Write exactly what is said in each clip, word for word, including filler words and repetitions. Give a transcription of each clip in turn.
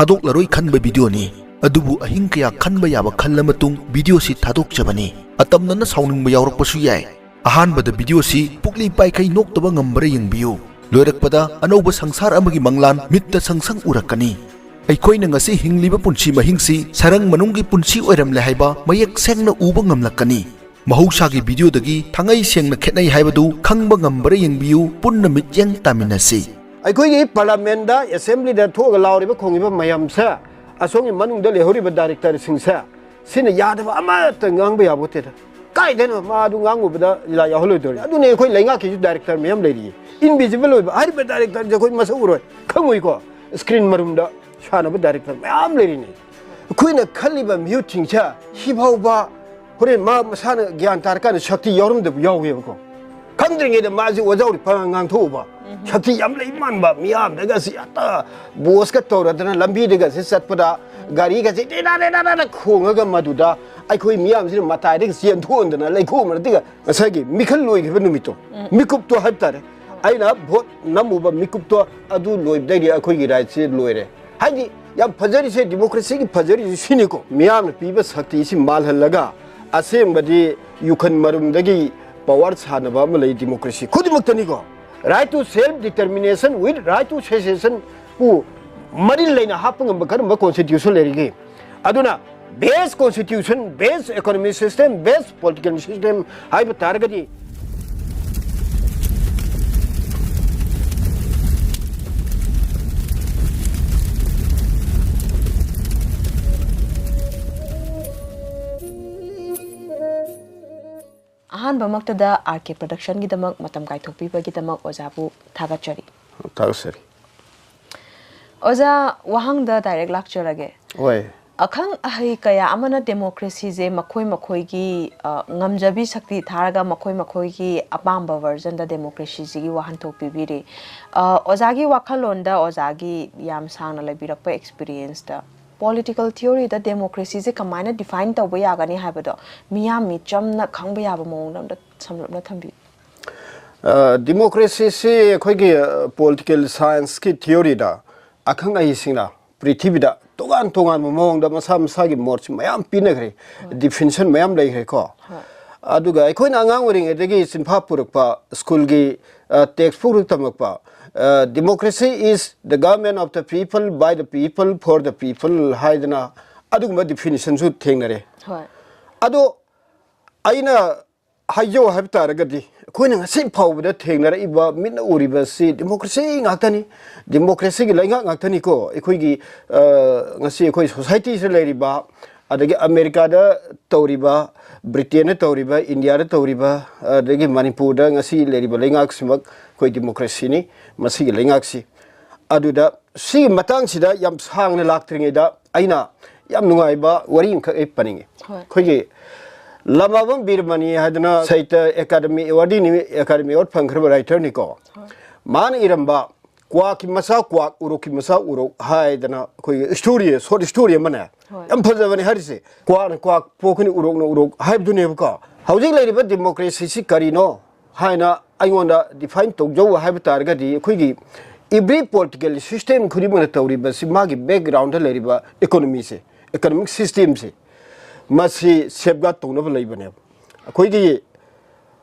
ꯊꯥꯗꯣꯛꯂꯔꯣꯏ ꯈꯟꯕ ꯚꯤꯗꯤꯑꯣꯅꯤ꯫ ꯑꯗꯨꯕꯨ ꯑꯍꯤꯡ ꯀꯌꯥ ꯈꯟꯕ ꯌꯥꯕ ꯈꯜꯂ ꯃꯇꯨꯡ ꯚꯤꯗꯤꯑꯣꯁꯤ ꯊꯥꯗꯣꯛꯆꯕꯅꯤ꯫ ꯑꯇꯝꯅꯅ ꯁꯥꯎꯅꯤꯡꯕ ꯌꯥꯎꯔꯛꯄꯁꯨ ꯌꯥꯏ꯫ ꯑꯍꯥꯟꯕꯗ ꯚꯤꯗꯤꯑꯣꯁꯤ ꯄꯨꯛꯂꯤ ꯄꯥꯏꯈꯩ ꯅꯣꯛꯇꯕ ꯉꯝꯕ꯭ꯔꯥ ꯌꯦꯡꯕꯤꯌꯨ꯫ ꯂꯣꯏꯔꯛꯄꯗ ꯑꯅꯧꯕ ꯁꯪꯁꯥꯔ ꯑꯃꯒꯤ ꯃꯪꯂꯥꯟ ꯃꯤꯠꯇ ꯁꯪ ꯁꯪ ꯎꯔꯛꯀꯅꯤ꯫ ꯑꯩꯈꯣꯏꯅ ꯉꯁꯤ ꯍꯤꯡꯂꯤꯕ ꯄꯨꯟꯁꯤ ꯃꯍꯤꯡꯁꯤ ꯁꯔꯪ ꯃꯅꯨꯡꯒꯤ ꯄꯨꯟꯁꯤ ꯑꯣꯏꯔꯝꯂꯦ ꯍꯥꯏꯕ ꯃꯌꯦꯛ ꯁꯦꯡꯅ ꯎꯕ ꯉꯝꯂꯛꯀꯅꯤ꯫ ꯃꯍꯧꯁꯥꯒꯤ ꯚꯤꯗꯤꯑꯣꯗꯒꯤ ꯊꯥꯡꯉꯩ ꯁꯦꯡꯅ ꯈꯦꯠꯅꯩ ꯍꯥꯏꯕꯗꯨ ꯈꯪꯕ ꯉꯝꯕ꯭ꯔꯥ ꯌꯦꯡꯕꯤꯌꯨ, ꯄꯨꯟꯅ ꯃꯤꯠꯌꯦꯡ ꯇꯥꯃꯤꯟꯅꯁꯤ꯫ ꯑꯩꯈꯣꯏꯒꯤ ꯄꯥꯔꯂꯥꯃꯦꯟꯗ, ꯑꯦꯁꯦꯝꯕ꯭ꯂꯤꯗ ꯊꯣꯛꯑꯒ ꯂꯥꯎꯔꯤꯕ ꯈꯣꯡꯉꯤꯕ ꯃꯌꯥꯝꯁꯦ, ꯑꯁꯣꯝꯒꯤ ꯃꯅꯨꯡꯗ ꯂꯩꯍꯧꯔꯤꯕ ꯗꯥꯏꯔꯦꯛꯇꯔꯁꯤꯡꯁꯦ, ꯁꯤꯅ ꯌꯥꯗꯕ ꯑꯃꯠꯇ ꯉꯥꯡꯕ ꯌꯥꯕ ꯅꯠꯇꯦꯗ꯫ ꯀꯥꯏꯗꯅꯣ ꯃꯥ ꯑꯗꯨ ꯉꯥꯡꯉꯨꯕꯗ ꯂꯤꯂꯥ ꯌꯥꯎꯍꯜꯂꯣꯏꯗꯧꯔꯤ꯫ ꯑꯗꯨꯅꯦ ꯑꯩꯈꯣꯏ ꯂꯩꯉꯥꯛꯀꯤꯁꯨ ꯗꯥꯏꯔꯦꯛꯇꯔ ꯃꯌꯥꯝ ꯂꯩꯔꯤꯌꯦ, ꯏꯟꯚꯤꯖꯤꯕꯜ ꯑꯣꯏꯕ꯫ ꯍꯥꯏꯔꯤꯕ ꯗꯥꯏꯔꯦꯛꯇꯔꯁꯦ ꯑꯩꯈꯣꯏ ꯃꯁꯛ ꯎꯔꯣꯏ, ꯈꯪꯉꯣꯏꯀꯣ꯫ ꯁ꯭ꯀ꯭ꯔꯤꯟ ꯃꯔꯨꯝꯗ ꯁꯥꯟꯅꯕ ꯗꯥꯏꯔꯦꯛꯇꯔ ꯃꯌꯥꯝ ꯂꯩꯔꯤꯅꯤ꯫ ꯑꯩꯈꯣꯏꯅ ꯈꯜꯂꯤꯕ ꯃꯤꯍꯨꯠꯁꯤꯡꯁꯦ ꯁꯤꯐꯥꯎꯕ ꯍꯣꯔꯦꯟ ꯃꯥ ꯃꯁꯥꯅ ꯒ꯭ꯌꯥꯟ ꯇꯥꯔꯀꯥꯟꯗ ꯁꯛꯇꯤ ꯌꯥꯎꯔꯝꯗꯕ ꯌꯥꯎꯋꯦꯕꯀꯣ꯫ ꯈꯪꯗ꯭ꯔꯤꯉꯩꯗ ꯃꯥꯁꯦ ꯑꯣꯖꯥ ꯑꯣꯏꯔꯤ ꯐꯅ ꯉꯥꯡꯊꯣꯛꯎꯕ꯫ ꯁꯛꯇꯤ ꯌꯥꯝ ꯂꯩ ꯃꯥꯟꯕ, ꯃꯤꯌꯥꯝꯗꯒꯁꯤ ꯍꯦꯛꯇ ꯕꯣꯁꯀ ꯇꯧꯔꯗꯅ ꯂꯝꯕꯤꯗꯒꯁꯦ ꯆꯠꯄꯗ ꯒꯥꯔꯤꯒꯁꯦ ꯇꯦꯅꯥ ꯇꯦꯅꯥ ꯇꯦꯅꯥ ꯈꯣꯡꯉꯒ ꯃꯗꯨꯗ ꯑꯩꯈꯣꯏ ꯃꯤꯌꯥꯝꯁꯤꯅ ꯃꯇꯥꯏꯗꯒ ꯆꯦꯟꯊꯣꯛꯍꯟꯗꯅ ꯂꯩꯈꯣꯝ ꯃꯔꯛꯇꯒ ꯉꯁꯥꯏꯒꯤ ꯃꯤꯈꯜ ꯂꯣꯏꯈꯤꯕ ꯅꯨꯃꯤꯠꯇꯣ, ꯃꯤꯀꯨꯞꯇꯣ ꯍꯥꯏꯕ ꯇꯥꯔꯦ꯫ ꯑꯩꯅ ꯚꯣꯠ ꯅꯝꯃꯨꯕ ꯃꯤꯀꯨꯞꯇꯣ ꯑꯗꯨ ꯂꯣꯏꯕꯗꯩꯗꯤ ꯑꯩꯈꯣꯏꯒꯤ ꯔꯥꯏꯠꯁꯦ ꯂꯣꯏꯔꯦ꯫ ꯍꯥꯏꯗꯤ ꯌꯥꯝ ꯐꯖꯔꯤꯁꯦ, ꯗꯤꯃꯣꯀ꯭ꯔꯦꯁꯤꯒꯤ ꯐꯖꯔꯤꯁꯦ ꯁꯤꯅꯤꯀꯣ, ꯃꯤꯌꯥꯝꯅ ꯄꯤꯕ ꯁꯛꯇꯤꯁꯤ ꯃꯥꯜꯍꯜꯂꯒ ꯑꯁꯦꯡꯕꯗꯤ ꯌꯨꯈꯟ ꯃꯔꯨꯝꯗꯒꯤ ꯄꯋꯥꯔ ꯁꯥꯟꯅꯕ ꯑꯃ ꯂꯩ democracy ꯈꯨꯗꯤꯡꯃꯛꯇꯅꯤꯀꯣ꯫ Right to self determination with right to secession ꯄꯨ ꯃꯔꯤ ꯂꯩꯅ ꯍꯥꯞꯄ ꯉꯝꯕ ꯀꯔꯝꯕ ꯀꯣꯟꯁꯇꯤꯇ꯭ꯌꯨꯁꯟ ꯂꯩꯔꯤꯒꯦ? ꯑꯗꯨꯅ best constitution, best economic system, best political system ꯍꯥꯏꯕ ꯇꯥꯔꯒꯗꯤ, ꯑꯍꯥꯟꯕꯃꯛꯇꯗ ꯑꯥꯔ ꯀꯦ ꯄ꯭ꯔꯗꯛꯁꯟꯒꯤꯗꯃꯛ ꯃꯇꯝ ꯀꯥꯏꯊꯣꯛꯄꯤꯕꯒꯤꯗꯃꯛ ꯑꯣꯖꯥꯕꯨ ꯊꯥꯒꯠꯆꯔꯤ꯫ ꯊꯥꯒꯠꯆꯔꯤ꯫ ꯑꯣꯖꯥ, ꯋꯥꯍꯪꯗ ꯗꯥꯏꯔꯦꯛ ꯂꯥꯛꯆꯔꯒꯦ꯫ ꯍꯣꯏ꯫ ꯑꯈꯪ ꯑꯍꯩ ꯀꯌꯥ ꯑꯃꯅ ꯗꯦꯃꯣꯀ꯭ꯔꯦꯁꯤꯁꯦ ꯃꯈꯣꯏ ꯃꯈꯣꯏꯒꯤ, ꯑ, ꯉꯝꯖꯕꯤ ꯁꯛꯇꯤ ꯊꯥꯔꯒ ꯃꯈꯣꯏ ꯃꯈꯣꯏꯒꯤ ꯑꯄꯥꯝꯕ ꯚꯔꯖꯟꯗ ꯗꯦꯃꯣꯀ꯭ꯔꯦꯁꯤꯁꯤꯒꯤ ꯋꯥꯍꯟꯊꯣꯛ ꯄꯤꯕꯤꯔꯤ꯫ ꯑ, ꯑꯣꯖꯥꯒꯤ ꯋꯥꯈꯜꯂꯣꯟꯗ, ꯑꯣꯖꯥꯒꯤ ꯌꯥꯝ ꯁꯥꯡꯅ ꯂꯩꯕꯤꯔꯛꯄ ꯑꯦꯛꯁꯄꯤꯔꯤꯌꯦꯟꯁꯇ, ꯄꯣꯂꯤꯇꯤꯀꯦꯜ ꯊꯤꯑꯣꯔꯤꯗ ꯗꯦꯃꯣꯀ꯭ꯔꯦꯁꯤꯁꯦ ꯀꯃꯥꯏꯅ ꯗꯤꯐꯥꯏꯟ ꯇꯧꯕ ꯌꯥꯒꯅꯤ ꯍꯥꯏꯕꯗꯣ ꯃꯤꯌꯥꯝ ꯃꯤꯆꯝꯅ ꯈꯪꯕ ꯌꯥꯕ ꯃꯑꯣꯡꯗ ꯑꯝꯇ ꯁꯝꯂꯞꯅ ꯊꯝꯕꯤꯌꯨ꯫ ꯑ, ꯗꯤꯃꯣꯀ꯭ꯔꯦꯁꯤꯁꯤ ꯑꯩꯈꯣꯏꯒꯤ, ꯑ, ꯄꯣꯂꯤꯇꯤꯀꯦꯜ ꯁꯥꯏꯟꯁꯀꯤ ꯊꯤꯑꯣꯔꯤꯗ ꯑꯈꯪ ꯑꯍꯩꯁꯤꯡꯅ ꯄ꯭ꯔꯤꯊꯤꯕꯤꯗ ꯇꯣꯉꯥꯟ ꯇꯣꯉꯥꯟꯕ ꯃꯑꯣꯡꯗ ꯃꯁꯥ ꯃꯁꯥꯒꯤ ꯃꯣꯠꯁꯤ ꯃꯌꯥꯝ ꯄꯤꯅꯈ꯭ꯔꯦ, ꯗꯤꯐꯤꯅꯤꯁꯟ ꯃꯌꯥꯝ ꯂꯩꯈ꯭ꯔꯦꯀꯣ꯫ ꯑꯗꯨꯒ ꯑꯩꯈꯣꯏꯅ ꯑꯉꯥꯡ ꯑꯣꯏꯔꯤꯉꯩꯗꯒꯤ ꯆꯤꯟꯐꯥ ꯄꯨꯔꯛꯄ ꯁ꯭ꯀꯨꯜꯒꯤ ꯇꯦꯛꯁ ꯕꯨꯛꯇ ꯇꯝꯃꯛꯄ, "Democracy is the government of the people, by the people, for the people" ꯍꯥꯏꯗꯅ ꯑꯗꯨꯒꯨꯝꯕ ꯗꯤꯐꯤꯅꯤꯁꯟꯁꯨ ꯊꯦꯡꯅꯔꯦ꯫ ꯍꯣꯏ꯫ ꯑꯗꯣ ꯑꯩꯅ ꯍꯥꯏꯖꯧ ꯍꯥꯏꯕ ꯇꯥꯔꯒꯗꯤ, ꯑꯩꯈꯣꯏꯅ ꯉꯁꯤ ꯐꯥꯎꯕꯗ ꯊꯦꯡꯅꯔꯛꯏꯕ, ꯃꯤꯠꯅ ꯎꯔꯤꯕꯁꯤ ꯗꯤꯃꯣꯀ꯭ꯔꯦꯁꯤ ꯉꯥꯛꯇꯅꯤ, ꯗꯤꯃꯣꯀ꯭ꯔꯦꯁꯤꯒꯤ ꯂꯩꯉꯥꯛ ꯉꯥꯛꯇꯅꯤꯀꯣ꯫ ꯑꯩꯈꯣꯏꯒꯤ, ꯑ, ꯉꯁꯤ ꯑꯩꯈꯣꯏ ꯁꯣꯁꯥꯏꯇꯤꯁꯤꯗ ꯂꯩꯔꯤꯕ, ꯑꯗꯒꯤ ꯑꯃꯦꯔꯤꯀꯥꯗ ꯇꯧꯔꯤꯕ, ꯕ꯭ꯔꯤꯇꯦꯟꯗ ꯇꯧꯔꯤꯕ, ꯏꯟꯗꯤꯌꯥꯗ ꯇꯧꯔꯤꯕ, ꯑꯗꯒꯤ ꯃꯅꯤꯄꯨꯔꯗ ꯉꯁꯤ ꯂꯩꯔꯤꯕ ꯂꯩꯉꯥꯛꯁꯤꯃꯛ ꯑꯩꯈꯣꯏ ꯗꯤꯃꯣꯀ꯭ꯔꯦꯁꯤꯅꯤ, ꯃꯁꯤꯒꯤ ꯂꯩꯉꯥꯛꯁꯤ꯫ ꯑꯗꯨꯗ ꯁꯤꯒꯤ ꯃꯇꯥꯡꯁꯤꯗ ꯌꯥꯝ ꯁꯥꯡꯅ ꯂꯥꯛꯇ꯭ꯔꯤꯉꯩꯗ ꯑꯩꯅ ꯌꯥꯝ ꯅꯨꯡꯉꯥꯏꯕ ꯋꯥꯔꯤ ꯑꯃꯈꯛ ꯑꯩ ꯄꯟꯅꯤꯡꯉꯤ꯫ ꯍꯣꯏ꯫ ꯑꯩꯈꯣꯏꯒꯤ ꯂꯃꯥꯕꯝ ꯕꯤꯔꯃꯅꯤ ꯍꯥꯏꯗꯅ ꯁꯥꯍꯤꯇ꯭ꯌ ꯑꯦꯀꯥꯗꯃꯤ ꯑꯦꯋꯥꯔꯗꯤꯅꯤ, ꯑꯦꯀꯥꯗꯃꯤ ꯑꯦꯋꯥꯔꯗ ꯐꯪꯈ꯭ꯔꯕ ꯔꯥꯏꯇꯔꯅꯤꯀꯣ꯫ ꯃꯥꯅ ꯏꯔꯝꯕ "ꯀ꯭ꯋꯥꯛꯀꯤ ꯃꯆꯥ ꯀ꯭ꯋꯥꯛ, ꯎꯔꯣꯛꯀꯤ ꯃꯆꯥ ꯎꯔꯣꯛ" ꯍꯥꯏꯗꯅ ꯑꯩꯈꯣꯏꯒꯤ ꯁ꯭ꯇꯣꯔꯤ, ꯁꯣꯔꯠ ꯁ꯭ꯇꯣꯔꯤ ꯑꯃꯅꯦ꯫ ꯍꯣꯏ꯫ ꯌꯥꯝ ꯐꯖꯕꯅꯦ ꯍꯥꯏꯔꯤꯁꯦ꯫ "ꯀ꯭ꯋꯥꯛꯅ ꯀ꯭ꯋꯥꯛ ꯄꯣꯛꯀꯅꯤ, ꯎꯔꯣꯛꯅ ꯎꯔꯣꯛ" ꯍꯥꯏꯕꯗꯨꯅꯦꯕꯀꯣ꯫ ꯍꯧꯖꯤꯛ ꯂꯩꯔꯤꯕ ꯗꯤꯃꯣꯀ꯭ꯔꯦꯁꯤꯁꯤ ꯀꯔꯤꯅꯣ ꯍꯥꯏꯅ ꯑꯩꯉꯣꯟꯗ ꯗꯤꯐꯥꯏꯟ ꯇꯧꯖꯧ ꯍꯥꯏꯕ ꯇꯥꯔꯒꯗꯤ, ꯑꯩꯈꯣꯏꯒꯤ every political system ꯈꯨꯗꯤꯡꯃꯛꯅ ꯇꯧꯔꯤꯕꯁꯤ ꯃꯥꯒꯤ ꯕꯦꯛꯒ꯭ꯔꯥꯎꯟꯗ ꯂꯩꯔꯤꯕ ꯏꯀꯣꯅꯣꯃꯤꯁꯦ, ꯏꯀꯣꯅꯣꯃꯤꯛ ꯁꯤꯁꯇꯦꯝꯁꯦ, ꯃꯁꯤ ꯁꯦꯐꯒꯥꯔꯗ ꯇꯧꯅꯕ ꯂꯩꯕꯅꯦꯕ꯫ ꯑꯩꯈꯣꯏꯒꯤ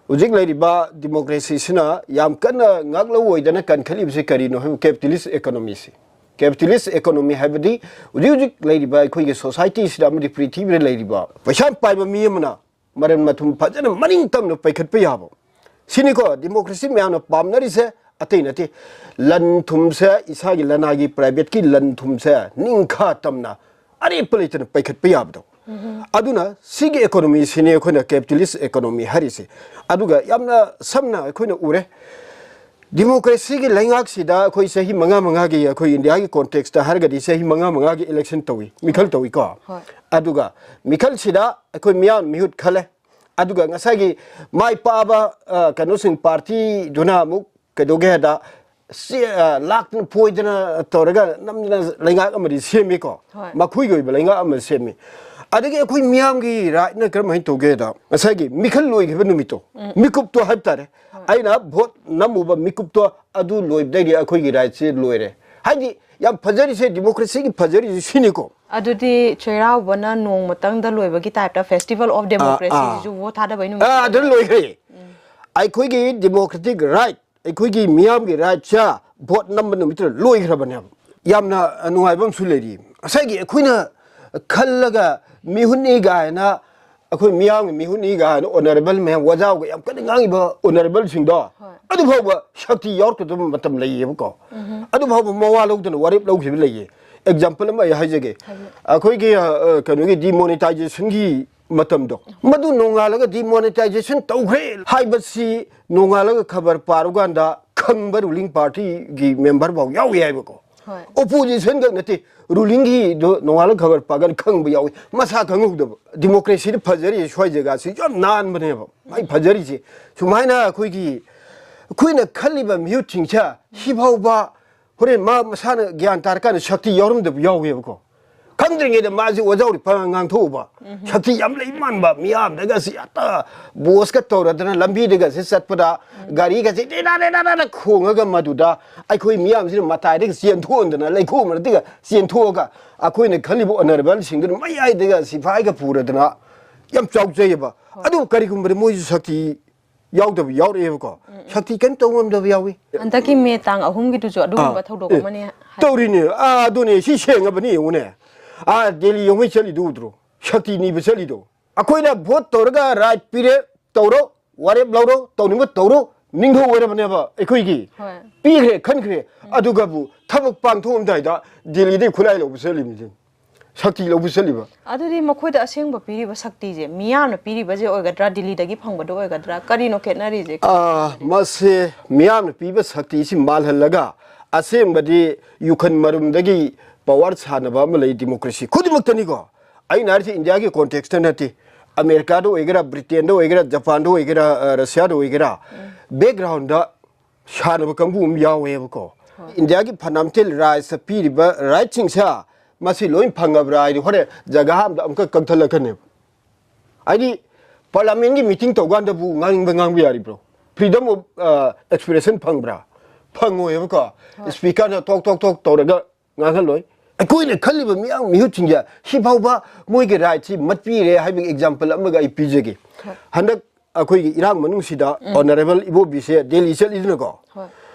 ꯍꯧꯖꯤꯛ ꯂꯩꯔꯤꯕ ꯗꯤꯃꯣꯀ꯭ꯔꯦꯁꯤꯁꯤꯅ ꯌꯥꯝ ꯀꯟꯅ ꯉꯥꯛꯂꯧꯑꯣꯏꯗꯅ ꯀꯟꯈꯠꯂꯤꯕꯁꯤ ꯀꯔꯤꯅꯣ ꯍꯥꯏꯕ capitalist economyꯁꯤ꯫ Capitalist economy ꯍꯥꯏꯕꯗꯤ ꯍꯧꯖꯤꯛ ꯍꯧꯖꯤꯛ ꯂꯩꯔꯤꯕ ꯑꯩꯈꯣꯏꯒꯤ ꯁꯣꯁꯥꯏꯇꯤꯁꯤꯗ ꯑꯃꯗꯤ ꯄ꯭ꯔꯤꯊꯤꯕꯤꯗ ꯂꯩꯔꯤꯕ ꯄꯩꯁꯥ ꯄꯥꯏꯕ ꯃꯤ ꯑꯃꯅ ꯃꯔꯟ ꯃꯊꯨꯝ ꯐꯖꯅ ꯃꯅꯤꯡ ꯇꯝꯅ ꯄꯩꯈꯠꯄ ꯌꯥꯕ꯫ ꯁꯤꯅꯤꯀꯣ ꯗꯤꯃꯣꯀ꯭ꯔꯦꯁꯤ ꯃꯌꯥꯝꯅ ꯄꯥꯝꯅꯔꯤꯁꯦ, ꯑꯇꯩ ꯅꯠꯇꯦ꯫ ꯂꯟ ꯊꯨꯝꯁꯦ, ꯏꯁꯥꯒꯤ ꯂꯅꯥꯏꯒꯤ, ꯄ꯭ꯔꯥꯏꯚꯦꯠꯀꯤ ꯂꯟ ꯊꯨꯝꯁꯦ ꯅꯤꯡꯈꯥ ꯇꯝꯅ ꯑꯔꯦꯞꯄ ꯂꯩꯇꯅ ꯄꯩꯈꯠꯄ ꯌꯥꯕꯗꯣ꯫ ꯑꯗꯨꯅ ꯁꯤꯒꯤ ꯏꯀꯣꯅꯣꯃꯤꯁꯤꯅꯤ ꯑꯩꯈꯣꯏꯅ capitalist economy ꯍꯥꯏꯔꯤꯁꯦ꯫ ꯑꯗꯨꯒ ꯌꯥꯝꯅ ꯁꯝꯅ ꯑꯩꯈꯣꯏꯅ ꯎꯔꯦ, ꯗꯤꯃꯣꯀ꯭ꯔꯦꯁꯤꯒꯤ ꯂꯩꯉꯥꯛꯁꯤꯗ ꯑꯩꯈꯣꯏ ꯆꯍꯤ ꯃꯉꯥ ꯃꯉꯥꯒꯤ, ꯑꯩꯈꯣꯏ ꯏꯟꯗꯤꯌꯥꯒꯤ ꯀꯣꯟꯇꯦꯛꯁꯇ ꯍꯥꯏꯔꯒꯗꯤ ꯆꯍꯤ ꯃꯉꯥ ꯃꯉꯥꯒꯤ ꯏꯂꯦꯛꯁꯟ ꯇꯧꯏ, ꯃꯤꯈꯜ ꯇꯧꯏꯀꯣ꯫ ꯍꯣꯏ꯫ ꯑꯗꯨꯒ ꯃꯤꯈꯜꯁꯤꯗ ꯑꯩꯈꯣꯏ ꯃꯤꯌꯥꯝ ꯃꯤꯍꯨꯠ ꯈꯜꯂꯦ꯫ ꯑꯗꯨꯒ ꯉꯁꯥꯏꯒꯤ ꯃꯥꯏ ꯄꯥꯛꯑꯕ, ꯑ, ꯀꯩꯅꯣꯁꯤꯡ, ꯄꯥꯔꯇꯤꯗꯨꯅ ꯑꯃꯨꯛ ꯀꯩꯗꯧꯒꯦ ꯍꯥꯏꯗ, ꯁꯤ, ꯑ, ꯂꯥꯛꯇꯅ ꯐꯣꯏꯗꯅ ꯇꯧꯔꯒ ꯅꯝꯗꯅ ꯂꯩꯉꯥꯛ ꯑꯃꯗꯤ ꯁꯦꯝꯃꯤꯀꯣ꯫ ꯍꯣꯏ꯫ ꯃꯈꯣꯏꯒꯤ ꯑꯣꯏꯕ ꯂꯩꯉꯥꯛ ꯑꯃ ꯁꯦꯝꯃꯤ꯫ ꯑꯗꯒꯤ ꯑꯩꯈꯣꯏ ꯃꯤꯌꯥꯝꯒꯤ ꯔꯥꯏꯠꯅ ꯀꯔꯝꯍꯥꯏꯅ ꯇꯧꯒꯦꯗ, ꯉꯁꯥꯏꯒꯤ ꯃꯤꯈꯜ ꯂꯣꯏꯈꯤꯕ ꯅꯨꯃꯤꯠꯇꯣ, ꯃꯤꯀꯨꯞꯇꯣ ꯍꯥꯏꯕ ꯇꯥꯔꯦ, ꯑꯩꯅ ꯚꯣꯠ ꯅꯝꯃꯨꯕ ꯃꯤꯀꯨꯞꯇꯣ ꯑꯗꯨ ꯂꯣꯏꯕꯗꯒꯤ ꯑꯩꯈꯣꯏꯒꯤ ꯔꯥꯏꯠꯁꯦ ꯂꯣꯏꯔꯦ꯫ ꯍꯥꯏꯗꯤ ꯌꯥꯝ ꯐꯖꯔꯤꯁꯦ, ꯗꯤꯃꯣꯀ꯭ꯔꯦꯁꯤꯒꯤ ꯐꯖꯔꯤꯁꯦ ꯁꯤꯅꯤꯀꯣ꯫ ꯑꯗꯨꯗꯤ ꯆꯩꯔꯥꯎꯕꯅ ꯅꯣꯡꯃꯇꯪꯗ ꯂꯣꯏꯕꯒꯤ ꯇꯥꯏꯞꯇ, ꯐꯦꯁꯇꯤꯚꯦꯜ ꯑꯣꯐ ꯑꯥ, ꯗꯦꯃꯣꯀ꯭ꯔꯦꯁꯤꯁꯤꯁꯨ ꯑꯥ꯫ ꯚꯣꯠ ꯊꯥꯗꯕꯩ ꯅꯨꯃꯤꯠ ꯑꯥ, ꯑꯗꯨꯅ ꯂꯣꯏꯈ꯭ꯔꯦ꯫ ꯑꯩꯈꯣꯏꯒꯤ ꯗꯤꯃꯣꯀ꯭ꯔꯦꯇꯤꯛ ꯔꯥꯏꯠ, ꯑꯩꯈꯣꯏꯒꯤ ꯃꯤꯌꯥꯝꯒꯤ ꯔꯥꯏꯠꯁꯦ ꯚꯣꯠ ꯅꯝꯕ ꯅꯨꯃꯤꯠꯇꯨꯗ ꯂꯣꯏꯈ꯭ꯔꯕꯅꯦꯕ꯫ ꯌꯥꯝꯅ ꯅꯨꯡꯉꯥꯏꯕ ꯑꯃꯁꯨ ꯂꯩꯔꯤ꯫ ꯉꯁꯥꯏꯒꯤ ꯑꯩꯈꯣꯏꯅ ꯈꯜꯂꯒ ꯃꯤꯍꯨꯠꯅꯤ ꯀꯥꯏꯅ, ꯑꯩꯈꯣꯏ ꯃꯤꯌꯥꯝꯒꯤ ꯃꯤꯍꯨꯠꯅꯤ ꯀꯥꯏꯅ ꯑꯣꯅꯔꯦꯕꯜ ꯃꯌꯥꯝ, ꯋꯥꯖꯥꯎꯒ ꯌꯥꯝ ꯀꯟꯅ ꯉꯥꯡꯉꯤꯕ ꯑꯣꯅꯔꯦꯕꯜꯁꯤꯡꯗꯣ, ꯍꯣꯏ꯫ ꯑꯗꯨ ꯐꯥꯎꯕ ꯁꯛꯇꯤ ꯌꯥꯎꯔꯛꯇꯗꯕ ꯃꯇꯝ ꯂꯩꯌꯦꯕꯀꯣ꯫ ꯎꯝꯍꯨꯝ꯫ ꯑꯗꯨ ꯐꯥꯎꯕ ꯃꯋꯥ ꯂꯧꯗꯅ ꯋꯥꯔꯦꯞ ꯂꯧꯈꯤꯕ ꯂꯩꯌꯦ꯫ ꯑꯦꯛꯖꯥꯝꯄꯜ ꯑꯃ ꯑꯩ ꯍꯥꯏꯖꯒꯦ꯫ ꯍꯥꯏꯕꯤꯌꯨ꯫ ꯑꯩꯈꯣꯏꯒꯤ, ꯑ, ꯑ, ꯀꯩꯅꯣꯒꯤ ꯗꯤꯃꯣꯅꯤꯇꯥꯏꯖꯦꯁꯟꯒꯤ ꯃꯇꯝꯗꯣ, ꯃꯗꯨ ꯅꯣꯡꯉꯥꯜꯂꯒ ꯗꯤꯃꯣꯅꯤꯇꯥꯏꯖꯦꯁꯟ ꯇꯧꯈ꯭ꯔꯦ ꯍꯥꯏꯕꯁꯤ ꯅꯣꯡꯉꯥꯜꯂꯒ ꯈꯕꯔ ꯄꯥꯔꯨꯀꯥꯟꯗ ꯈꯪꯕ ꯔꯨꯂꯤꯡ ꯄꯥꯔꯇꯤꯒꯤ ꯃꯦꯝꯕꯔ ꯐꯥꯎ ꯌꯥꯎꯏ ꯍꯥꯏꯕꯀꯣ꯫ ꯍꯣꯏ꯫ ꯑꯣꯄꯣꯖꯤꯁꯟ ꯈꯛ ꯅꯠꯇꯦ, ꯔꯨꯂꯤꯡꯒꯤꯗꯣ ꯅꯣꯡꯉꯥꯜꯂꯒ ꯈꯕꯔ ꯄꯥꯀꯥꯟꯗ ꯈꯪꯕ ꯌꯥꯎꯏ, ꯃꯁꯥ ꯈꯪꯍꯧꯗꯕ꯫ ꯗꯤꯃꯣꯀ꯭ꯔꯦꯁꯤꯗ ꯐꯖꯔꯤꯁꯦ ꯁ꯭ꯋꯥꯏ ꯖꯒꯥꯁꯤ ꯌꯥꯝ ꯅꯥꯟꯕꯅꯦꯕ꯫ ꯃꯥꯏ ꯐꯖꯔꯤꯁꯦ ꯁꯨꯃꯥꯏꯅ ꯑꯩꯈꯣꯏꯒꯤ, ꯑꯩꯈꯣꯏꯅ ꯈꯜꯂꯤꯕ ꯃꯤꯍꯨꯠꯁꯤꯡꯁꯦ ꯁꯤꯐꯥꯎꯕ ꯍꯣꯔꯦꯟ ꯃꯥ ꯃꯁꯥꯅ ꯒ꯭ꯌꯥꯟ ꯇꯥꯔꯀꯥꯟꯗ ꯁꯛꯇꯤ ꯌꯥꯎꯔꯝꯗꯕ ꯌꯥꯎꯋꯦꯕꯀꯣ꯫ ꯈꯪꯗ꯭ꯔꯤꯉꯩꯗ ꯃꯥꯁꯦ ꯋꯥꯖꯥꯎꯔꯤ ꯄꯉꯥꯡ ꯉꯥꯡꯊꯣꯛꯎꯕ꯫ ꯁꯛꯇꯤ ꯌꯥꯝ ꯂꯩ ꯃꯥꯟꯕ, ꯃꯤꯌꯥꯝꯗꯒꯁꯤ ꯍꯦꯛꯇ ꯕꯣꯁꯀ ꯇꯧꯔꯗꯅ ꯂꯝꯕꯤꯗꯒꯁꯦ ꯆꯠꯄꯗ ꯒꯥꯔꯤꯒꯁꯦ ꯗꯦꯗꯥ ꯗꯦꯗꯥ ꯗꯦꯗꯥ ꯈꯣꯡꯉꯒ, ꯃꯗꯨꯗ ꯑꯩꯈꯣꯏ ꯃꯤꯌꯥꯝꯁꯤꯅ ꯃꯇꯥꯏꯗꯒ ꯆꯦꯟꯊꯣꯛꯍꯟꯗꯅ, ꯂꯩꯈꯣꯝ ꯃꯔꯛꯇꯒ ꯆꯦꯟꯊꯣꯛꯑꯒ, ꯑꯩꯈꯣꯏꯅ ꯈꯜꯂꯤꯕ ꯑꯣꯅꯔꯦꯕꯜꯁꯤꯡꯗꯨꯅ ꯃꯌꯥꯏꯗꯒ ꯁꯤꯐꯥꯏꯒ ꯄꯨꯔꯗꯅ ꯌꯥꯝ ꯆꯥꯎꯖꯩꯑꯕ꯫ ꯍꯣꯏ꯫ ꯑꯗꯨ ꯀꯔꯤꯒꯨꯝꯕꯗ ꯃꯣꯏꯁꯨ ꯁꯛꯇꯤ ꯌꯥꯎꯗꯕ ꯌꯥꯎꯔꯛꯑꯦꯕꯀꯣ꯫ ꯎꯝ, ꯎꯝ꯫ ꯁꯛꯇꯤ ꯀꯩꯝ ꯇꯧ ꯉꯝꯗꯕ ꯌꯥꯎꯏ꯫ ꯍꯟꯗꯛꯀꯤ ꯃꯦ ꯇꯥꯡ ꯑꯍꯨꯝꯒꯤꯗꯨꯁꯨ ꯑꯗꯨꯒꯨꯝꯕ ꯑꯥ, ꯊꯧꯗꯣꯛ ꯑꯦ, ꯑꯃꯅꯦ ꯍꯥꯏ꯫ ꯇꯧꯔꯤꯅꯦ꯫ ꯑꯥ, ꯑꯗꯨꯅꯦ, ꯁꯤ ꯁꯦꯡꯉꯕꯅꯤ ꯌꯦꯡꯉꯨꯅꯦ꯫ ꯑꯥ, ꯗꯦꯜꯂꯤ ꯌꯧꯉꯩ ꯆꯠꯂꯤꯗꯨ ꯎꯗ꯭ꯔꯣ? ꯁꯛꯇꯤ ꯅꯤꯕ ꯆꯠꯂꯤꯗꯣ꯫ ꯑꯩꯈꯣꯏꯅ ꯚꯣꯠ ꯇꯧꯔꯒ ꯔꯥꯏꯠ ꯄꯤꯔꯦ, ꯇꯧꯔꯣ, ꯋꯥꯔꯦꯞ ꯂꯧꯔꯣ, ꯇꯧꯅꯤꯡꯕ ꯇꯧꯔꯣ, ꯅꯤꯡꯊꯧ ꯑꯣꯏꯔꯕꯅꯦꯕ ꯑꯩꯈꯣꯏꯒꯤ꯫ ꯍꯣꯏ꯫ ꯄꯤꯈ꯭ꯔꯦ, ꯈꯟꯈ꯭ꯔꯦ꯫ ꯎꯝ꯫ ꯑꯗꯨꯒꯕꯨ ꯊꯕꯛ ꯄꯥꯡꯊꯣꯛꯑꯝꯗꯥꯏꯗ ꯗꯦꯜꯂꯤꯗꯩ ꯈꯨꯠꯂꯥꯏ ꯂꯧꯕ ꯆꯠꯂꯤꯕꯅꯤ꯫ ꯁꯛꯇꯤ ꯂꯧꯕ ꯆꯠꯂꯤꯕ꯫ ꯑꯗꯨꯗꯤ ꯃꯈꯣꯏꯗ ꯑꯁꯦꯡꯕ ꯄꯤꯔꯤꯕ ꯁꯛꯇꯤꯁꯦ ꯃꯤꯌꯥꯝꯅ ꯄꯤꯔꯤꯕꯁꯦ ꯑꯣꯏꯒꯗ꯭ꯔꯥ, ꯗꯤꯜꯂꯤꯗꯒꯤ ꯐꯪꯕꯗꯣ ꯑꯣꯏꯒꯗ꯭ꯔꯥ? ꯀꯔꯤꯅꯣ ꯈꯦꯠꯅꯔꯤꯁꯦ? ꯑꯥ, ꯃꯁꯦ ꯃꯤꯌꯥꯝꯅ ꯄꯤꯕ ꯁꯛꯇꯤꯁꯤ ꯃꯥꯜꯍꯜꯂꯒ ꯑꯁꯦꯡꯕꯗꯤ ꯌꯨꯈꯟ ꯃꯔꯨꯝꯗꯒꯤ ꯄꯋꯥꯔ ꯁꯥꯟꯅꯕ ꯑꯃ ꯂꯩ ꯗꯤꯃꯣꯀ꯭ꯔꯦꯁꯤ ꯈꯨꯗꯤꯡꯃꯛꯇꯅꯤꯀꯣ꯫ ꯑꯩꯅ ꯍꯥꯏꯔꯤꯁꯤ ꯏꯟꯗꯤꯌꯥꯒꯤ ꯀꯣꯟꯇꯦꯛꯁꯇ ꯅꯠꯇꯦ, ꯑꯃꯦꯔꯤꯀꯥꯗ ꯑꯣꯏꯒꯦꯔꯥ, ꯕ꯭ꯔꯤꯇꯦꯟꯗ ꯑꯣꯏꯒꯦꯔꯥ, ꯖꯄꯥꯟꯗ ꯑꯣꯏꯒꯦꯔꯥ, ꯑ, ꯔꯁꯤꯌꯥꯗ ꯑꯣꯏꯒꯦꯔꯥ, ꯎꯝ꯫ ꯕꯦꯛꯒ꯭ꯔꯥꯎꯟꯗ ꯁꯥꯟꯅꯕ ꯀꯥꯡꯕꯨ ꯑꯃ ꯌꯥꯎꯋꯦꯕꯀꯣ꯫ ꯍꯣꯏ꯫ ꯏꯟꯗꯤꯌꯥꯒꯤ ꯐꯟꯗꯥꯃꯦꯟꯇꯦꯜ ꯔꯥꯏꯠꯁꯇ ꯄꯤꯔꯤꯕ ꯔꯥꯏꯠꯁꯤꯡꯁꯦ ꯃꯁꯤ ꯂꯣꯏ ꯐꯪꯉꯕ꯭ꯔꯥ ꯍꯥꯏꯗꯤ ꯍꯣꯔꯦꯟ ꯖꯒꯥ ꯑꯝꯗ ꯑꯃꯨꯛꯀ ꯀꯛꯊꯠꯂꯛꯀꯅꯦꯕ꯫ ꯍꯥꯏꯗꯤ ꯄꯥꯔꯂꯥꯃꯦꯟꯒꯤ ꯃꯤꯇꯤꯡ ꯇꯧꯀꯥꯟꯗꯕꯨ ꯉꯥꯡꯅꯤꯡꯕ ꯉꯥꯡꯕ ꯌꯥꯔꯤꯕ꯭ꯔꯣ? ꯐ꯭ꯔꯤꯗꯝ ꯑꯣꯐ, ꯑ, ꯑꯦꯛꯁꯄ꯭ꯔꯦꯁꯟ ꯐꯪꯕ꯭ꯔꯥ? ꯐꯪꯉꯣꯏꯕꯀꯣ꯫ ꯁ꯭ꯄꯤꯀꯔꯅ ꯇꯣꯛ ꯇꯣꯛ ꯇꯣꯛ ꯇꯧꯔꯒ ꯉꯥꯡꯍꯜꯂꯣꯏ꯫ ꯑꯩꯈꯣꯏꯅ ꯈꯜꯂꯤꯕ ꯃꯤꯌꯥꯝ ꯃꯤꯍꯨꯠꯁꯤꯡꯁꯦ ꯁꯤꯐꯥꯎꯕ ꯃꯣꯏꯒꯤ ꯔꯥꯏꯠꯁꯤ ꯃꯠꯄꯤꯔꯦ ꯍꯥꯏꯕꯒꯤ ꯑꯦꯛꯖꯥꯝꯄꯜ ꯑꯃꯒ ꯑꯩ ꯄꯤꯖꯒꯦ꯫ ꯍꯣꯏ꯫ ꯍꯟꯗꯛ ꯑꯩꯈꯣꯏꯒꯤ ꯏꯔꯥꯡ ꯃꯅꯨꯡꯁꯤꯗ ꯎꯝ꯫ ꯑꯣꯅꯔꯦꯕꯜ ꯏꯕꯣꯕꯤꯁꯦ ꯗꯦꯜꯂꯤ ꯆꯠꯂꯤꯗꯅꯀꯣ꯫ ꯍꯣꯏ꯫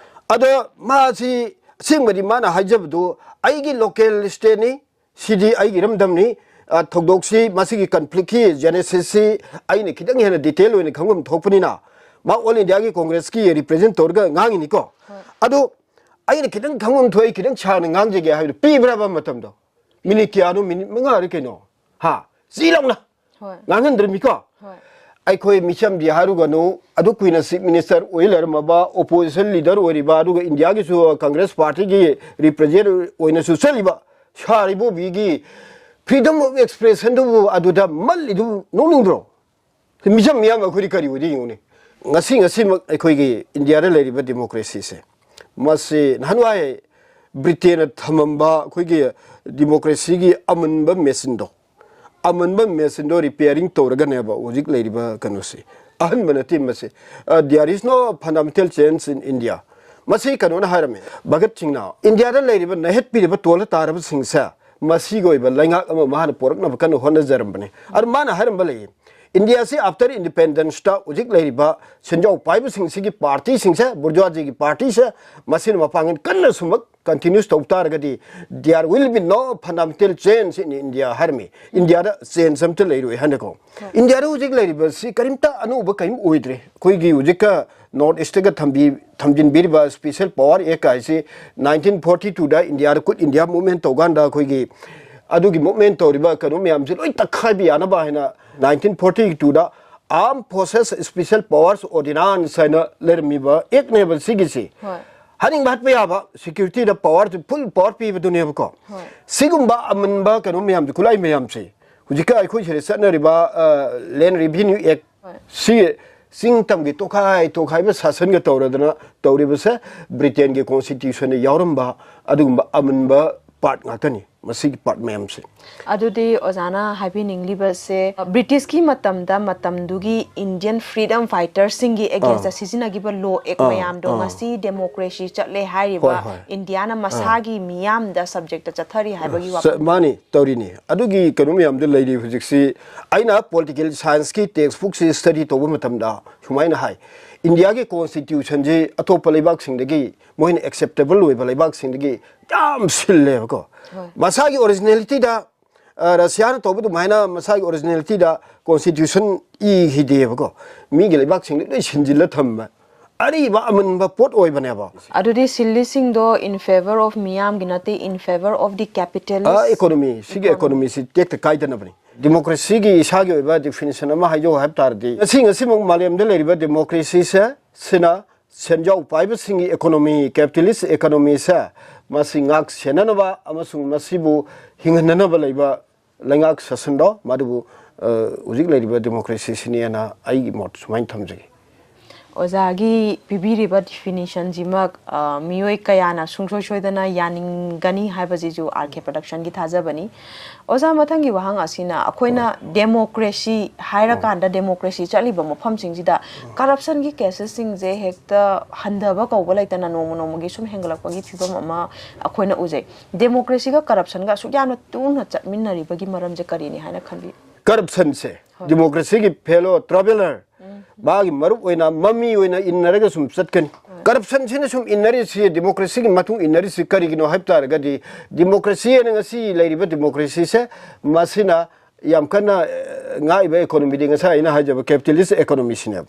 ꯑꯗꯣ ꯃꯥꯁꯤ ꯑꯁꯦꯡꯕꯗꯤ ꯃꯥꯅ ꯍꯥꯏꯖꯕꯗꯨ ꯑꯩꯒꯤ ꯂꯣꯀꯦꯜ ꯁ꯭ꯇꯦꯠꯅꯤ, ꯁꯤꯗꯤ ꯑꯩꯒꯤ ꯏꯔꯝꯗꯝꯅꯤ, ꯑ, ꯊꯧꯗꯣꯛꯁꯤ, ꯃꯁꯤꯒꯤ ꯀꯟꯐ꯭ꯂꯤꯛꯀꯤ ꯖꯦꯅꯦꯁꯤꯁꯁꯤ ꯑꯩꯅ ꯈꯤꯇꯪ ꯍꯦꯟꯅ ꯗꯤꯇꯦꯜ ꯑꯣꯏꯅ ꯈꯪꯐꯝ ꯊꯣꯛꯄꯅꯤꯅ, ꯃꯥ ꯑꯣꯜ ꯏꯟꯗꯤꯌꯥꯒꯤ ꯀꯣꯡꯒ꯭ꯔꯦꯁꯀꯤ ꯔꯤꯄ꯭ꯔꯖꯦꯟ ꯇꯧꯔꯒ ꯉꯥꯡꯉꯤꯅꯤꯀꯣ꯫ ꯍꯣꯏ꯫ ꯑꯗꯣ ꯑꯩꯅ ꯈꯤꯇꯪ ꯈꯪꯐꯝ ꯊꯣꯛꯏ, ꯈꯤꯇꯪ ꯁꯥꯡꯅ ꯉꯥꯡꯖꯒꯦ ꯍꯥꯏꯕꯗꯣ ꯄꯤꯕ꯭ꯔꯕ ꯃꯇꯝꯗꯣ? ꯃꯤꯅꯤꯠ ꯀꯌꯥꯅꯣ? ꯃꯤꯅꯤꯠ ꯃꯉꯥꯔ ꯀꯩꯅꯣ? ꯍꯥ? ꯆꯤ ꯂꯥꯎꯅ ꯍꯣꯏ꯫ ꯉꯥꯡꯍꯟꯗ꯭ꯔꯃꯤꯀꯣ? ꯍꯣꯏ꯫ ꯑꯩꯈꯣꯏ ꯃꯤꯆꯝꯗꯤ ꯍꯥꯏꯔꯨꯒꯅꯨ, ꯑꯗꯨ ꯀꯨꯏꯅ ꯆꯤꯐ ꯃꯤꯅꯤꯁꯇꯔ ꯑꯣꯏ ꯂꯩꯔꯝꯃꯕ, ꯑꯣꯄꯣꯖꯤꯁꯟ ꯂꯤꯗꯔ ꯑꯣꯏꯔꯤꯕ, ꯑꯗꯨꯒ ꯏꯟꯗꯤꯌꯥꯒꯤꯁꯨ ꯀꯪꯒ꯭ꯔꯦꯁ ꯄꯥꯔꯇꯤꯒꯤ ꯔꯤꯄ꯭ꯔꯖꯦꯟ ꯑꯣꯏꯅꯁꯨ ꯆꯠꯂꯤꯕ ꯁꯥꯔ ꯏꯕꯣꯕꯤꯒꯤ ꯐ꯭ꯔꯤꯗꯝ ꯑꯣꯐ ꯑꯦꯛꯁꯄ꯭ꯔꯦꯁꯟꯗꯨꯕꯨ ꯑꯗꯨꯗ ꯃꯜꯂꯤꯗꯨꯕꯨ ꯅꯣꯛꯅꯤꯡꯗ꯭ꯔꯣ? ꯃꯤꯆꯝ ꯃꯤꯌꯥꯝ ꯑꯩꯈꯣꯏꯗꯤ ꯀꯔꯤ ꯑꯣꯏꯗꯣꯏ ꯌꯦꯡꯉꯨꯅꯦ꯫ ꯉꯁꯤ, ꯉꯁꯤꯃꯛ ꯑꯩꯈꯣꯏꯒꯤ ꯏꯟꯗꯤꯌꯥꯗ ꯂꯩꯔꯤꯕ ꯗꯦꯃꯣꯀ꯭ꯔꯦꯁꯤꯁꯦ, ꯃꯁꯤ ꯅꯍꯥꯟꯋꯥꯏ ꯕ꯭ꯔꯤꯇꯦꯟꯅ ꯊꯝꯃꯝꯕ ꯑꯩꯈꯣꯏꯒꯤ ꯗꯦꯃꯣꯀ꯭ꯔꯦꯁꯤꯒꯤ ꯑꯃꯟꯕ ꯃꯦꯆꯤꯟꯗꯣ, ꯑꯃꯟꯕ ꯃꯦꯆꯤꯟꯗꯣ ꯔꯤꯄꯤꯌꯥꯔꯤꯡ ꯇꯧꯔꯒꯅꯦꯕ ꯍꯧꯖꯤꯛ ꯂꯩꯔꯤꯕ ꯀꯩꯅꯣꯁꯤ꯫ ꯑꯍꯟꯕ ꯅꯠꯇꯦ ꯃꯁꯤ꯫ ꯑ, "There is no fundamental change in India." ꯃꯁꯤ ꯀꯩꯅꯣꯅ ꯍꯥꯏꯔꯝꯃꯤ, ꯚꯒꯠ ꯁꯤꯡꯅ, "ꯏꯟꯗꯤꯌꯥꯗ ꯂꯩꯔꯤꯕ ꯅꯩꯍꯠꯄꯤꯔꯤꯕ ꯇꯣꯜꯂ ꯇꯥꯔꯕꯁꯤꯡꯁꯦ ꯃꯁꯤꯒꯤ ꯑꯣꯏꯕ ꯂꯩꯉꯥꯛ ꯑꯃ ꯃꯥꯅ ꯄꯣꯔꯛꯅꯕ ꯀꯟꯅ ꯍꯣꯠꯅꯖꯔꯝꯕꯅꯤ"꯫ ꯑꯗꯨ ꯃꯥꯅ ꯍꯥꯏꯔꯝꯕ ꯂꯩꯌꯦ, ꯏꯟꯗꯤꯌꯥꯁꯤ ꯑꯥꯐꯇꯔ ꯏꯟꯗꯤꯄꯦꯟꯗꯦꯟꯁꯇ ꯍꯧꯖꯤꯛ ꯂꯩꯔꯤꯕ ꯁꯦꯟꯖꯥꯎ ꯄꯥꯏꯕꯁꯤꯡꯁꯤꯒꯤ ꯄꯥꯔꯇꯤꯁꯤꯡꯁꯦ, ꯕꯨꯔꯖ꯭ꯋꯥꯖꯤꯒꯤ ꯄꯥꯔꯇꯤꯁꯦ, ꯃꯁꯤꯅ ꯃꯄꯥꯡꯒꯜ ꯀꯟꯅ ꯁꯨꯝꯃꯛ ꯀꯟꯇꯤꯅ꯭ꯌꯨꯁ ꯇꯧ ꯇꯥꯔꯒꯗꯤ, "There will be no fundamental change in India" ꯍꯥꯏꯔꯝꯃꯤ꯫ ꯏꯟꯗꯤꯌꯥꯗ ꯆꯦꯟꯖ ꯑꯝꯇ ꯂꯩꯔꯣꯏ ꯍꯥꯏꯅꯀꯣ꯫ ꯍꯣꯏ꯫ ꯏꯟꯗꯤꯌꯥꯗ ꯍꯧꯖꯤꯛ ꯂꯩꯔꯤꯕꯁꯤ ꯀꯔꯤꯝꯇ ꯑꯅꯧꯕ ꯀꯔꯤꯝ ꯑꯣꯏꯗ꯭ꯔꯦ꯫ ꯑꯩꯈꯣꯏꯒꯤ ꯍꯧꯖꯤꯛꯀ ꯅꯣꯔꯠ ꯏꯁꯇꯒ ꯊꯝꯕꯤ-, ꯊꯝꯖꯤꯟꯕꯤꯔꯤꯕ ꯁ꯭ꯄꯦꯁꯦꯜ ꯄꯋꯥꯔ ꯑꯦꯛ ꯍꯥꯏꯁꯤ ꯅꯥꯏꯟꯇꯤꯟ ꯐꯣꯔꯇꯤ ꯇꯨꯗ ꯏꯟꯗꯤꯌꯥꯗ ꯀꯨꯠ ꯏꯟꯗꯤꯌꯥ ꯃꯨꯚꯃꯦꯟ ꯇꯧꯀꯥꯟꯗ ꯑꯩꯈꯣꯏꯒꯤ ꯑꯗꯨꯒꯤ ꯃꯨꯚꯃꯦꯟ ꯇꯧꯔꯤꯕ ꯀꯩꯅꯣ ꯃꯌꯥꯝꯁꯤ ꯂꯣꯏ ꯇꯛꯈꯥꯏꯕ ꯌꯥꯅꯕ ꯍꯥꯏꯅ ꯅꯥꯏꯟꯇꯤꯟ ꯐꯣꯔꯇꯤ ꯇꯨꯗ Armed Forces Special Powers Ordinance ꯍꯥꯏꯅ ꯂꯩꯔꯝꯃꯤꯕ ꯑꯦꯛꯅꯦꯕ ꯁꯤꯒꯤꯁꯤ꯫ ꯍꯣꯏ꯫ ꯍꯥꯠꯅꯤꯡꯕ ꯍꯥꯠꯄ ꯌꯥꯕ, ꯁꯦꯀ꯭ꯌꯨꯔꯤꯇꯤꯗ ꯄꯋꯥꯔ, ꯐꯨꯜ ꯄꯋꯥꯔ ꯄꯤꯕꯗꯨꯅꯦꯕꯀꯣ꯫ ꯍꯣꯏ꯫ ꯁꯤꯒꯨꯝꯕ ꯑꯃꯟꯕ ꯀꯩꯅꯣ ꯃꯌꯥꯝꯁꯦ, ꯈꯨꯠꯂꯥꯏ ꯃꯌꯥꯝꯁꯦ, ꯍꯧꯖꯤꯛꯀ ꯑꯩꯈꯣꯏ ꯁꯤꯗ ꯆꯠꯅꯔꯤꯕ, ꯑ, ꯂꯦꯟ ꯔꯤꯚꯤꯅ꯭ꯌꯨ ꯑꯦꯛ, ꯍꯣꯏ꯫ ꯁꯤ ꯆꯤꯡ ꯇꯝꯒꯤ ꯇꯣꯈꯥꯏ ꯇꯣꯈꯥꯏꯕ ꯁꯥꯁꯟꯒ ꯇꯧꯔꯗꯅ ꯇꯧꯔꯤꯕꯁꯦ, ꯕ꯭ꯔꯤꯇꯦꯟꯒꯤ ꯀꯣꯟꯁꯇꯤꯇ꯭ꯌꯨꯁꯟꯗ ꯌꯥꯎꯔꯝꯕ ꯑꯗꯨꯒꯨꯝꯕ ꯑꯃꯟꯕ ꯄꯥꯔꯠ ꯉꯥꯛꯇꯅꯤ ꯃꯁꯤꯒꯤ ꯄꯥꯔꯠ ꯃꯌꯥꯝꯁꯦ꯫ ꯑꯗꯨꯗꯤ ꯑꯣꯖꯥꯅ ꯍꯥꯏꯕꯤꯅꯤꯡꯂꯤꯕꯁꯦ, ꯕ꯭ꯔꯤꯇꯤꯁꯀꯤ ꯃꯇꯝꯗ, ꯃꯇꯝꯗꯨꯒꯤ ꯏꯟꯗꯤꯌꯟ ꯐ꯭ꯔꯤꯗꯝ ꯐꯥꯏꯇꯔꯁꯤꯡꯒꯤ ꯑꯦꯒꯦꯟꯁꯇ ꯁꯤꯖꯤꯟꯅꯈꯤꯕ ꯂꯣ ꯑꯦꯛ ꯑꯥ, ꯃꯌꯥꯝꯗꯣ ꯑꯥ꯫ ꯉꯁꯤ ꯗꯦꯃꯣꯀ꯭ꯔꯦꯁꯤ ꯆꯠꯂꯦ ꯍꯥꯏꯔꯤꯕ ꯍꯣꯏ, ꯍꯣꯏ꯫ ꯏꯟꯗꯤꯌꯥꯅ ꯃꯁꯥꯒꯤ ꯃꯤꯌꯥꯝꯗ ꯁꯕꯖꯦꯛꯇ ꯆꯠꯊꯔꯤ ꯍꯥꯏꯕꯒꯤ ꯆ- ꯋꯥꯐꯝ꯫ ꯃꯥꯅꯤ, ꯇꯧꯔꯤꯅꯤ꯫ ꯑꯗꯨꯒꯤ ꯀꯩꯅꯣ ꯃꯌꯥꯝꯗꯣ ꯂꯩꯔꯤ ꯍꯧꯖꯤꯛꯁꯤ꯫ ꯑꯩꯅ ꯄꯣꯂꯤꯇꯤꯀꯦꯜ ꯁꯥꯏꯟꯁꯀꯤ ꯇꯦꯛꯁ ꯕꯨꯛꯁꯤ ꯁ꯭ꯇꯗꯤ ꯇꯧꯕ ꯃꯇꯝꯗ ꯁꯨꯃꯥꯏꯅ ꯍꯥꯏ, ꯏꯟꯗꯤꯌꯥꯒꯤ ꯀꯣꯟꯁꯇꯤꯇ꯭ꯌꯨꯁꯟꯁꯤ ꯑꯇꯣꯞꯄ ꯂꯩꯕꯥꯛꯁꯤꯡꯗꯒꯤ ꯃꯣꯏꯅ ꯑꯦꯛꯁꯦꯞꯇꯦꯕꯜ ꯑꯣꯏꯕ ꯂꯩꯕꯥꯛꯁꯤꯡꯗꯒꯤ ꯌꯥꯝ ꯁꯤꯜꯂꯦꯕꯀꯣ꯫ ꯍꯣꯏ꯫ ꯃꯁꯥꯒꯤ ꯑꯣꯔꯤꯖꯤꯅꯦꯂꯤꯇꯤꯗ, ꯑ, ꯔꯁꯤꯌꯥꯅ ꯇꯧꯕ ꯑꯗꯨꯃꯥꯏꯅ ꯃꯁꯥꯒꯤ ꯑꯣꯔꯤꯖꯤꯅꯦꯂꯤꯇꯤꯗ ꯀꯣꯟꯁꯇꯤꯇ꯭ꯌꯨꯁꯟ ꯏꯈꯤꯗꯦꯕꯀꯣ꯫ ꯃꯤꯒꯤ ꯂꯩꯕꯥꯛꯁꯤꯡꯗ ꯂꯣꯏ ꯁꯤꯟꯖꯤꯜꯂ ꯊꯝꯕ꯫ ꯑꯔꯤꯕ ꯑꯃꯟꯕ ꯄꯣꯠ ꯑꯣꯏꯕꯅꯦꯕ꯫ ꯑꯗꯨꯗꯤ ꯁꯤꯜꯂꯤꯁꯤꯡꯗꯣ in favour of ꯃꯤꯌꯥꯝꯒꯤ ꯅꯠꯇꯦ, in favour of the capitalist ꯑ, ꯏꯀꯣꯅꯣꯃꯤ, ꯁꯤꯒꯤ ꯏꯀꯣꯅꯣꯃꯤꯁꯤ ꯇꯦꯛꯇ ꯀꯥꯏꯗꯅꯕꯅꯤ꯫ ꯗꯦꯃꯣꯀ꯭ꯔꯦꯁꯤꯒꯤ ꯏꯁꯥꯒꯤ ꯑꯣꯏꯕ ꯗꯤꯐꯤꯅꯤꯁꯟ ꯑꯃ ꯍꯥꯏꯖꯧ ꯍꯥꯏꯕ ꯇꯥꯔꯗꯤ, ꯉꯁꯤ, ꯉꯁꯤꯃꯛ ꯃꯥꯂꯦꯝꯗ ꯂꯩꯔꯤꯕ ꯗꯦꯃꯣꯀ꯭ꯔꯦꯁꯤꯁꯦ, ꯁꯤꯅ ꯁꯦꯟꯖꯥꯎ ꯄꯥꯏꯕꯁꯤꯡꯒꯤ ꯏꯀꯣꯅꯣꯃꯤ, ꯀꯦꯄꯤꯇꯦꯂꯤꯁ ꯏꯀꯣꯅꯣꯃꯤꯁꯦ, ꯃꯁꯤ ꯉꯥꯛ ꯁꯦꯟꯅꯅꯕ ꯑꯃꯁꯨꯡ ꯃꯁꯤꯕꯨ ꯍꯤꯡꯍꯟꯅꯅꯕ ꯂꯩꯕ ꯂꯩꯉꯥꯛ ꯁꯥꯁꯟꯗꯣ, ꯃꯗꯨꯕꯨ, ꯑ, ꯍꯧꯖꯤꯛ ꯂꯩꯔꯤꯕ ꯗꯦꯃꯣꯀ꯭ꯔꯦꯁꯤꯁꯤꯅꯦꯅ ꯑꯩꯒꯤ ꯃꯣꯠ ꯁꯨꯃꯥꯏꯅ ꯊꯝꯖꯒꯦ꯫ ꯑꯣꯖꯥꯒꯤ ꯄꯤꯕꯤꯔꯤꯕ ꯗꯤꯐꯤꯅꯤꯁꯟꯁꯤꯃꯛ, ꯑ, ꯃꯤꯑꯣꯏ ꯀꯌꯥꯅ ꯁꯨꯡꯁꯣꯏ ꯁꯣꯏꯗꯅ ꯌꯥꯅꯤꯡꯒꯅꯤ ꯍꯥꯏꯕꯁꯤꯁꯨ ꯑꯥꯔ ꯀꯦ ꯄ꯭ꯔꯗꯛꯁꯟꯒꯤ ꯊꯥꯖꯕꯅꯤ꯫ ꯑꯣꯖꯥ, ꯃꯊꯪꯒꯤ ꯋꯥꯍꯪ ꯑꯁꯤꯅ, ꯑꯩꯈꯣꯏꯅ ꯗꯦꯃꯣꯀ꯭ꯔꯦꯁꯤ ꯍꯥꯏꯔꯀꯥꯟꯗ, ꯗꯦꯃꯣꯀ꯭ꯔꯦꯁꯤ ꯆꯠꯂꯤꯕ ꯃꯐꯝꯁꯤꯡꯁꯤꯗ ꯀꯔꯞꯁꯟꯒꯤ ꯀꯦꯁꯦꯁꯁꯤꯡꯁꯦ ꯍꯦꯛꯇ ꯍꯟꯊꯕ ꯀꯧꯕ ꯂꯩꯇꯅ ꯅꯣꯡꯃ ꯅꯣꯡꯃꯒꯤ ꯁꯨꯝ ꯍꯦꯟꯒꯠꯂꯛꯄꯒꯤ ꯐꯤꯕꯝ ꯑꯃ ꯑꯩꯈꯣꯏꯅ ꯎꯖꯩ꯫ ꯗꯦꯃꯣꯀ꯭ꯔꯦꯁꯤꯒ ꯀꯔꯞꯁꯟꯒ ꯑꯁꯨꯛ ꯌꯥꯝꯅ ꯇꯨꯅ ꯆꯠꯃꯤꯟꯅꯔꯤꯕꯒꯤ ꯃꯔꯝꯁꯦ ꯀꯔꯤꯅꯤ ꯍꯥꯏꯅ ꯈꯟꯕꯤ? ꯀꯔꯞꯁꯟꯁꯦ, ꯍꯣꯏ꯫ ꯗꯦꯃꯣꯀ꯭ꯔꯦꯁꯤꯒꯤ ꯐꯦꯂꯣ ꯇ꯭ꯔꯥꯚꯦꯂꯔ, ꯃꯥꯒꯤ ꯃꯔꯨꯞ ꯑꯣꯏꯅ ꯃꯃꯤ ꯑꯣꯏꯅ ꯏꯟꯅꯔꯒ ꯁꯨꯝ ꯆꯠꯀꯅꯤ꯫ ꯀꯔꯞꯁꯟꯁꯤꯅ ꯁꯨꯝ ꯏꯟꯅꯔꯤꯁꯤ, ꯗꯦꯃꯣꯀ꯭ꯔꯦꯁꯤꯒꯤ ꯃꯇꯨꯡ ꯏꯟꯅꯔꯤꯁꯤ ꯀꯔꯤꯒꯤꯅꯣ ꯍꯥꯏꯕ ꯇꯥꯔꯒꯗꯤ, ꯗꯦꯃꯣꯀ꯭ꯔꯦꯁꯤ ꯍꯥꯏꯅ ꯉꯁꯤ ꯂꯩꯔꯤꯕ ꯗꯦꯃꯣꯀ꯭ꯔꯦꯁꯤꯁꯦ, ꯃꯁꯤꯅ ꯌꯥꯝ ꯀꯟꯅ, ꯑ, ꯉꯥꯛꯏꯕ ꯏꯀꯣꯅꯣꯃꯤꯗꯤ ꯉꯁꯥꯏ ꯑꯩꯅ ꯍꯥꯏꯖꯕ ꯀꯦꯄꯤꯇꯦꯂꯤꯁ ꯏꯀꯣꯅꯣꯃꯤꯁꯤꯅꯦꯕ꯫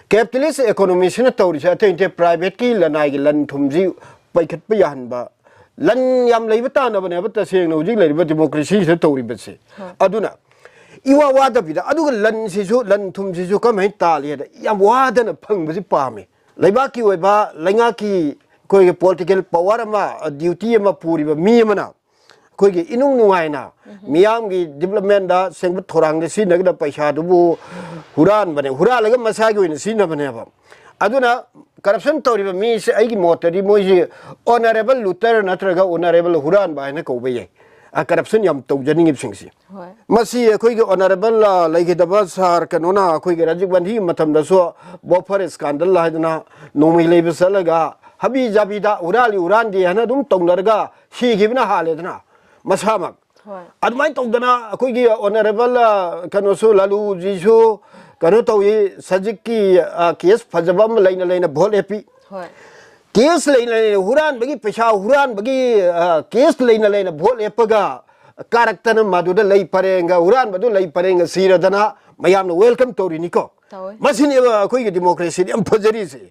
ꯀꯦꯄꯤꯇꯦꯂꯤꯁ ꯏꯀꯣꯅꯣꯃꯤꯁꯤꯅ ꯇꯧꯔꯤꯁꯦ ꯑꯇꯩ ꯅꯠꯇꯦ, ꯄ꯭ꯔꯥꯏꯚꯦꯠꯀꯤ ꯂꯅꯥꯏꯒꯤ ꯂꯟ ꯊꯨꯝꯁꯤ ꯄꯩꯈꯠꯄ ꯌꯥꯍꯟꯕ, ꯂꯟ ꯌꯥꯝ ꯂꯩꯕ ꯇꯥꯟꯅꯕꯅꯦꯕ ꯇꯁꯦꯡꯅ ꯍꯧꯖꯤꯛ ꯂꯩꯔꯤꯕ ꯗꯦꯃꯣꯀ꯭ꯔꯦꯁꯤꯁꯤꯗ ꯇꯧꯔꯤꯕꯁꯦ꯫ ꯑꯗꯨꯅ ꯏꯋꯥ ꯋꯥꯗꯕꯤꯗ, ꯑꯗꯨꯒ ꯂꯟꯁꯤꯁꯨ, ꯂꯟ ꯊꯨꯝꯁꯤꯁꯨ ꯀꯃꯥꯏꯅ ꯇꯥꯜꯂꯤ ꯍꯥꯏꯗ, ꯌꯥꯝ ꯋꯥꯗꯅ ꯐꯪꯕꯁꯤ ꯄꯥꯝꯃꯤ꯫ ꯂꯩꯕꯥꯛꯀꯤ ꯑꯣꯏꯕ, ꯂꯩꯉꯥꯛꯀꯤ ꯑꯩꯈꯣꯏꯒꯤ ꯄꯣꯂꯤꯇꯤꯀꯦꯜ ꯄꯋꯥꯔ ꯑꯃ, ꯗ꯭ꯌꯨꯇꯤ ꯑꯃ ꯄꯨꯔꯤꯕ ꯃꯤ ꯑꯃꯅ ꯑꯩꯈꯣꯏꯒꯤ ꯏꯅꯨꯡ ꯅꯨꯡꯉꯥꯏꯅ ꯃꯤꯌꯥꯝꯒꯤ ꯗꯤꯕ꯭ꯂꯞꯃꯦꯟꯗ, ꯁꯦꯝꯒꯠ ꯊꯧꯔꯥꯡꯗ ꯁꯤꯖꯤꯟꯅꯒꯗꯕ ꯄꯩꯁꯥꯗꯨꯕꯨ ꯍꯨꯔꯥꯟꯕꯅꯦ, ꯍꯨꯔꯥꯜꯂꯒ ꯃꯁꯥꯒꯤ ꯑꯣꯏꯅ ꯁꯤꯖꯤꯟꯅꯕꯅꯦꯕ꯫ ꯑꯗꯨꯅ ꯀꯔꯞꯁꯟ ꯇꯧꯔꯤꯕ ꯃꯤꯁꯦ ꯑꯩꯒꯤ ꯃꯣꯠꯇꯗꯤ ꯃꯣꯏꯁꯤ ꯑꯣꯅꯔꯦꯕꯜ ꯂꯨꯇꯔ ꯅꯠꯇ꯭ꯔꯒ ꯑꯣꯅꯔꯦꯕꯜ ꯍꯨꯔꯥꯟꯕ ꯍꯥꯏꯅ ꯀꯧꯕ ꯌꯥꯏ꯫ ꯀꯔꯞꯁꯟ ꯌꯥꯝ ꯇꯧꯖꯅꯤꯡꯉꯤꯕꯁꯤꯡꯁꯤ꯫ ꯍꯣꯏ꯫ ꯃꯁꯤ ꯑꯩꯈꯣꯏꯒꯤ ꯑꯣꯅꯔꯦꯕꯜ ꯂꯩꯈꯤꯗꯕ ꯁꯥꯔ ꯀꯩꯅꯣꯅ ꯑꯩꯈꯣꯏꯒꯤ ꯔꯥꯖꯤꯕ ꯒꯥꯟꯙꯤꯒꯤ ꯃꯇꯝꯗꯁꯨ ꯕꯣꯐꯔ ꯁ꯭ꯀꯥꯟꯗꯜ ꯍꯥꯏꯗꯅ ꯅꯣꯡꯃꯩ ꯂꯩꯕ ꯆꯠꯂꯒ ꯍꯥꯕꯤ ꯖꯥꯕꯤꯗ ꯍꯨꯔꯥꯜꯂꯤ ꯍꯨꯔꯥꯟꯗꯦ ꯍꯥꯏꯅ ꯑꯗꯨꯝ ꯇꯧꯅꯔꯒ ꯁꯤꯈꯤꯕꯅ ꯍꯥꯜꯂꯦꯗꯅ ꯃꯁꯥꯃꯛ꯫ ꯍꯣꯏ꯫ ꯑꯗꯨꯃꯥꯏꯅ ꯇꯧꯗꯅ ꯑꯩꯈꯣꯏꯒꯤ ꯑꯣꯅꯔꯦꯕꯜ ꯀꯩꯅꯣꯁꯨ ꯂꯥꯂꯨꯖꯤꯁꯨ ꯀꯩꯅꯣ ꯇꯧꯏ, ꯁꯖꯤꯛꯀꯤ ꯀꯦꯁ ꯐꯖꯕ ꯑꯃ ꯂꯩꯅ ꯂꯩꯅ ꯚꯣꯠ ꯂꯦꯞꯄꯤ꯫ ꯍꯣꯏ꯫ ꯀꯦꯁ ꯂꯩꯅ ꯂꯩꯅ ꯍꯨꯔꯥꯟꯕꯒꯤ ꯄꯩꯁꯥ ꯍꯨꯔꯥꯟꯕꯒꯤ ꯀꯦꯁ ꯂꯩꯅ ꯂꯩꯅ ꯚꯣꯠ ꯂꯦꯞꯄꯒ ꯀꯥꯔꯛꯇꯅ ꯃꯗꯨꯗ ꯂꯩ ꯄꯔꯦꯡꯒ ꯍꯨꯔꯥꯟꯕꯗꯨ ꯂꯩ ꯄꯔꯦꯡꯒ ꯁꯤꯔꯗꯅ ꯃꯌꯥꯝꯅ ꯋꯦꯜꯀꯝ ꯇꯧꯔꯤꯅꯤꯀꯣ꯫ ꯇꯧꯋꯦ꯫ ꯃꯁꯤꯅꯦꯕ ꯑꯩꯈꯣꯏꯒꯤ ꯗꯤꯃꯣꯀ꯭ꯔꯦꯁꯤꯗꯤ ꯌꯥꯝ ꯐꯖꯔꯤꯁꯦ꯫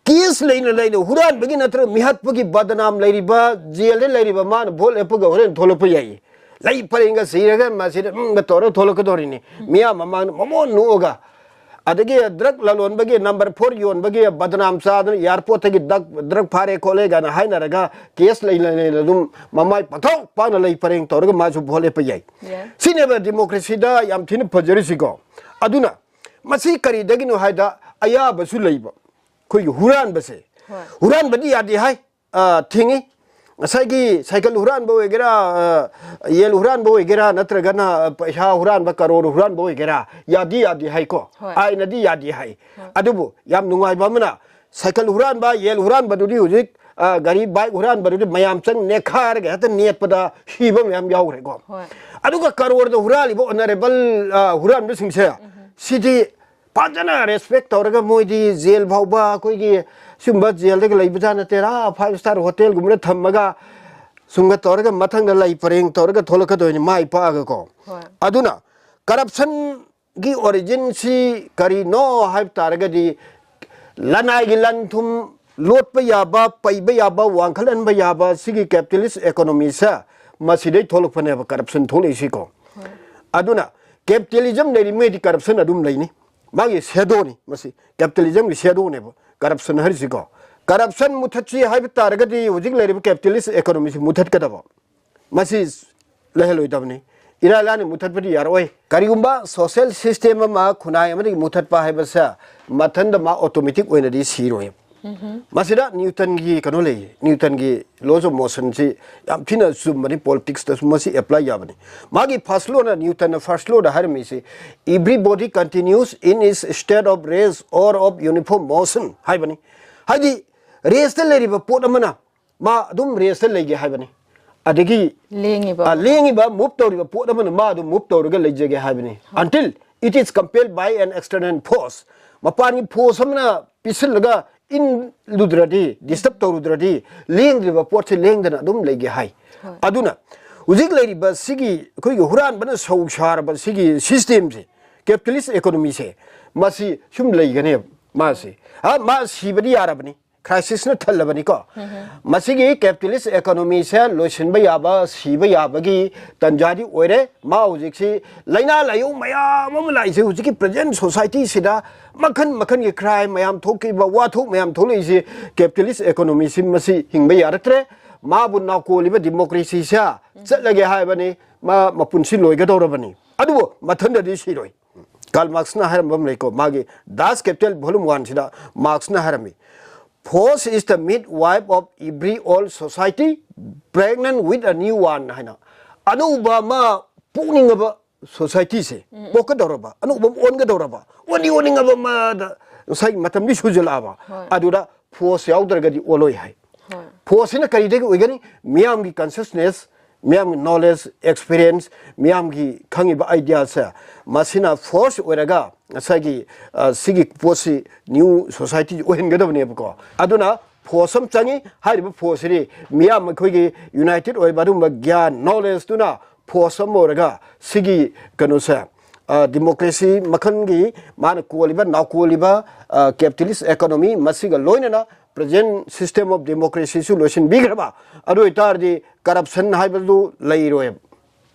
ꯀꯦꯁ ꯂꯩꯅ ꯂꯩꯅ ꯍꯨꯔꯥꯟꯕꯒꯤ ꯅꯠꯇ꯭ꯔꯒ ꯃꯤꯍꯠꯄꯒꯤ ꯕꯗꯅꯥꯝ ꯂꯩꯔꯤꯕ, ꯖꯦꯜꯗ ꯂꯩꯔꯤꯕ ꯃꯥꯅ ꯚꯣꯠ ꯂꯦꯞꯄꯒ ꯍꯣꯔꯦꯟ ꯊꯣꯛꯂꯛꯄ ꯌꯥꯏꯌꯦ꯫ ꯂꯩ ꯄꯔꯦꯡꯒ ꯁꯤꯔꯒ ꯃꯁꯤꯗ ꯎꯝꯒ ꯇꯧꯔꯒ ꯊꯣꯛꯂꯛꯀꯗꯧꯔꯤꯅꯤ꯫ ꯃꯤꯌꯥꯝ ꯃꯃꯥꯡꯗ ꯃꯃꯣꯟ ꯅꯣꯛꯑꯒ꯫ ꯑꯗꯒꯤ ꯗ꯭ꯔꯒ ꯂꯂꯣꯟꯕꯒꯤ ꯅꯝꯕꯔ ꯐꯣꯔ ꯌꯣꯟꯕꯒꯤ ꯕꯗꯅꯥꯝ ꯆꯥꯗꯅ ꯑꯦꯌꯥꯔꯄꯣꯔꯠꯇꯒꯤ ꯗ꯭ꯔꯒ ꯗ꯭ꯔꯒ ꯐꯥꯔꯦ ꯈꯣꯠꯂꯦ ꯀꯥꯏꯅ ꯍꯥꯏꯅꯔꯒ ꯀꯦꯁ ꯂꯩꯅ ꯂꯩꯅ ꯑꯗꯨꯝ ꯃꯃꯥꯏ ꯄꯥꯛꯊꯣꯛ ꯄꯥꯛꯅ ꯂꯩ ꯄꯔꯦꯡ ꯇꯧꯔꯒ ꯃꯥꯁꯨ ꯚꯣꯠ ꯂꯦꯞꯄ ꯌꯥꯏ꯫ ꯌꯥꯏ꯫ ꯁꯤꯅꯦꯕ ꯗꯤꯃꯣꯀ꯭ꯔꯦꯁꯤꯗ ꯌꯥꯝ ꯊꯤꯅ ꯐꯖꯔꯤꯁꯤꯀꯣ꯫ ꯑꯗꯨꯅ ꯃꯁꯤ ꯀꯔꯤꯗꯒꯤꯅꯣ ꯍꯥꯏꯗ ꯑꯌꯥꯕꯁꯨ ꯂꯩꯕ꯫ ꯑꯩꯈꯣꯏꯒꯤ ꯍꯨꯔꯥꯟꯕꯁꯦ꯫ ꯍꯣꯏ꯫ ꯍꯨꯔꯥꯟꯕꯗꯤ ꯌꯥꯗꯦ ꯍꯥꯏ꯫ ꯑ, ꯊꯤꯡꯉꯤ꯫ ꯉꯁꯥꯏꯒꯤ ꯁꯥꯏꯀꯜ ꯍꯨꯔꯥꯟꯕ ꯑꯣꯏꯒꯦꯔꯥ, ꯑ, ꯌꯦꯟ ꯍꯨꯔꯥꯟꯕ ꯑꯣꯏꯒꯦꯔꯥ, ꯅꯠꯇ꯭ꯔꯒꯅ ꯄꯩꯁꯥ ꯍꯨꯔꯥꯟꯕ ꯀꯔꯣꯔ ꯍꯨꯔꯥꯟꯕ ꯑꯣꯏꯒꯦꯔꯥ, ꯌꯥꯗꯤ ꯌꯥꯗꯦ ꯍꯥꯏꯀꯣ꯫ ꯍꯣꯏ꯫ ꯑꯥꯏꯟꯅꯗꯤ ꯌꯥꯗꯦ ꯍꯥꯏ꯫ ꯍꯣꯏ꯫ ꯑꯗꯨꯕꯨ ꯌꯥꯝ ꯅꯨꯡꯉꯥꯏꯕ ꯑꯃꯅ ꯁꯥꯏꯀꯜ ꯍꯨꯔꯥꯟꯕ, ꯌꯦꯟ ꯍꯨꯔꯥꯟꯕꯗꯨꯗꯤ ꯍꯧꯖꯤꯛ, ꯑ, ꯒꯥꯔꯤ ꯕꯥꯏꯛ ꯍꯨꯔꯥꯟꯕꯗꯨꯗꯤ ꯃꯌꯥꯝ ꯆꯪ ꯅꯦꯠꯈꯥꯏꯔꯒ ꯍꯦꯛꯇ ꯅꯦꯠꯄꯗ ꯁꯤꯕ ꯃꯌꯥꯝ ꯌꯥꯎꯈ꯭ꯔꯦꯀꯣ꯫ ꯍꯣꯏ꯫ ꯑꯗꯨꯒ ꯀꯔꯣꯔꯗ ꯍꯨꯔꯥꯜꯂꯤꯕ ꯑꯣꯅꯔꯦꯕꯜ, ꯑ, ꯍꯨꯔꯥꯟꯕꯁꯤꯡꯁꯦ ꯁꯤꯗꯤ ꯐꯖꯅ ꯔꯦꯁꯄꯦꯛ ꯇꯧꯔꯒ ꯃꯣꯏꯗꯤ ꯖꯦꯜ ꯐꯥꯎꯕ ꯑꯩꯈꯣꯏꯒꯤ ꯁꯤꯒꯨꯝꯕ ꯖꯦꯜꯗꯒ ꯂꯩꯕꯖꯥꯠ ꯅꯠꯇꯦ꯫ ꯑꯥ, ꯐꯥꯏꯚ ꯁ꯭ꯇꯥꯔ ꯍꯣꯇꯦꯜꯒꯨꯝꯕꯗ ꯊꯝꯃꯒ ꯁꯨꯝꯒ ꯇꯧꯔꯒ ꯃꯊꯪꯗ ꯂꯩ ꯄꯔꯦꯡ ꯇꯧꯔꯒ ꯊꯣꯛꯂꯛꯀꯗꯣꯏꯅꯤ ꯃꯥꯏ ꯄꯥꯛꯑꯒꯀꯣ꯫ ꯍꯣꯏ꯫ ꯑꯗꯨꯅ ꯀꯔꯞꯁꯟꯒꯤ ꯑꯣꯔꯤꯖꯤꯟꯁꯤ ꯀꯔꯤꯅꯣ ꯍꯥꯏꯕ ꯇꯥꯔꯒꯗꯤ ꯂꯅꯥꯏꯒꯤ ꯂꯟ ꯊꯨꯝ ꯂꯣꯠꯄ ꯌꯥꯕ, ꯄꯩꯕ ꯌꯥꯕ, ꯋꯥꯡꯈꯠꯍꯟꯕ ꯌꯥꯕ ꯁꯤꯒꯤ ꯀꯦꯄꯤꯇꯦꯂꯤꯁ ꯏꯀꯣꯅꯣꯃꯤꯁꯦ ꯃꯁꯤꯗꯩ ꯊꯣꯛꯂꯛꯄꯅꯦꯕ ꯀꯔꯞꯁꯟ ꯊꯣꯛꯂꯛꯏꯁꯤꯀꯣ꯫ ꯑꯗꯨꯅ ꯀꯦꯄꯤꯇꯦꯂꯤꯖꯝ ꯂꯩꯔꯤꯉꯩꯗꯤ ꯀꯔꯞꯁꯟ ꯑꯗꯨꯝ ꯂꯩꯅꯤ꯫ ꯃꯥꯒꯤ ꯁꯦꯗꯣꯅꯤ ꯃꯁꯤ, ꯀꯦꯄꯤꯇꯦꯂꯤꯖꯝꯒꯤ ꯁꯦꯗꯣꯅꯦꯕ ꯀꯔꯞꯁꯟ ꯍꯥꯏꯔꯤꯁꯤꯀꯣ꯫ ꯀꯔꯞꯁꯟ ꯃꯨꯊꯠꯁꯤ ꯍꯥꯏꯕ ꯇꯥꯔꯒꯗꯤ ꯍꯧꯖꯤꯛ ꯂꯩꯔꯤꯕ ꯀꯦꯄꯤꯇꯦꯂꯤꯁ ꯏꯀꯣꯅꯣꯃꯤꯁꯤ ꯃꯨꯊꯠꯀꯗꯕ꯫ ꯃꯁꯤ ꯂꯩꯍꯜꯂꯣꯏꯗꯕꯅꯤ꯫ ꯏꯔꯥꯏ ꯂꯥꯏꯅ ꯃꯨꯊꯠꯄꯗꯤ ꯌꯥꯔꯣꯏ꯫ ꯀꯔꯤꯒꯨꯝꯕ social system ꯑꯃ ꯈꯨꯟꯅꯥꯏ ꯑꯃꯗꯒꯤ ꯃꯨꯊꯠꯄ ꯍꯥꯏꯕꯁꯦ ꯃꯊꯟꯇ ꯃꯥ automatic ꯑꯣꯏꯅꯗꯤ ꯁꯤꯔꯣꯏ꯫ ꯃꯁꯤꯗ ꯅ꯭ꯌꯨꯇꯟꯒꯤ ꯀꯩꯅꯣ ꯂꯩ, ꯅ꯭ꯌꯨꯇꯟꯒꯤ laws of motion ꯁꯤ ꯌꯥꯝ ꯊꯤꯅ ꯆꯨꯝꯕꯅꯤ, politics ꯇꯁꯨ ꯃꯁꯤ apply ꯌꯥꯕꯅꯤ꯫ ꯃꯥꯒꯤ first law ꯅ, ꯅ꯭ꯌꯨꯇꯟꯅ first law the ꯍꯥꯏꯔꯝꯃꯤꯁꯤ, "Every body continues in its state of rest or of uniform motion" ꯍꯥꯏꯕꯅꯤ꯫ ꯍꯥꯏꯗꯤ, rest ꯇ ꯂꯩꯔꯤꯕ ꯄꯣꯠ ꯑꯃꯅ ꯃꯥ ꯑꯗꯨꯝ rest ꯇ ꯂꯩꯒꯦ ꯍꯥꯏꯕꯅꯤ꯫ ꯑꯗꯒꯤ, ꯂꯦꯡꯉꯤꯕ ꯑ, ꯂꯦꯡꯉꯤꯕ, move ꯇꯧꯔꯤꯕ ꯄꯣꯠ ꯑꯃꯅ ꯃꯥ ꯑꯗꯨꯝ move ꯇꯧꯔꯒ ꯂꯩꯖꯒꯦ ꯍꯥꯏꯕꯅꯤ, until it is compelled by an external force꯫ ꯃꯄꯥꯟꯒꯤ force ꯑꯃꯅ ꯄꯤꯁꯤꯜꯂꯒ ꯏꯟꯂꯨꯗ꯭ꯔꯗꯤ, disturb ꯇꯧꯔꯨꯗ꯭ꯔꯗꯤ, ꯂꯦꯡꯗ꯭ꯔꯤꯕ ꯄꯣꯠꯁꯦ ꯂꯦꯡꯗꯅ ꯑꯗꯨꯝ ꯂꯩꯒꯦ ꯍꯥꯏ꯫ ꯍꯣꯏ꯫ ꯑꯗꯨꯅ ꯍꯧꯖꯤꯛ ꯂꯩꯔꯤꯕ ꯁꯤꯒꯤ ꯑꯩꯈꯣꯏꯒꯤ ꯍꯨꯔꯥꯟꯕꯅ ꯁꯧ ꯁꯥꯔꯕ ꯁꯤꯒꯤ system ꯁꯦ, capitalist economy ꯁꯦ, ꯃꯁꯤ ꯁꯨꯝ ꯂꯩꯒꯅꯦꯕ ꯃꯥꯁꯦ꯫ ꯑ, ꯃꯥ ꯁꯤꯕꯗꯤ ꯌꯥꯔꯕꯅꯤ, crisis ꯅ ꯊꯜꯂꯕꯅꯤꯀꯣ꯫ ꯃꯁꯤꯒꯤ capitalist economy ꯁꯦ ꯂꯣꯏꯁꯤꯟꯕ ꯌꯥꯕ, ꯁꯤꯕ ꯌꯥꯕꯒꯤ ꯇꯟꯖꯥꯗꯤ ꯑꯣꯏꯔꯦ꯫ ꯃꯥ ꯍꯧꯖꯤꯛꯁꯤ ꯂꯥꯏꯅꯥ ꯂꯥꯏꯌꯣꯡ ꯃꯌꯥꯝ ꯑꯃ ꯂꯥꯛꯏꯁꯦ, ꯍꯧꯖꯤꯛꯀꯤ present society ꯁꯤꯗ ꯃꯈꯟ ꯃꯈꯟꯒꯤ crime ꯃꯌꯥꯝ ꯊꯣꯛꯈꯤꯕ, ꯋꯥꯊꯣꯛ ꯃꯌꯥꯝ ꯊꯣꯛꯂꯛꯏꯁꯦ, capitalist economy ꯁꯤ ꯃꯁꯤ ꯍꯤꯡꯕ ꯌꯥꯔꯛꯇ꯭ꯔꯦ꯫ ꯃꯥꯕꯨ ꯅꯥꯀꯣꯜꯂꯤꯕ democracy ꯁꯦ ꯆꯠꯂꯒꯦ ꯍꯥꯏꯕꯅꯤ, ꯃꯥ ꯃꯄꯨꯟꯁꯤ ꯂꯣꯏꯒꯗꯧꯔꯕꯅꯤ꯫ ꯑꯗꯨꯕꯨ ꯃꯊꯟꯗꯗꯤ ꯁꯤꯔꯣꯏ꯫ Karl Marx ꯅ ꯍꯥꯏꯔꯝꯕ ꯑꯃ ꯂꯩꯀꯣ, ꯃꯥꯒꯤ Das Kapital volume one ꯁꯤꯗ Marx ꯅ ꯍꯥꯏꯔꯝꯃꯤ, "Force is the midwife of every old society, pregnant with a new one" ꯍꯥꯏꯅ꯫ ꯑꯅꯧꯕ ꯑꯃ ꯄꯣꯛꯅꯤꯡꯉꯕ society ꯁꯦ, ꯄꯣꯛꯀꯗꯧꯔꯕ, ꯑꯅꯧꯕ ꯑꯃ ꯑꯣꯟꯒꯗꯧꯔꯕ, ꯑꯣꯟꯗꯤ ꯑꯣꯟꯅꯤꯡꯉꯕ ꯑꯃꯗ ꯉꯁꯥꯏꯒꯤ ꯃꯇꯝꯗꯤ ꯁꯨꯖꯜꯂꯛꯑꯕ, ꯍꯣꯏ꯫ ꯑꯗꯨꯗ force ꯌꯥꯎꯗ꯭ꯔꯒꯗꯤ ꯑꯣꯜꯂꯣꯏ ꯍꯥꯏ꯫ ꯍꯣꯏ꯫ Force ꯁꯤꯅ ꯀꯔꯤꯗꯒꯤ ꯑꯣꯏꯒꯅꯤ? ꯃꯤꯌꯥꯝꯒꯤ consciousness, ꯃꯤꯌꯥꯝꯒꯤ knowledge, experience, ꯃꯤꯌꯥꯝꯒꯤ ꯈꯪꯉꯤꯕ idea ꯁꯦ, ꯃꯁꯤꯅ force ꯑꯣꯏꯔꯒ ꯉꯁꯥꯏꯒꯤ, ꯑ, ꯁꯤꯒꯤ ꯄꯣꯠꯁꯤ new society ꯑꯣꯏꯍꯟꯒꯗꯕꯅꯦꯕꯀꯣ꯫ ꯑꯗꯨꯅ force ꯑꯃ ꯆꯪꯉꯤ꯫ ꯍꯥꯏꯔꯤꯕ force ꯁꯤꯗꯤ ꯃꯤꯌꯥꯝ ꯑꯩꯈꯣꯏꯒꯤ united ꯑꯣꯏꯕ ꯑꯗꯨꯒꯨꯝꯕ ꯒ꯭ꯌꯥꯟ, knowledge ꯇꯨꯅ force ꯑꯃ ꯑꯣꯏꯔꯒ ꯁꯤꯒꯤ ꯀꯩꯅꯣꯁꯦ, ꯑ, democracy ꯃꯈꯜꯒꯤ ꯃꯥꯅ ꯀꯣꯜꯂꯤꯕ, ꯅꯥꯀꯣꯜꯂꯤꯕ, ꯑ, capitalist economy ꯃꯁꯤꯒ ꯂꯣꯏꯅꯅ present system of democracy ꯁꯨ ꯂꯣꯏꯁꯤꯟꯕꯤꯈ꯭ꯔꯕ, ꯑꯗꯨ ꯑꯣꯏꯇꯥꯔꯗꯤ corruption ꯍꯥꯏꯕꯗꯨ ꯂꯩꯔꯣꯏꯕ꯫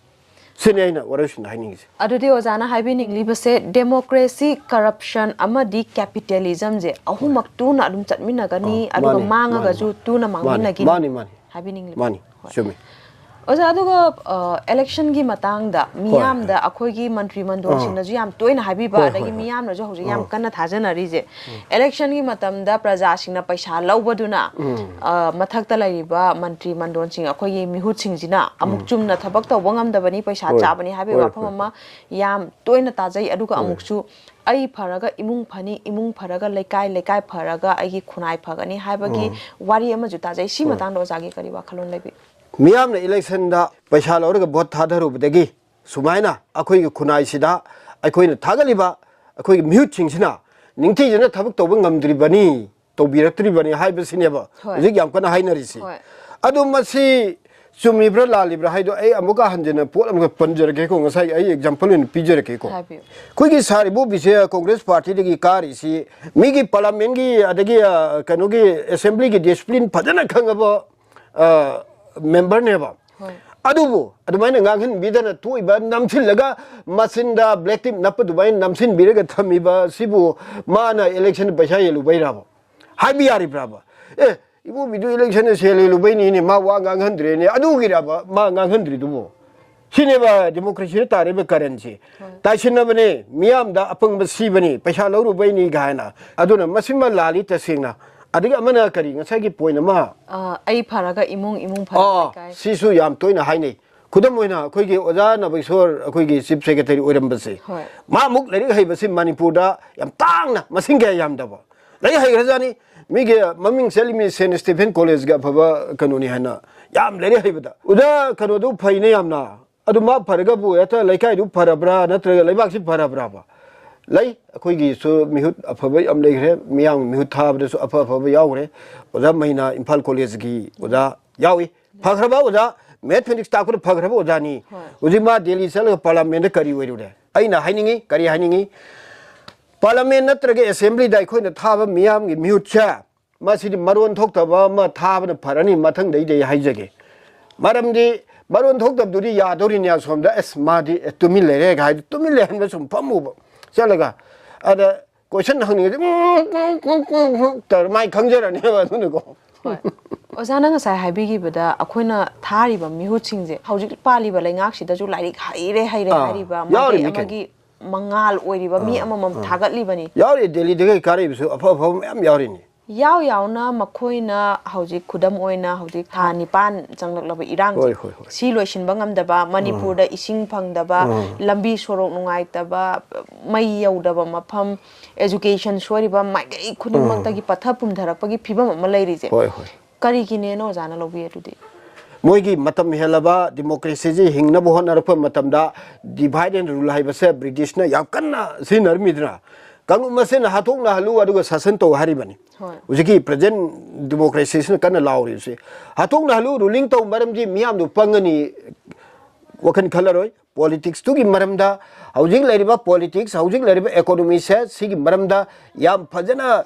ꯁꯤꯅꯤ ꯑꯩꯅ ꯋꯥꯔꯣꯏꯁꯤꯟ ꯍꯥꯏꯅꯤꯡꯉꯤꯁꯦ꯫ ꯑꯗꯨꯗꯤ ꯑꯣꯖꯥꯅ ꯍꯥꯏꯕꯤꯅꯤꯡꯂꯤꯕꯁꯦ democracy, corruption ꯑꯃꯗꯤ capitalism ꯁꯦ ꯑꯍꯨꯝꯃꯛ ꯇꯨꯅ ꯑꯗꯨꯝ ꯆꯠꯃꯤꯟꯅꯒꯅꯤ, ꯑꯥ, ꯑꯗꯨꯒ ꯃꯥꯅꯤ, ꯃꯥꯡꯉꯒꯁꯨ ꯃꯥꯅꯤ, ꯇꯨꯅ ꯃꯥꯅꯤ, ꯃꯥꯡꯃꯤꯟꯅꯒꯅꯤ ꯃꯥꯅꯤ, ꯃꯥꯅꯤ꯫ ꯍꯥꯏꯕꯤꯅꯤꯡꯂꯤꯕ꯫ ꯃꯥꯅꯤ, ꯍꯣꯏ꯫ ꯆꯨꯝꯃꯤ꯫ ꯑꯣꯖꯥ, ꯑꯗꯨꯒ ꯑ, ꯏꯂꯦꯛꯁꯟꯒꯤ ꯃꯇꯥꯡꯗ ꯃꯤꯌꯥꯝꯗ ꯑꯩꯈꯣꯏꯒꯤ ꯃꯟꯇ꯭ꯔꯤ ꯃꯟꯗꯣꯟꯁꯤꯡꯅꯁꯨ ꯌꯥꯝ ꯇꯣꯏꯅ ꯍꯥꯏꯕꯤꯕ, ꯑꯗꯒꯤ ꯃꯤꯌꯥꯝꯅꯁꯨ ꯍꯧꯖꯤꯛ ꯌꯥꯝ ꯀꯟꯅ ꯊꯥꯖꯅꯔꯤꯁꯦ, ꯏꯂꯦꯛꯁꯟꯒꯤ ꯃꯇꯝꯗ ꯄ꯭ꯔꯖꯥꯁꯤꯡꯅ ꯄꯩꯁꯥ ꯂꯧꯕꯗꯨꯅ ꯑ, ꯃꯊꯛꯇ ꯂꯩꯔꯤꯕ ꯃꯟꯇ꯭ꯔꯤ ꯃꯟꯗꯣꯟꯁꯤꯡ, ꯑꯩꯈꯣꯏꯒꯤ ꯃꯤꯍꯨꯠꯁꯤꯡꯁꯤꯅ ꯑꯃꯨꯛ ꯆꯨꯝꯅ ꯊꯕꯛ ꯇꯧꯕ ꯉꯝꯗꯕꯅꯤ, ꯄꯩꯁꯥ ꯆꯥꯕꯅꯤ ꯍꯥꯏꯕꯒꯤ ꯋꯥꯐꯝ ꯑꯃ ꯌꯥꯝ ꯇꯣꯏꯅ ꯇꯥꯖꯩ꯫ ꯑꯗꯨꯒ ꯑꯃꯨꯛꯁꯨ ꯑꯩ ꯐꯔꯒ ꯏꯃꯨꯡ ꯐꯅꯤ, ꯏꯃꯨꯡ ꯐꯔꯒ ꯂꯩꯀꯥꯏ, ꯂꯩꯀꯥꯏ ꯐꯔꯒ ꯑꯩꯒꯤ ꯈꯨꯟꯅꯥꯏ ꯐꯒꯅꯤ ꯍꯥꯏꯕꯒꯤ ꯋꯥꯔꯤ ꯑꯃꯁꯨ ꯇꯥꯖꯩ꯫ ꯁꯤ ꯃꯇꯥꯡꯗ ꯑꯣꯖꯥꯒꯤ ꯀꯔꯤ ꯋꯥꯈꯜꯂꯣꯟ ꯂꯩꯕꯤ? ꯃꯤꯌꯥꯝꯅ ꯏꯂꯦꯛꯁꯟꯗ ꯄꯩꯁꯥ ꯂꯧꯔꯒ ꯚꯣꯠ ꯊꯥꯗꯔꯨꯕꯗꯒꯤ ꯁꯨꯃꯥꯏꯅ ꯑꯩꯈꯣꯏꯒꯤ ꯈꯨꯟꯅꯥꯏꯁꯤꯗ ꯑꯩꯈꯣꯏꯅ ꯊꯥꯒꯠꯂꯤꯕ ꯑꯩꯈꯣꯏꯒꯤ ꯃꯤꯍꯨꯠꯁꯤꯡꯁꯤꯅ ꯅꯤꯡꯊꯤꯖꯅ ꯊꯕꯛ ꯇꯧꯕ ꯉꯝꯗ꯭ꯔꯤꯕꯅꯤ, ꯇꯧꯕꯤꯔꯛꯇ꯭ꯔꯤꯕꯅꯤ ꯍꯥꯏꯕꯁꯤꯅꯦꯕ ꯍꯧꯖꯤꯛ ꯌꯥꯝ ꯀꯟꯅ ꯍꯥꯏꯅꯔꯤꯁꯤ꯫ ꯑꯗꯣ ꯃꯁꯤ ꯆꯨꯝꯃꯤꯕ꯭ꯔꯥ ꯂꯥꯜꯂꯤꯕ꯭ꯔꯥ ꯍꯥꯏꯗꯣ ꯑꯩ ꯑꯃꯨꯛꯀ ꯍꯟꯖꯟꯅ ꯄꯣꯠ ꯑꯃꯈꯛ ꯄꯟꯖꯔꯛꯀꯦꯀꯣ꯫ ꯉꯁꯥꯏ ꯑꯩ ꯑꯦꯛꯖꯥꯝꯄꯜ ꯑꯣꯏꯅ ꯄꯤꯖꯔꯛꯀꯦꯀꯣ꯫ ꯑꯩꯈꯣꯏꯒꯤ ꯁꯥꯔ ꯏꯕꯣꯕꯤꯁꯦ ꯀꯣꯡꯒ꯭ꯔꯦꯁ ꯄꯥꯔꯇꯤꯗꯒꯤ ꯀꯥꯔꯤꯁꯤ ꯃꯤꯒꯤ ꯄꯥꯔꯂꯥꯃꯦꯟꯒꯤ ꯑꯗꯒꯤ ꯑ, ꯀꯩꯅꯣꯒꯤ ꯑꯦꯁꯦꯝꯕ꯭ꯂꯤꯒꯤ ꯗꯤꯁꯤꯄ꯭ꯂꯤꯟ ꯐꯖꯅ ꯈꯪꯉꯕ ꯑ, ꯃꯦꯝꯕꯔꯅꯦꯕ꯫ ꯑꯗꯨꯕꯨ ꯑꯗꯨꯃꯥꯏꯅ ꯉꯥꯡꯍꯟꯕꯤꯗꯅ ꯊꯣꯛꯏꯕ ꯅꯝꯁꯤꯜꯂꯒ ꯃꯆꯤꯟꯗ ꯕ꯭ꯂꯦꯛ ꯇꯤꯞ ꯅꯞꯄ ꯑꯗꯨꯃꯥꯏꯅ ꯅꯝꯁꯤꯟꯕꯤꯔꯒ ꯊꯝꯃꯤꯕ ꯁꯤꯕꯨ ꯃꯥꯅ ꯏꯂꯦꯛꯁꯟ ꯄꯩꯁꯥ ꯌꯦꯜꯂꯨꯕꯩꯔꯕ? ꯍꯥꯏꯕ ꯌꯥꯔꯤꯕ꯭ꯔꯕ? ꯑꯦ, ꯏꯕꯣꯕꯤꯗꯨ ꯏꯂꯦꯛꯁꯟꯗ ꯁꯦꯜ ꯌꯦꯜꯂꯨꯕꯩꯅꯤꯅꯦ, ꯃꯥ ꯋꯥ ꯉꯥꯡꯍꯟꯗ꯭ꯔꯦꯅꯦ, ꯑꯗꯨꯒꯤꯔꯕ ꯃꯥ ꯉꯥꯡꯍꯟꯗ꯭ꯔꯤꯗꯨꯕꯨ? ꯁꯤꯅꯦꯕ ꯗꯦꯃꯣꯀ꯭ꯔꯦꯁꯤꯗ ꯇꯥꯔꯤꯕ ꯀꯔꯟꯁꯤ꯫ ꯇꯥꯏꯁꯤꯟꯅꯕꯅꯤ, ꯃꯤꯌꯥꯝꯗ ꯑꯄꯪꯕ ꯁꯤꯕꯅꯤ, ꯄꯩꯁꯥ ꯂꯧꯔꯨꯕꯩꯅꯤ ꯀꯥꯏꯅ꯫ ꯑꯗꯨꯅ ꯃꯁꯤꯃ ꯂꯥꯜꯂꯤ ꯇꯁꯦꯡꯅ꯫ ꯑꯗꯒꯤ ꯑꯃꯅ ꯀꯔꯤ, ꯉꯁꯥꯏꯒꯤ ꯄꯣꯏꯟ ꯑꯃ, ꯑ, ꯑꯩ ꯐꯔꯒ ꯏꯃꯨꯡ, ꯏꯃꯨꯡ ꯐꯔꯒ ꯑꯣ, ꯂꯩꯀꯥꯏ꯫ ꯁꯤꯁꯨ ꯌꯥꯝ ꯇꯣꯏꯅ ꯍꯥꯏꯅꯩ꯫ ꯈꯨꯗꯝ ꯑꯣꯏꯅ ꯑꯩꯈꯣꯏꯒꯤ ꯑꯣꯖꯥ ꯅꯕꯀꯤꯁꯣꯔ, ꯑꯩꯈꯣꯏꯒꯤ ꯆꯤꯐ ꯁꯦꯀ꯭ꯔꯦꯇꯔꯤ ꯑꯣꯏꯔꯝꯕꯁꯦ, ꯍꯣꯏ꯫ ꯃꯥ ꯑꯃꯨꯛ ꯂꯥꯏꯔꯤꯛ ꯍꯩꯕꯁꯤ ꯃꯅꯤꯄꯨꯔꯗ ꯌꯥꯝ ꯇꯥꯡꯅ, ꯃꯁꯤꯡ ꯀꯌꯥ ꯌꯥꯝꯗꯕ ꯂꯥꯏꯔꯤꯛ ꯍꯩꯈ꯭ꯔꯖꯥꯠꯅꯤ꯫ ꯃꯤꯒꯤ ꯃꯃꯤꯡ ꯆꯠꯂꯤꯃꯤ ꯁꯦꯟ ꯁ꯭ꯇꯤꯐꯦꯟ ꯀꯣꯂꯦꯖꯀꯤ ꯑꯐꯕ ꯀꯩꯅꯣꯅꯤ ꯍꯥꯏꯅ, ꯌꯥꯝ ꯂꯥꯏꯔꯤꯛ ꯍꯩꯕꯗ꯫ ꯑꯣꯖꯥ ꯀꯩꯅꯣꯗꯨ ꯐꯩꯅꯦ ꯌꯥꯝꯅ꯫ ꯑꯗꯨ ꯃꯥ ꯐꯔꯒꯕꯨ ꯍꯦꯛꯇ ꯂꯩꯀꯥꯏꯗꯨ ꯐꯔꯕ꯭ꯔꯥ ꯅꯠꯇ꯭ꯔꯒ ꯂꯩꯕꯥꯛꯁꯤ ꯐꯔꯕ꯭ꯔꯥꯕ? ꯂꯩ, ꯑꯩꯈꯣꯏꯒꯤꯁꯨ ꯃꯤꯍꯨꯠ ꯑꯐꯕ ꯌꯥꯝ ꯂꯩꯈ꯭ꯔꯦ, ꯃꯤꯌꯥꯝ ꯃꯤꯍꯨꯠ ꯊꯥꯕꯗꯁꯨ ꯑꯐ ꯑꯐꯕ ꯌꯥꯎꯈ꯭ꯔꯦ꯫ ꯑꯣꯖꯥ ꯃꯩꯅꯥ ꯏꯝꯐꯥꯜ ꯀꯣꯂꯦꯖꯀꯤ ꯑꯣꯖꯥ ꯌꯥꯎꯏ, ꯐꯈ꯭ꯔꯕ ꯑꯣꯖꯥ, ꯃꯦꯊꯃꯦꯇꯤꯛꯁ ꯇꯥꯛꯄꯗ ꯐꯈ꯭ꯔꯕ ꯑꯣꯖꯥꯅꯤ꯫ ꯍꯣꯏ꯫ ꯍꯧꯖꯤꯛ ꯃꯥ ꯗꯦꯜꯂꯤ ꯆꯠꯂꯒ ꯄꯥꯔꯂꯥꯃꯦꯟꯗ ꯀꯔꯤ ꯑꯣꯏꯔꯨꯔꯦ? ꯑꯩꯅ ꯍꯥꯏꯅꯤꯡꯉꯤ, ꯀꯔꯤ ꯍꯥꯏꯅꯤꯡꯉꯤ? ꯄꯥꯔꯂꯥꯃꯦꯟ ꯅꯠꯇ꯭ꯔꯒ ꯑꯦꯁꯦꯝꯕ꯭ꯂꯤꯗ ꯑꯩꯈꯣꯏꯅ ꯊꯥꯕ ꯃꯤꯌꯥꯝꯒꯤ ꯃꯤꯍꯨꯠꯁꯦ, ꯃꯁꯤꯗꯤ ꯃꯔꯣꯟ ꯊꯣꯛꯇꯕ ꯑꯃ ꯊꯥꯕꯅ ꯐꯔꯅꯤ ꯃꯊꯪꯗꯩꯗꯤ ꯑꯩ ꯍꯥꯏꯖꯒꯦ꯫ ꯃꯔꯝꯗꯤ ꯃꯔꯣꯟ ꯊꯣꯛꯇꯕꯗꯨꯗꯤ ꯌꯥꯗꯧꯔꯤꯅꯦ ꯑꯁꯣꯝꯗ, "ꯑꯁ, ꯃꯥꯗꯤ, ꯑꯦ, ꯇꯨꯃꯤꯟ ꯂꯩꯔꯦ" ꯍꯥꯏꯗꯤ ꯇꯨꯃꯤꯟ ꯂꯩꯍꯟꯕ ꯁꯨꯝ ꯐꯝꯃꯨꯕ ꯆꯠꯂꯒ꯫ ꯑꯗ ꯀꯣꯏꯁꯟ ꯍꯪꯅꯤꯡꯉꯗꯤ ꯎꯝ, ꯎꯝ, ꯎꯝ, ꯎꯝ, ꯎꯝ ꯇꯧꯔ ꯃꯥꯏ ꯈꯪꯖꯔꯅꯦꯕ ꯑꯗꯨꯅꯀꯣ꯫ ꯍꯣꯏ꯫ ꯑꯣꯖꯥꯅ ꯉꯁꯥꯏ ꯍꯥꯏꯕꯤꯈꯤꯕꯗ, ꯑꯩꯈꯣꯏꯅ ꯊꯥꯔꯤꯕ ꯃꯤꯍꯨꯠꯁꯤꯡꯁꯦ ꯍꯧꯖꯤꯛ ꯄꯥꯜꯂꯤꯕ ꯂꯩꯉꯥꯛꯁꯤꯗꯁꯨ ꯂꯥꯏꯔꯤꯛ ꯍꯩꯔꯦ ꯍꯩꯔꯦ ꯑꯥ, ꯍꯥꯏꯔꯤꯕ, ꯌꯥꯎꯔꯤꯅꯤ ꯃꯥꯏꯀꯩ ꯑꯃꯒꯤ ꯃꯉꯥꯜ ꯑꯣꯏꯔꯤꯕ ꯃꯤ ꯑꯃꯃꯝ ꯊꯥꯒꯠꯂꯤꯕꯅꯤ꯫ ꯌꯥꯎꯔꯤ, ꯗꯦꯜꯂꯤꯗꯒꯤ ꯀꯥꯔꯛꯏꯕꯁꯨ ꯑꯐ ꯑꯐꯕ ꯃꯌꯥꯝ ꯌꯥꯎꯔꯤꯅꯤ꯫ ꯌꯥꯎ ꯌꯥꯎꯅ ꯃꯈꯣꯏꯅ ꯍꯧꯖꯤꯛ, ꯈꯨꯗꯝ ꯑꯣꯏꯅ, ꯍꯧꯖꯤꯛ ꯊꯥ ꯅꯤꯄꯥꯟ ꯆꯪꯂꯛꯂꯕ ꯏꯔꯥꯡꯁꯦ, ꯍꯣꯏ, ꯍꯣꯏ, ꯍꯣꯏ꯫ ꯁꯤ ꯂꯣꯏꯁꯤꯟꯕ ꯉꯝꯗꯕ, ꯃꯅꯤꯄꯨꯔꯗ ꯏꯁꯤꯡ ꯐꯪꯗꯕ, ꯂꯝꯕꯤ ꯁꯣꯔꯣꯛ ꯅꯨꯡꯉꯥꯏꯇꯕ, ꯃꯩ ꯌꯧꯗꯕ ꯃꯐꯝ, ꯑꯦꯖꯨꯀꯦꯁꯟ ꯁꯣꯏꯔꯤꯕ, ꯃꯥꯏꯀꯩ ꯈꯨꯗꯤꯡꯃꯛꯇꯒꯤ ꯄꯠꯊ ꯄꯨꯝꯊꯔꯛꯄꯒꯤ ꯐꯤꯕꯝ ꯑꯃ ꯂꯩꯔꯤꯁꯦ꯫ ꯍꯣꯏ, ꯍꯣꯏ꯫ ꯀꯔꯤꯒꯤꯅꯦꯅ ꯑꯣꯖꯥꯅ ꯂꯧꯕꯤ ꯑꯗꯨꯗꯤ? ꯃꯣꯏꯒꯤ ꯃꯇꯝ ꯍꯦꯜꯂꯕ ꯗꯤꯃꯣꯀ꯭ꯔꯦꯁꯤꯁꯤ ꯍꯤꯡꯅꯕ ꯍꯣꯠꯅꯔꯛꯄ ꯃꯇꯝꯗ divide and rule ꯍꯥꯏꯕꯁꯦ ꯕ꯭ꯔꯤꯇꯤꯁꯅ ꯌꯥꯝ ꯀꯟꯅ ꯁꯤꯖꯤꯟꯅꯔꯝꯃꯤꯗꯅ꯫ ꯀꯥꯡꯂꯨꯞ ꯃꯁꯦꯟ ꯍꯥꯠꯇꯣꯛꯅꯍꯜꯂꯨ ꯑꯗꯨꯒ ꯁꯥꯁꯟ ꯇꯧ ꯍꯥꯏꯔꯤꯕꯅꯤ꯫ ꯍꯣꯏ꯫ ꯍꯧꯖꯤꯛꯀꯤ ꯄ꯭ꯔꯖꯦꯟ ꯗꯤꯃꯣꯀ꯭ꯔꯦꯁꯤꯁꯤꯅ ꯀꯟꯅ ꯂꯥꯎꯔꯤꯕꯁꯤ꯫ ꯍꯥꯠꯇꯣꯛꯅꯍꯜꯂꯨ, ꯔꯨꯂꯤꯡ ꯇꯧ, ꯃꯔꯝꯗꯤ ꯃꯤꯌꯥꯝꯗꯨ ꯄꯪꯉꯅꯤ, ꯋꯥꯈꯜ ꯈꯜꯂꯔꯣꯏ꯫ ꯄꯣꯂꯤꯇꯤꯛꯁꯇꯨꯒꯤ ꯃꯔꯝꯗ, ꯍꯧꯖꯤꯛ ꯂꯩꯔꯤꯕ ꯄꯣꯂꯤꯇꯤꯛꯁ, ꯍꯧꯖꯤꯛ ꯂꯩꯔꯤꯕ ꯏꯀꯣꯅꯣꯃꯤꯁꯦ, ꯁꯤꯒꯤ ꯃꯔꯝꯗ ꯌꯥꯝ ꯐꯖꯅ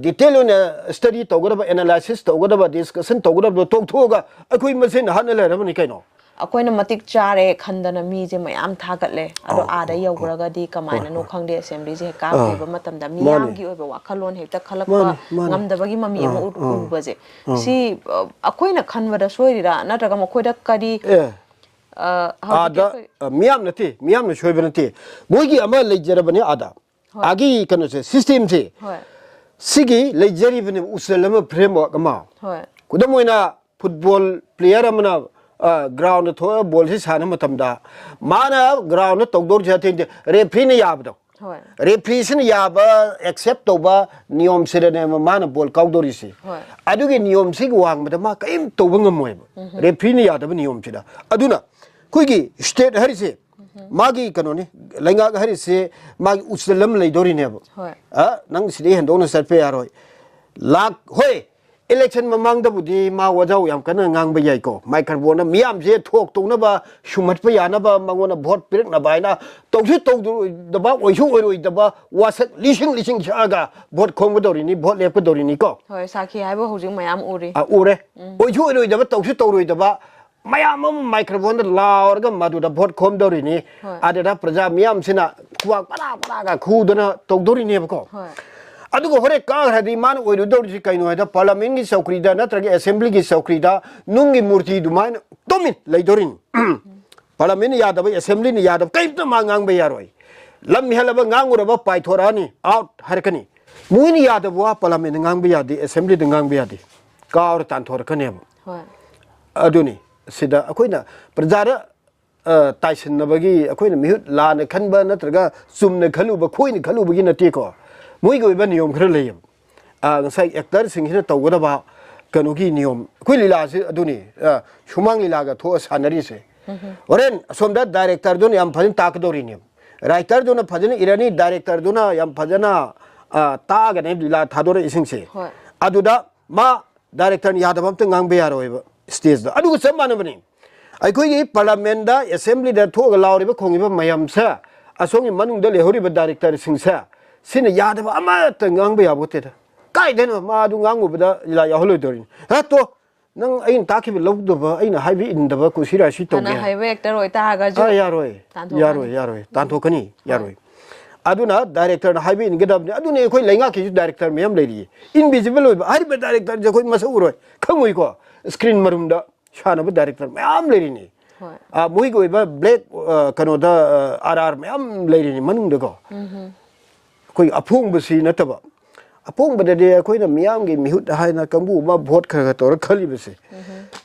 ꯗꯤꯇꯦꯜ ꯑꯣꯏꯅ ꯁ꯭ꯇꯗꯤ ꯇꯧꯒꯗꯕ, ꯑꯦꯅꯥꯂꯥꯏꯁꯤꯁ ꯇꯧꯒꯗꯕ, ꯗꯤꯁꯀꯁꯟ ꯇꯧꯒꯗꯕꯗꯣ ꯇꯣꯛꯊꯣꯛꯑꯒ ꯑꯩꯈꯣꯏ ꯃꯁꯦꯟ ꯍꯥꯠꯅ ꯂꯩꯔꯕꯅꯤ ꯀꯩꯅꯣ꯫ ꯑꯩꯈꯣꯏꯅ ꯃꯇꯤꯛ ꯆꯥꯔꯦ ꯈꯟꯗꯅ ꯃꯤꯁꯦ ꯃꯌꯥꯝ ꯊꯥꯒꯠꯂꯦ, ꯑꯗꯣ ꯑꯧ, ꯑꯥꯗ ꯑꯧ, ꯌꯧꯈ꯭ꯔꯒꯗꯤ ꯀꯃꯥꯏꯅꯅꯣ ꯈꯪꯗꯦ, ꯑꯦꯁꯦꯝꯕ꯭ꯂꯤꯁꯦ ꯍꯦꯛ ꯀꯥꯞꯈꯤꯕ ꯃꯇꯝꯗ ꯃꯥꯅꯦ꯫ ꯃꯤꯌꯥꯝꯒꯤ ꯑꯣꯏꯕ ꯋꯥꯈꯜꯂꯣꯟ ꯍꯦꯛꯇ ꯈꯜꯂꯛꯄ ꯃꯥꯅꯦ, ꯃꯥꯅꯦ꯫ ꯉꯝꯗꯕꯒꯤ ꯃꯃꯤ ꯑꯃ ꯑꯥ, ꯎ- ꯑꯥ꯫ ꯎꯕꯁꯦ, ꯁꯤ ꯑ, ꯑꯩꯈꯣꯏꯅ ꯈꯟꯕꯗ ꯁꯣꯏꯔꯤꯔꯥ, ꯅꯠꯇ꯭ꯔꯒ ꯃꯈꯣꯏꯗ ꯀꯔꯤ ꯑꯦ ꯑ, ꯍꯧꯖꯤꯛꯀꯤ ꯑꯥꯗ ꯑꯩꯈꯣꯏ ꯑ, ꯃꯤꯌꯥꯝ ꯅꯠꯇꯦ, ꯃꯤꯌꯥꯝꯅ ꯁꯣꯏꯕ ꯅꯠꯇꯦ, ꯃꯣꯏꯒꯤ ꯑꯃ ꯂꯩꯖꯔꯕꯅꯦ ꯑꯥꯗ꯫ ꯍꯣꯏ꯫ ꯑꯥꯒꯤ ꯀꯩꯅꯣꯁꯦ, ꯁꯤꯁꯇꯦꯝꯁꯦ, ꯍꯣꯏ꯫ ꯁꯤꯒꯤ ꯂꯩꯖꯔꯤꯕꯅꯦ ꯎꯆꯦꯜ ꯑꯃ, ꯐ꯭ꯔꯦꯝꯋꯥꯔꯛ ꯑꯃ꯫ ꯍꯣꯏ꯫ ꯈꯨꯗꯝ ꯑꯣꯏꯅ, ꯐꯨꯠꯕꯣꯜ ꯄ꯭ꯂꯦꯌꯔ ꯑꯃꯅ ꯒ꯭ꯔꯥꯎꯟꯗ ꯊꯣꯛꯑꯒ ꯕꯣꯜꯁꯤ ꯁꯥꯟꯅꯕ ꯃꯇꯝꯗ, ꯃꯥꯅ ꯒ꯭ꯔꯥꯎꯟꯗ ꯇꯧꯗꯧꯔꯤꯁꯦ ꯑꯇꯩ ꯅꯠꯇꯦ, ꯔꯦꯐ꯭ꯔꯤꯅ ꯌꯥꯕꯗꯣ꯫ ꯍꯣꯏ꯫ ꯔꯦꯐ꯭ꯔꯤꯁꯤꯅ ꯌꯥꯕ, ꯑꯦꯛꯁꯦꯞ ꯇꯧꯕ ꯅꯤꯌꯣꯝꯁꯤꯗꯅꯦꯕ ꯃꯥꯅ ꯕꯣꯜ ꯀꯥꯎꯗꯧꯔꯤꯁꯤ꯫ ꯍꯣꯏ꯫ ꯑꯗꯨꯒꯤ ꯅꯤꯌꯣꯝꯁꯤꯒꯤ ꯋꯥꯡꯃꯗ ꯃꯥ ꯀꯔꯤꯝ ꯇꯧꯕ ꯉꯝꯃꯣꯏꯕ, ꯔꯦꯐ꯭ꯔꯤꯅ ꯌꯥꯗꯕ ꯅꯤꯌꯣꯝꯁꯤꯗ꯫ ꯑꯗꯨꯅ ꯑꯩꯈꯣꯏꯒꯤ ꯁ꯭ꯇꯦꯠ ꯍꯥꯏꯔꯤꯁꯦ, ꯃꯥꯒꯤ ꯀꯩꯅꯣꯅꯤ, ꯂꯩꯉꯥꯛ ꯍꯥꯏꯔꯤꯁꯦ ꯃꯥꯒꯤ ꯎꯆꯦꯜ ꯑꯃ ꯂꯩꯗꯧꯔꯤꯅꯦꯕ꯫ ꯍꯣꯏ꯫ ꯑ, ꯅꯪ ꯁꯤꯗꯩ ꯍꯦꯟꯗꯣꯛꯅ ꯆꯠꯄ ꯌꯥꯔꯣꯏ꯫ ꯂꯥꯛ, ꯍꯣꯏ, ꯏꯂꯦꯛꯁꯟ ꯃꯃꯥꯡꯗꯕꯨꯗꯤ ꯃꯥ ꯋꯥꯖꯥꯎ ꯌꯥꯝ ꯀꯟꯅ ꯉꯥꯡꯕ ꯌꯥꯏꯀꯣ, ꯃꯥꯏꯀ꯭ꯔꯣꯐꯣꯟꯗ ꯃꯤꯌꯥꯝꯁꯦ ꯊꯣꯛ ꯇꯧꯅꯕ, ꯁꯨꯝꯍꯠꯄ ꯌꯥꯅꯕ, ꯃꯉꯣꯟꯗ ꯚꯣꯠ ꯄꯤꯔꯛꯅꯕ ꯍꯥꯏꯅ ꯇꯧꯁꯨ ꯇꯧꯔꯣꯏꯗꯕ, ꯑꯣꯏꯁꯨ ꯑꯣꯏꯔꯣꯏꯗꯕ ꯋꯥꯁꯛ ꯂꯤꯁꯤꯡ ꯂꯤꯁꯤꯡ ꯁꯛꯑꯒ ꯚꯣꯠ ꯈꯣꯝꯒꯗꯧꯔꯤꯅꯤ, ꯚꯣꯠ ꯂꯦꯞꯀꯗꯧꯔꯤꯅꯤꯀꯣ꯫ ꯍꯣꯏ, ꯁꯥꯈꯤ ꯍꯥꯏꯕ ꯍꯧꯖꯤꯛ ꯃꯌꯥꯝ ꯎꯔꯤ꯫ ꯑ, ꯎꯔꯦ꯫ ꯑꯣꯏꯁꯨ ꯑꯣꯏꯔꯣꯏꯗꯕ, ꯇꯧꯁꯨ ꯇꯧꯔꯣꯏꯗꯕ ꯃꯌꯥꯝ ꯑꯃ ꯃꯥꯏꯀ꯭ꯔꯣꯐꯣꯟꯗ ꯂꯥꯎꯔꯒ ꯃꯗꯨꯗ ꯚꯣꯠ ꯈꯣꯝꯗꯧꯔꯤꯅꯤ꯫ ꯍꯣꯏ꯫ ꯑꯗꯨꯗ ꯄ꯭ꯔꯖꯥ ꯃꯤꯌꯥꯝꯁꯤꯅ ꯈꯨꯕꯥꯛ ꯄꯔꯥ ꯄꯔꯥꯒ ꯈꯨꯗꯅ ꯇꯧꯗꯧꯔꯤꯅꯦꯕꯀꯣ꯫ ꯍꯣꯏ꯫ ꯑꯗꯨꯒ ꯍꯣꯔꯦꯟ ꯀꯥꯈ꯭ꯔꯗꯤ ꯃꯥꯅ ꯑꯣꯏꯔꯨꯗꯧꯔꯤꯁꯤ ꯀꯩꯅꯣ ꯍꯥꯏꯗ, ꯄꯥꯔꯂꯥꯃꯦꯟꯒꯤ ꯆꯧꯀ꯭ꯔꯤꯗ ꯅꯠꯇ꯭ꯔꯒ ꯑꯦꯁꯦꯝꯕ꯭ꯂꯤꯒꯤ ꯆꯧꯀ꯭ꯔꯤꯗ ꯅꯨꯡꯒꯤ ꯃꯨꯔꯇꯤ ꯑꯗꯨꯃꯥꯏꯅ ꯇꯨꯃꯤꯟ ꯂꯩꯗꯣꯔꯤꯅꯤ꯫ ꯄꯥꯔꯂꯥꯃꯦꯟꯅ ꯌꯥꯗꯕ, ꯑꯦꯁꯦꯝꯕ꯭ꯂꯤꯅ ꯌꯥꯗꯕ, ꯀꯔꯤꯝꯇ ꯃꯥ ꯉꯥꯡꯕ ꯌꯥꯔꯣꯏ꯫ ꯂꯝ ꯍꯦꯜꯂꯕ ꯉꯥꯡꯉꯨꯔꯕ ꯄꯥꯏꯊꯣꯔꯛꯑꯅꯤ, ꯑꯥꯎꯠ ꯍꯥꯏꯔꯛꯀꯅꯤ꯫ ꯃꯣꯏꯅ ꯌꯥꯗꯕ ꯋꯥ ꯄꯥꯔꯂꯥꯃꯦꯟꯗ ꯉꯥꯡꯕ ꯌꯥꯗꯦ, ꯑꯦꯁꯦꯝꯕ꯭ꯂꯤꯗ ꯉꯥꯡꯕ ꯌꯥꯗꯦ, ꯀꯥꯎꯔ ꯇꯥꯟꯊꯣꯔꯛꯀꯅꯦꯕ꯫ ꯍꯣꯏ꯫ ꯑꯗꯨꯅꯤ꯫ ꯁꯤꯗ ꯑꯩꯈꯣꯏꯅ ꯄ꯭ꯔꯖꯥꯗ ꯑ, ꯇꯥꯏꯁꯤꯟꯅꯕꯒꯤ ꯑꯩꯈꯣꯏꯅ ꯃꯤꯍꯨꯠ ꯂꯥꯟꯅ ꯈꯟꯕ ꯅꯠꯇ꯭ꯔꯒ ꯆꯨꯝꯅ ꯈꯜꯂꯨꯕ, ꯈꯣꯏꯅ ꯈꯜꯂꯨꯕꯒꯤ ꯅꯠꯇꯦꯀꯣ꯫ ꯃꯣꯏꯒꯤ ꯑꯣꯏꯕ ꯅꯤꯌꯣꯝ ꯈꯔ ꯂꯩꯌꯦꯕ꯫ ꯑ, ꯉꯁꯥꯏ ꯑꯦꯛꯇꯔꯁꯤꯡꯁꯤꯅ ꯇꯧꯒꯗꯕ ꯀꯩꯅꯣꯒꯤ ꯅꯤꯌꯣꯝ, ꯑꯩꯈꯣꯏ ꯂꯤꯂꯥꯁꯤ ꯑꯗꯨꯅꯤ, ꯑ, ꯁꯨꯃꯥꯡ ꯂꯤꯂꯥꯒ ꯊꯣꯛꯑ ꯁꯥꯟꯅꯔꯤꯁꯦ꯫ ꯍꯣꯔꯦꯟ ꯑꯁꯣꯝꯗ ꯗꯥꯏꯔꯦꯛꯇꯔꯗꯨꯅ ꯌꯥꯝ ꯐꯖꯅ ꯇꯥꯛꯀꯗꯧꯔꯤꯅꯦꯕ꯫ ꯔꯥꯏꯇꯔꯗꯨꯅ ꯐꯖꯅ ꯏꯔꯅꯤ, ꯗꯥꯏꯔꯦꯛꯇꯔꯗꯨꯅ ꯌꯥꯝ ꯐꯖꯅ, ꯑ, ꯇꯥꯛꯑꯒꯅꯦ ꯂꯤꯂꯥ ꯊꯥꯗꯣꯔꯛꯏꯁꯤꯡꯁꯦ꯫ ꯍꯣꯏ꯫ ꯑꯗꯨꯗ ꯃꯥ ꯗꯥꯏꯔꯦꯛꯇꯔꯅ ꯌꯥꯗꯕ ꯑꯝꯇ ꯉꯥꯡꯕ ꯌꯥꯔꯣꯏꯕ ꯁ꯭ꯇꯦꯖꯇ꯫ ꯑꯗꯨꯒ ꯆꯞ ꯃꯥꯟꯅꯕꯅꯤ꯫ ꯑꯩꯈꯣꯏꯒꯤ ꯄꯥꯔꯂꯥꯃꯦꯟꯗ, ꯑꯦꯁꯦꯝꯕ꯭ꯂꯤꯗ ꯊꯣꯛꯑꯒ ꯂꯥꯎꯔꯤꯕ ꯈꯣꯡꯉꯤꯕ ꯃꯌꯥꯝꯁꯦ, ꯑꯁꯣꯝꯒꯤ ꯃꯅꯨꯡꯗ ꯂꯩꯍꯧꯔꯤꯕ ꯗꯥꯏꯔꯦꯛꯇꯔꯁꯤꯡꯁꯦ, ꯁꯤꯅ ꯌꯥꯗꯕ ꯑꯃꯠꯇ ꯉꯥꯡꯕ ꯌꯥꯕ ꯅꯠꯇꯦꯗ꯫ ꯀꯥꯏꯗꯩꯅꯣ ꯃꯥ ꯑꯗꯨ ꯉꯥꯡꯉꯨꯕꯗ ꯂꯤꯂꯥ ꯌꯥꯎꯍꯜꯂꯣꯏꯗꯧꯔꯤꯅꯤ꯫ ꯍꯦ ꯇꯣ, ꯅꯪ ꯑꯩꯅ ꯇꯥꯛꯈꯤꯕ ꯂꯧꯗꯕ, ꯑꯩꯅ ꯍꯥꯏꯕ ꯏꯟꯗꯕ, ꯀꯨꯁꯤ ꯔꯥꯁꯤ ꯇꯧꯒꯦ ꯐꯅ ꯍꯥꯏ꯫ ꯍꯩꯕ ꯑꯦꯛꯇꯔ ꯑꯣꯏꯇꯥꯔꯒꯁꯨ ꯑ, ꯌꯥꯔꯣꯏ, ꯇꯥꯟꯊꯣꯛꯀꯅꯤ꯫ ꯌꯥꯔꯣꯏ, ꯌꯥꯔꯣꯏ, ꯇꯥꯟꯊꯣꯛꯀꯅꯤ, ꯌꯥꯔꯣꯏ꯫ ꯑꯗꯨꯅ ꯗꯥꯏꯔꯦꯛꯇꯔꯅ ꯍꯥꯏꯕ ꯏꯟꯒꯗꯕꯅꯤ꯫ ꯑꯗꯨꯅꯤ ꯑꯩꯈꯣꯏ ꯂꯩꯉꯥꯛꯀꯤꯁꯨ ꯗꯥꯏꯔꯦꯛꯇꯔ ꯃꯌꯥꯝ ꯂꯩꯔꯤꯌꯦ, ꯏꯟꯚꯤꯖꯤꯕꯜ ꯑꯣꯏꯕ꯫ ꯍꯥꯏꯔꯤꯕ ꯗꯥꯏꯔꯦꯛꯇꯔꯁꯦ ꯑꯩꯈꯣꯏ ꯃꯁꯛ ꯎꯔꯣꯏ, ꯈꯪꯉꯣꯏꯀꯣ꯫ ꯁ꯭ꯀ꯭ꯔꯤꯟ ꯃꯔꯨꯝꯗ ꯁꯥꯟꯅꯕ ꯗꯥꯏꯔꯦꯛꯇꯔ ꯃꯌꯥꯝ ꯂꯩꯔꯤꯅꯤ꯫ ꯍꯣꯏ꯫ ꯑ, ꯃꯣꯏꯒꯤ ꯑꯣꯏꯕ ꯕ꯭ꯂꯦꯛ, ꯑ, ꯀꯩꯅꯣꯗ, ꯑ, ꯑꯥꯔ ꯑꯥꯔ ꯃꯌꯥꯝ ꯂꯩꯔꯤꯅꯤ ꯃꯅꯨꯡꯗꯀꯣ꯫ ꯑꯩꯈꯣꯏ ꯑꯐꯣꯡꯕꯁꯤ ꯅꯠꯇꯕ, ꯑꯐꯣꯡꯕꯗꯗꯤ ꯑꯩꯈꯣꯏꯅ ꯃꯤꯌꯥꯝꯒꯤ ꯃꯤꯍꯨꯠ ꯍꯥꯏꯅ ꯀꯥꯡꯕꯨ ꯑꯃ ꯚꯣꯠ ꯈꯔ ꯈꯔ ꯇꯧꯔ ꯈꯜꯂꯤꯕꯁꯦ,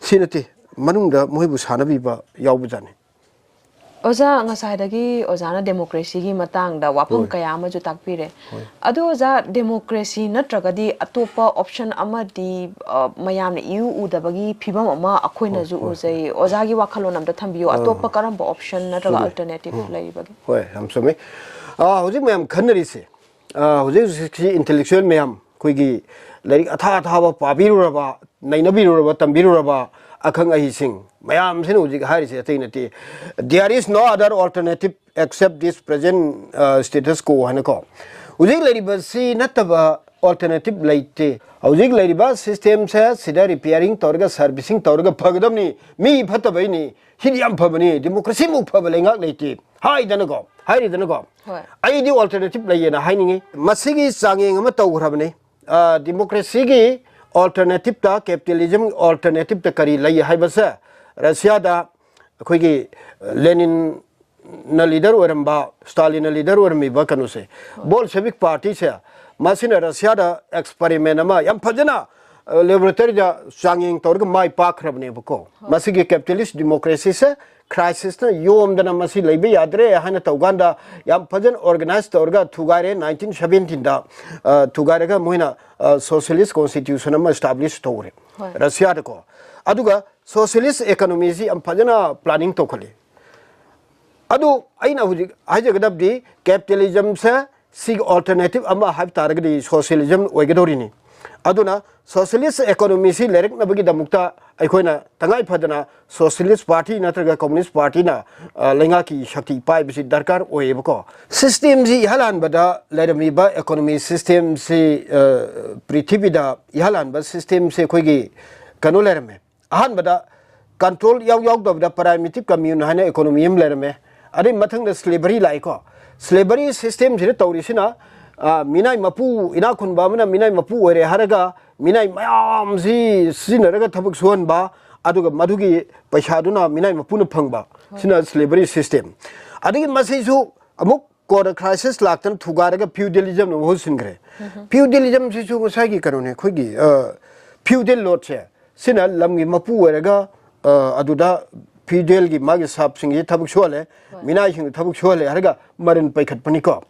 ꯁꯤ ꯅꯠꯇꯦ꯫ ꯃꯅꯨꯡꯗ ꯃꯣꯏꯕꯨ ꯁꯥꯟꯅꯕꯤꯕ ꯌꯥꯎꯕꯖꯥꯠꯅꯤ꯫ ꯑꯣꯖꯥ, ꯉꯁꯥꯏꯗꯒꯤ ꯑꯣꯖꯥꯅ ꯗꯦꯃꯣꯀ꯭ꯔꯦꯁꯤꯒꯤ ꯃꯇꯥꯡꯗ ꯋꯥꯐꯝ ꯍꯣꯏ꯫ ꯀꯌꯥ ꯑꯃꯁꯨ ꯇꯥꯛꯄꯤꯔꯦ꯫ ꯍꯣꯏ꯫ ꯑꯗꯣ ꯑꯣꯖꯥ, ꯗꯦꯃꯣꯀ꯭ꯔꯦꯁꯤ ꯅꯠꯇ꯭ꯔꯒꯗꯤ ꯑꯇꯣꯞꯄ ꯑꯣꯞꯁꯟ ꯑꯃꯗꯤ, ꯑ, ꯃꯌꯥꯝꯅ ꯏꯎ ꯎꯗꯕꯒꯤ ꯐꯤꯕꯝ ꯑꯃ ꯑꯩꯈꯣꯏꯅꯁꯨ ꯍꯣꯏ, ꯍꯣꯏ꯫ ꯎꯖꯩ꯫ ꯑꯣꯖꯥꯒꯤ ꯋꯥꯈꯜꯂꯣꯟ ꯑꯝꯇ ꯊꯝꯕꯤꯌꯨ꯫ ꯑꯥ꯫ ꯑꯇꯣꯞꯄ ꯀꯔꯝꯕ ꯑꯣꯞꯁꯟ ꯅꯠꯇ꯭ꯔꯒ ꯆꯨꯝꯃꯦ꯫ ꯑꯜꯇꯔꯅꯦꯇꯤꯚ ꯎꯝ꯫ ꯂꯩꯔꯤꯕꯒꯦ? ꯍꯣꯏ, ꯌꯥꯝ ꯆꯨꯝꯃꯦ꯫ ꯑ, ꯍꯧꯖꯤꯛ ꯃꯌꯥꯝ ꯈꯟꯅꯔꯤꯁꯦ, ꯑ, ꯍꯧꯖꯤꯛ ꯍꯧꯖꯤꯛꯁꯤ ꯏꯟꯇꯦꯂꯦꯛꯆꯨꯋꯦꯜ ꯃꯌꯥꯝ, ꯑꯩꯈꯣꯏꯒꯤ ꯂꯥꯏꯔꯤꯛ ꯑꯊꯥ ꯑꯊꯥꯕ ꯄꯥꯕꯤꯔꯨꯔꯕ, ꯅꯩꯅꯕꯤꯔꯨꯔꯕ, ꯇꯝꯕꯤꯔꯨꯔꯕ ꯑꯈꯪ ꯑꯍꯩꯁꯤꯡ ꯃꯌꯥꯝꯁꯤꯅ ꯍꯧꯖꯤꯛ ꯍꯥꯏꯔꯤꯁꯦ ꯑꯇꯩ ꯅꯠꯇꯦ, "There is no other alternative except this present, uh, status quo" ꯍꯥꯏꯅꯀꯣ꯫ ꯍꯧꯖꯤꯛ ꯂꯩꯔꯤꯕꯁꯤ ꯅꯠꯇꯕ ꯑꯣꯜꯇꯔꯅꯦꯇꯤꯚ ꯂꯩꯇꯦ꯫ ꯍꯧꯖꯤꯛ ꯂꯩꯔꯤꯕ ꯁꯤꯁꯇꯦꯝꯁꯦ ꯁꯤꯗ ꯔꯤꯄꯤꯌꯥꯔꯤꯡ ꯇꯧꯔꯒ, ꯁꯔꯚꯤꯁꯤꯡ ꯇꯧꯔꯒ ꯐꯒꯗꯕꯅꯤ꯫ ꯃꯤ ꯐꯠꯇꯕꯩꯅꯤ, ꯁꯤꯗꯤ ꯌꯥꯝ ꯐꯕꯅꯤ, ꯗꯦꯃꯣꯀ꯭ꯔꯦꯁꯤꯃꯨꯛ ꯐꯕ ꯂꯩꯉꯥꯛ ꯂꯩꯇꯦ ꯍꯥꯏꯗꯅꯀꯣ꯫ ꯍꯥꯏꯔꯤꯗꯅꯀꯣ꯫ ꯑꯩꯗꯤ alternative ꯂꯩꯌꯦꯅ ꯍꯥꯏꯅꯤꯡꯉꯤ꯫ ꯃꯁꯤꯒꯤ ꯆꯥꯡꯌꯦꯡ ꯑꯃ ꯇꯧꯈ꯭ꯔꯕꯅꯤ꯫ Democracyꯒꯤ alternative ꯇ, capitalism alternative ꯇ ꯀꯔꯤ ꯂꯩ ꯍꯥꯏꯕꯁꯦ, ꯔꯁꯤꯌꯥꯗ ꯑꯩꯈꯣꯏꯒꯤ ꯂꯦꯅꯤꯟꯅ leader ꯑꯣꯏꯔꯝꯕ, ꯁ꯭ꯇꯥꯂꯤꯟꯅ leader ꯑꯣꯏꯔꯝꯃꯤꯕ ꯀꯩꯅꯣꯁꯦ, Bolshevik party ꯁꯦ, ꯃꯁꯤꯅ ꯔꯁꯤꯌꯥꯗ experiment ꯑꯃ ꯌꯥꯝ ꯐꯖꯅ, laboratory ꯗ ꯆꯥꯡꯌꯦꯡ ꯇꯧꯔꯒ ꯃꯥꯏ ꯄꯥꯛꯈ꯭ꯔꯕꯅꯦꯕꯀꯣ꯫ ꯃꯁꯤꯒꯤ capitalist democracy ꯁꯦ crisis ꯅ ꯌꯣꯝꯗꯅ ꯃꯁꯤ ꯂꯩꯕ ꯌꯥꯗ꯭ꯔꯦ ꯍꯥꯏꯅ ꯇꯧꯀꯥꯟꯗ, ꯌꯥꯝ ꯐꯖꯅ organize ꯇꯧꯔꯒ ꯊꯨꯒꯥꯏꯔꯦ꯫ Nineteen seventeen ꯗ, ꯑ, ꯊꯨꯒꯥꯏꯔꯒ ꯃꯣꯏꯅ, ꯑ, socialist constitution ꯑꯃ establish ꯇꯧꯔꯦ ꯔꯁꯤꯌꯥꯗꯀꯣ꯫ ꯑꯗꯨꯒ socialist economy ꯁꯤ ꯌꯥꯝ ꯐꯖꯅ planning ꯇꯧꯈꯠꯂꯤ꯫ ꯑꯗꯨ ꯑꯩꯅ ꯍꯧꯖꯤꯛ ꯍꯥꯏꯖꯒꯗꯕꯗꯤ, capitalism ꯁꯦ ꯁꯤꯒꯤ alternative ꯑꯃ ꯍꯥꯏꯕ ꯇꯥꯔꯒꯗꯤ socialism ꯑꯣꯏꯒꯗꯧꯔꯤꯅꯤ꯫ ꯑꯗꯨꯅ socialist economy ꯁꯤ ꯂꯩꯔꯛꯅꯕꯒꯤꯗꯃꯛꯇ ꯑꯩꯈꯣꯏꯅ ꯇꯉꯥꯏ ꯐꯗꯅ socialist party ꯅꯠꯇ꯭ꯔꯒ communist party ꯅ, ꯑ, ꯂꯩꯉꯥꯛꯀꯤ ꯁꯛꯇꯤ ꯄꯥꯏꯕꯁꯤ ꯗꯔꯀꯥꯔ ꯑꯣꯏꯌꯦꯕꯀꯣ꯫ System ꯁꯤ ꯏꯍꯥꯟ ꯍꯥꯟꯕꯗ ꯂꯩꯔꯝꯃꯤꯕ economy system ꯁꯤ, ꯑ, ꯄ꯭ꯔꯤꯊꯤꯕꯤꯗ ꯏꯍꯥꯟ ꯍꯥꯟꯕ system ꯁꯤ ꯑꯩꯈꯣꯏꯒꯤ ꯀꯩꯅꯣ ꯂꯩꯔꯝꯃꯦ꯫ ꯑꯍꯥꯟꯕꯗ control ꯌꯥꯎ ꯌꯥꯎꯗꯕꯗ primitive commune ꯍꯥꯏꯅ economy ꯑꯃ ꯂꯩꯔꯝꯃꯦ꯫ ꯑꯗꯩ ꯃꯊꯪꯗ slavery ꯂꯥꯛꯏꯀꯣ꯫ Slavery system ꯁꯤꯗ ꯇꯧꯔꯤꯁꯤꯅ, ꯑ, ꯃꯤꯅꯥꯏ ꯃꯄꯨ, ꯏꯅꯥꯛ ꯈꯨꯟꯕ ꯑꯃꯅ ꯃꯤꯅꯥꯏ ꯃꯄꯨ ꯑꯣꯏꯔꯦ ꯍꯥꯏꯔꯒ ꯃꯤꯅꯥꯏ ꯃꯌꯥꯝꯁꯤ ꯁꯤꯖꯤꯟꯅꯔꯒ ꯊꯕꯛ ꯁꯨꯍꯟꯕ, ꯑꯗꯨꯒ ꯃꯗꯨꯒꯤ ꯄꯩꯁꯥꯗꯨꯅ ꯃꯤꯅꯥꯏ ꯃꯄꯨꯅ ꯐꯪꯕ, ꯁꯤꯅ slavery system꯫ ꯑꯗꯒꯤ ꯃꯁꯤꯁꯨ ꯑꯃꯨꯛ ꯀꯣꯟꯅ crisis ꯂꯥꯛꯇꯅ ꯊꯨꯒꯥꯏꯔꯒ feudalism ꯅ ꯃꯍꯨꯠ ꯁꯤꯟꯈ꯭ꯔꯦ꯫ Feudalism ꯁꯤꯁꯨ ꯉꯁꯥꯏꯒꯤ ꯀꯩꯅꯣꯅꯦ, ꯑꯩꯈꯣꯏꯒꯤ, ꯑ, feudal lord ꯁꯦ, ꯁꯤꯅ ꯂꯝꯒꯤ ꯃꯄꯨ ꯑꯣꯏꯔꯒ, ꯑ, ꯑꯗꯨꯗ feudal ꯒꯤ ꯃꯥꯒꯤ ꯁꯥꯞꯁꯤꯡꯁꯤ ꯊꯕꯛ ꯁꯨꯍꯜꯂꯦ, ꯃꯤꯅꯥꯏꯁꯤꯡꯗ ꯊꯕꯛ ꯁꯨꯍꯜꯂꯦ ꯍꯥꯏꯔꯒ ꯃꯔꯟ ꯄꯩꯈꯠꯄꯅꯤꯀꯣ꯫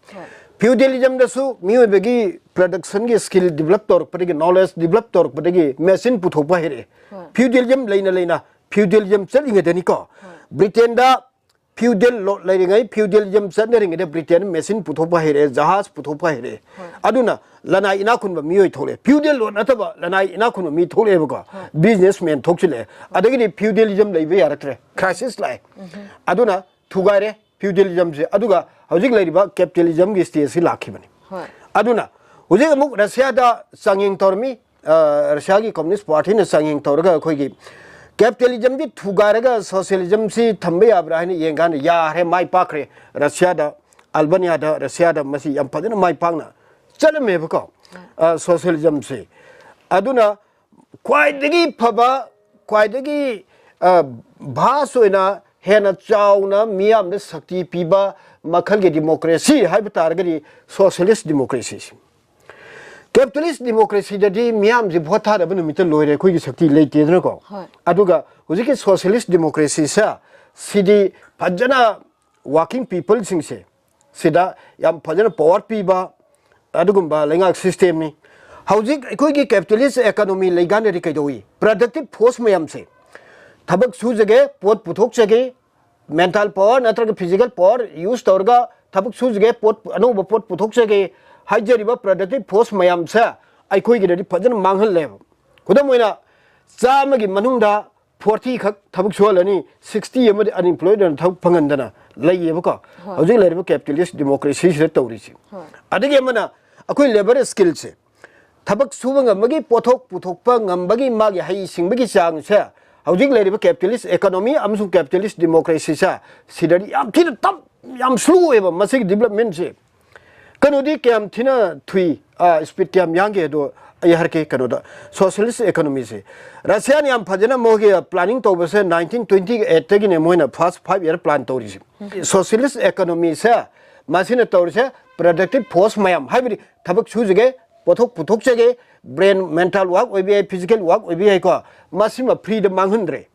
Feudalism ꯗꯁꯨ ꯃꯤꯑꯣꯏꯕꯒꯤ production ꯒꯤ skill develop ꯇꯧꯔꯛꯄꯗꯒꯤ, knowledge develop ꯇꯧꯔꯛꯄꯗꯒꯤ machine ꯄꯨꯊꯣꯛꯄ ꯍꯩꯔꯛꯑꯦ꯫ Feudalism ꯂꯩꯅ ꯂꯩꯅ, feudalism ꯆꯠꯂꯤꯉꯩꯗꯅꯤꯀꯣ꯫ Britain ꯗ feudal lord ꯂꯩꯔꯤꯉꯩ, feudalism ꯆꯠꯅꯔꯤꯉꯩꯗ Britain ꯅ machine ꯄꯨꯊꯣꯛꯄ ꯍꯩꯔꯛꯑꯦ, ꯖꯍꯥꯖ ꯄꯨꯊꯣꯛꯄ ꯍꯩꯔꯛꯑꯦ꯫ ꯑꯗꯨꯅ ꯂꯅꯥꯏ ꯏꯅꯥꯛ ꯈꯨꯟꯕ ꯃꯤꯑꯣꯏ ꯊꯣꯛꯂꯛꯑꯦ꯫ Feudal lord ꯅꯠꯇꯕ ꯂꯅꯥꯏ ꯏꯅꯥꯛ ꯈꯨꯟꯕ ꯃꯤ ꯊꯣꯛꯂꯛꯑꯦꯕꯀꯣ꯫ Businessman ꯊꯣꯛꯆꯤꯜꯂꯛꯑꯦ꯫ ꯑꯗꯒꯤꯗꯤ feudalism ꯂꯩꯕ ꯌꯥꯔꯛꯇ꯭ꯔꯦ꯫ Crisis ꯂꯥꯛꯑꯦ꯫ ꯑꯗꯨꯅ ꯊꯨꯒꯥꯏꯔꯦ feudalism ꯁꯦ꯫ ꯑꯗꯨꯒ ꯍꯧꯖꯤꯛ ꯂꯩꯔꯤꯕ capitalism ꯒꯤ stage ꯁꯤ ꯂꯥꯛꯈꯤꯕꯅꯤ꯫ ꯑꯗꯨꯅ ꯍꯧꯖꯤꯛ ꯑꯃꯨꯛ ꯔꯁꯤꯌꯥꯗ ꯆꯥꯡꯌꯦꯡ ꯇꯧꯔꯝꯃꯤ꯫ ꯑ, ꯔꯁꯤꯌꯥꯒꯤ Communist Party ꯅ ꯆꯥꯡꯌꯦꯡ ꯇꯧꯔꯒ ꯑꯩꯈꯣꯏꯒꯤ ꯀꯦꯄꯤꯇꯦꯂꯤꯖꯝꯗꯤ ꯊꯨꯒꯥꯏꯔꯒ ꯁꯣꯁꯤꯌꯦꯂꯤꯖꯝꯁꯤ ꯊꯝꯕ ꯌꯥꯕ꯭ꯔꯥ ꯍꯥꯏꯅ ꯌꯦꯡꯀꯥꯟꯗ ꯌꯥꯔꯦ, ꯃꯥꯏ ꯄꯥꯛꯈ꯭ꯔꯦ꯫ ꯔꯁꯤꯌꯥꯗ, ꯑꯜꯕꯥꯅꯤꯌꯥꯗ, ꯔꯁꯤꯌꯥꯗ ꯃꯁꯤ ꯌꯥꯝ ꯐꯖꯅ ꯃꯥꯏ ꯄꯥꯛꯅ ꯆꯠꯂꯝꯃꯦꯕꯀꯣ, ꯑ, ꯁꯣꯁꯤꯌꯦꯂꯤꯖꯝꯁꯤ꯫ ꯑꯗꯨꯅ ꯈ꯭ꯋꯥꯏꯗꯒꯤ ꯐꯕ, ꯈ꯭ꯋꯥꯏꯗꯒꯤ, ꯑ, ꯚꯥꯁ ꯑꯣꯏꯅ ꯍꯦꯟꯅ ꯆꯥꯎꯅ ꯃꯤꯌꯥꯝꯗ ꯁꯛꯇꯤ ꯄꯤꯕ ꯃꯈꯜꯒꯤ ꯗꯤꯃꯣꯀ꯭ꯔꯦꯁꯤ ꯍꯥꯏꯕ ꯇꯥꯔꯒꯗꯤ ꯁꯣꯁꯤꯌꯦꯂꯤꯁ ꯗꯤꯃꯣꯀ꯭ꯔꯦꯁꯤꯁꯤ꯫ ꯀꯦꯄꯤꯇꯦꯂꯤꯁ ꯗꯤꯃꯣꯀ꯭ꯔꯦꯁꯤꯗꯗꯤ ꯃꯤꯌꯥꯝꯁꯤ ꯚꯣꯠ ꯊꯥꯗꯕ ꯅꯨꯃꯤꯠꯇ ꯂꯣꯏꯔꯦ, ꯑꯩꯈꯣꯏꯒꯤ ꯁꯛꯇꯤ ꯂꯩꯇꯦꯗꯅꯀꯣ꯫ ꯍꯣꯏ꯫ ꯑꯗꯨꯒ ꯍꯧꯖꯤꯛꯀꯤ ꯁꯣꯁꯤꯌꯦꯂꯤꯁ ꯗꯤꯃꯣꯀ꯭ꯔꯦꯁꯤꯁꯦ, ꯁꯤꯗꯤ ꯐꯖꯅ ꯋꯥꯔꯀꯤꯡ ꯄꯤꯄꯜꯁꯤꯡꯁꯦ ꯁꯤꯗ ꯌꯥꯝ ꯐꯖꯅ ꯄꯋꯥꯔ ꯄꯤꯕ ꯑꯗꯨꯒꯨꯝꯕ ꯂꯩꯉꯥꯛ ꯁꯤꯁꯇꯦꯝꯅꯤ꯫ ꯍꯧꯖꯤꯛ ꯑꯩꯈꯣꯏꯒꯤ ꯀꯦꯄꯤꯇꯦꯂꯤꯁ ꯑꯦꯀꯣꯅꯣꯃꯤ ꯂꯩꯀꯥꯟꯗꯗꯤ ꯀꯩꯗꯧꯏ? ꯄ꯭ꯔꯗꯛꯇꯤꯞ ꯐꯣꯔꯁ ꯃꯌꯥꯝꯁꯦ ꯊꯕꯛ ꯁꯨꯖꯒꯦ, ꯄꯣꯠ ꯄꯨꯊꯣꯛꯆꯒꯦ, ꯃꯦꯟꯇꯦꯜ ꯄꯋꯥꯔ ꯅꯠꯇ꯭ꯔꯒ ꯐꯤꯖꯤꯀꯦꯜ ꯄꯋꯥꯔ ꯌꯨꯁ ꯇꯧꯔꯒ ꯊꯕꯛ ꯁꯨꯖꯒꯦ, ꯄꯣꯠ, ꯑꯅꯧꯕ ꯄꯣꯠ ꯄꯨꯊꯣꯛꯆꯒꯦ ꯍꯥꯏꯖꯔꯤꯕ ꯄ꯭ꯔꯗꯛꯇꯤꯞ ꯐꯣꯔꯁ ꯃꯌꯥꯝꯁꯦ ꯑꯩꯈꯣꯏꯒꯤꯗꯗꯤ ꯐꯖꯅ ꯃꯥꯡꯍꯜꯂꯦꯕ꯫ ꯈꯨꯗꯝ ꯑꯣꯏꯅ, ꯆꯥꯝꯃꯒꯤ ꯃꯅꯨꯡꯗ ꯐꯣꯔꯇꯤ ꯈꯛ ꯊꯕꯛ ꯁꯨꯍꯜꯂꯅꯤ, ꯁꯤꯛꯁꯇꯤ ꯑꯃꯗꯤ ꯑꯟꯏꯝꯄ꯭ꯂꯣꯏꯗ ꯑꯣꯏꯅ ꯊꯕꯛ ꯐꯪꯍꯟꯗꯅ ꯂꯩꯌꯦꯕꯀꯣ꯫ ꯍꯣꯏ꯫ ꯍꯧꯖꯤꯛ ꯂꯩꯔꯤꯕ ꯀꯦꯄꯤꯇꯦꯂꯤꯁ ꯗꯤꯃꯣꯀ꯭ꯔꯦꯁꯤꯁꯤꯗ ꯇꯧꯔꯤꯁꯤ꯫ ꯍꯣꯏ꯫ ꯑꯗꯒꯤ ꯑꯃꯅ ꯑꯩꯈꯣꯏ ꯂꯦꯕꯔ ꯁ꯭ꯀꯤꯜꯁꯦ, ꯊꯕꯛ ꯁꯨꯕ ꯉꯝꯕꯒꯤ, ꯄꯣꯠꯊꯣꯛ ꯄꯨꯊꯣꯛꯄ ꯉꯝꯕꯒꯤ ꯃꯥꯒꯤ ꯍꯩ ꯁꯤꯡꯕꯒꯤ ꯆꯥꯡꯁꯦ ꯍꯧꯖꯤꯛ ꯂꯩꯔꯤꯕ ꯀꯦꯄꯤꯇꯦꯂꯤꯁ ꯑꯦꯀꯣꯅꯣꯃꯤ ꯑꯃꯁꯨꯡ ꯀꯦꯄꯤꯇꯦꯂꯤꯁ ꯗꯤꯃꯣꯀ꯭ꯔꯦꯁꯤꯁꯦ ꯁꯤꯗꯗꯤ ꯌꯥꯝ ꯊꯤꯅ ꯇꯞ, ꯌꯥꯝ ꯁ꯭ꯂꯣ ꯑꯣꯏꯌꯦꯕ ꯃꯁꯤꯒꯤ ꯗꯤꯕꯂꯞꯃꯦꯟꯁꯦ꯫ ꯀꯩꯅꯣꯗꯤ ꯀꯌꯥꯝ ꯊꯤꯅ ꯊꯨꯏ, ꯁ꯭ꯄꯤꯗ ꯀꯌꯥꯝ ꯌꯥꯡꯒꯦ ꯑꯗꯣ ꯑꯩ ꯍꯥꯏꯔꯛꯀꯦ꯫ ꯀꯩꯅꯣꯗ, ꯁꯣꯁꯤꯌꯦꯂꯤꯁ ꯑꯦꯀꯣꯅꯣꯃꯤꯁꯦ, ꯔꯁꯤꯌꯥꯅ ꯌꯥꯝ ꯐꯖꯅ ꯃꯣꯏꯒꯤ ꯄ꯭ꯂꯥꯅꯤꯡ ꯇꯧꯕꯁꯦ ꯅꯥꯏꯟꯇꯤꯟ ꯇ꯭ꯋꯦꯟꯇꯤ ꯑꯩꯠꯇꯒꯤꯅꯦ ꯃꯣꯏꯅ ꯐꯥꯔꯁ ꯐꯥꯏꯚ ꯏꯌꯔ ꯄ꯭ꯂꯥꯟ ꯇꯧꯔꯤꯁꯦ꯫ ꯁꯣꯁꯤꯌꯦꯂꯤꯁ ꯑꯦꯀꯣꯅꯣꯃꯤꯁꯦ ꯃꯁꯤꯅ ꯇꯧꯔꯤꯁꯦ, ꯄ꯭ꯔꯗꯛꯇꯤꯞ ꯐꯣꯔꯁ ꯃꯌꯥꯝ, ꯍꯥꯏꯕꯗꯤ ꯊꯕꯛ ꯁꯨꯖꯒꯦ, ꯄꯣꯠꯊꯣꯛ ꯄꯨꯊꯣꯛꯆꯒꯦ, ꯕ꯭ꯔꯦꯟ ꯃꯦꯟꯇꯦꯜ ꯋꯥꯔꯛ ꯑꯣꯏꯕ ꯌꯥꯏ, ꯐꯤꯖꯤꯀꯦꯜ ꯋꯥꯔꯛ ꯑꯣꯏꯕ ꯌꯥꯏꯀꯣ, ꯃꯁꯤꯃ ꯐ꯭ꯔꯤꯗ ꯃꯥꯡꯍꯟꯗ꯭ꯔꯦ꯫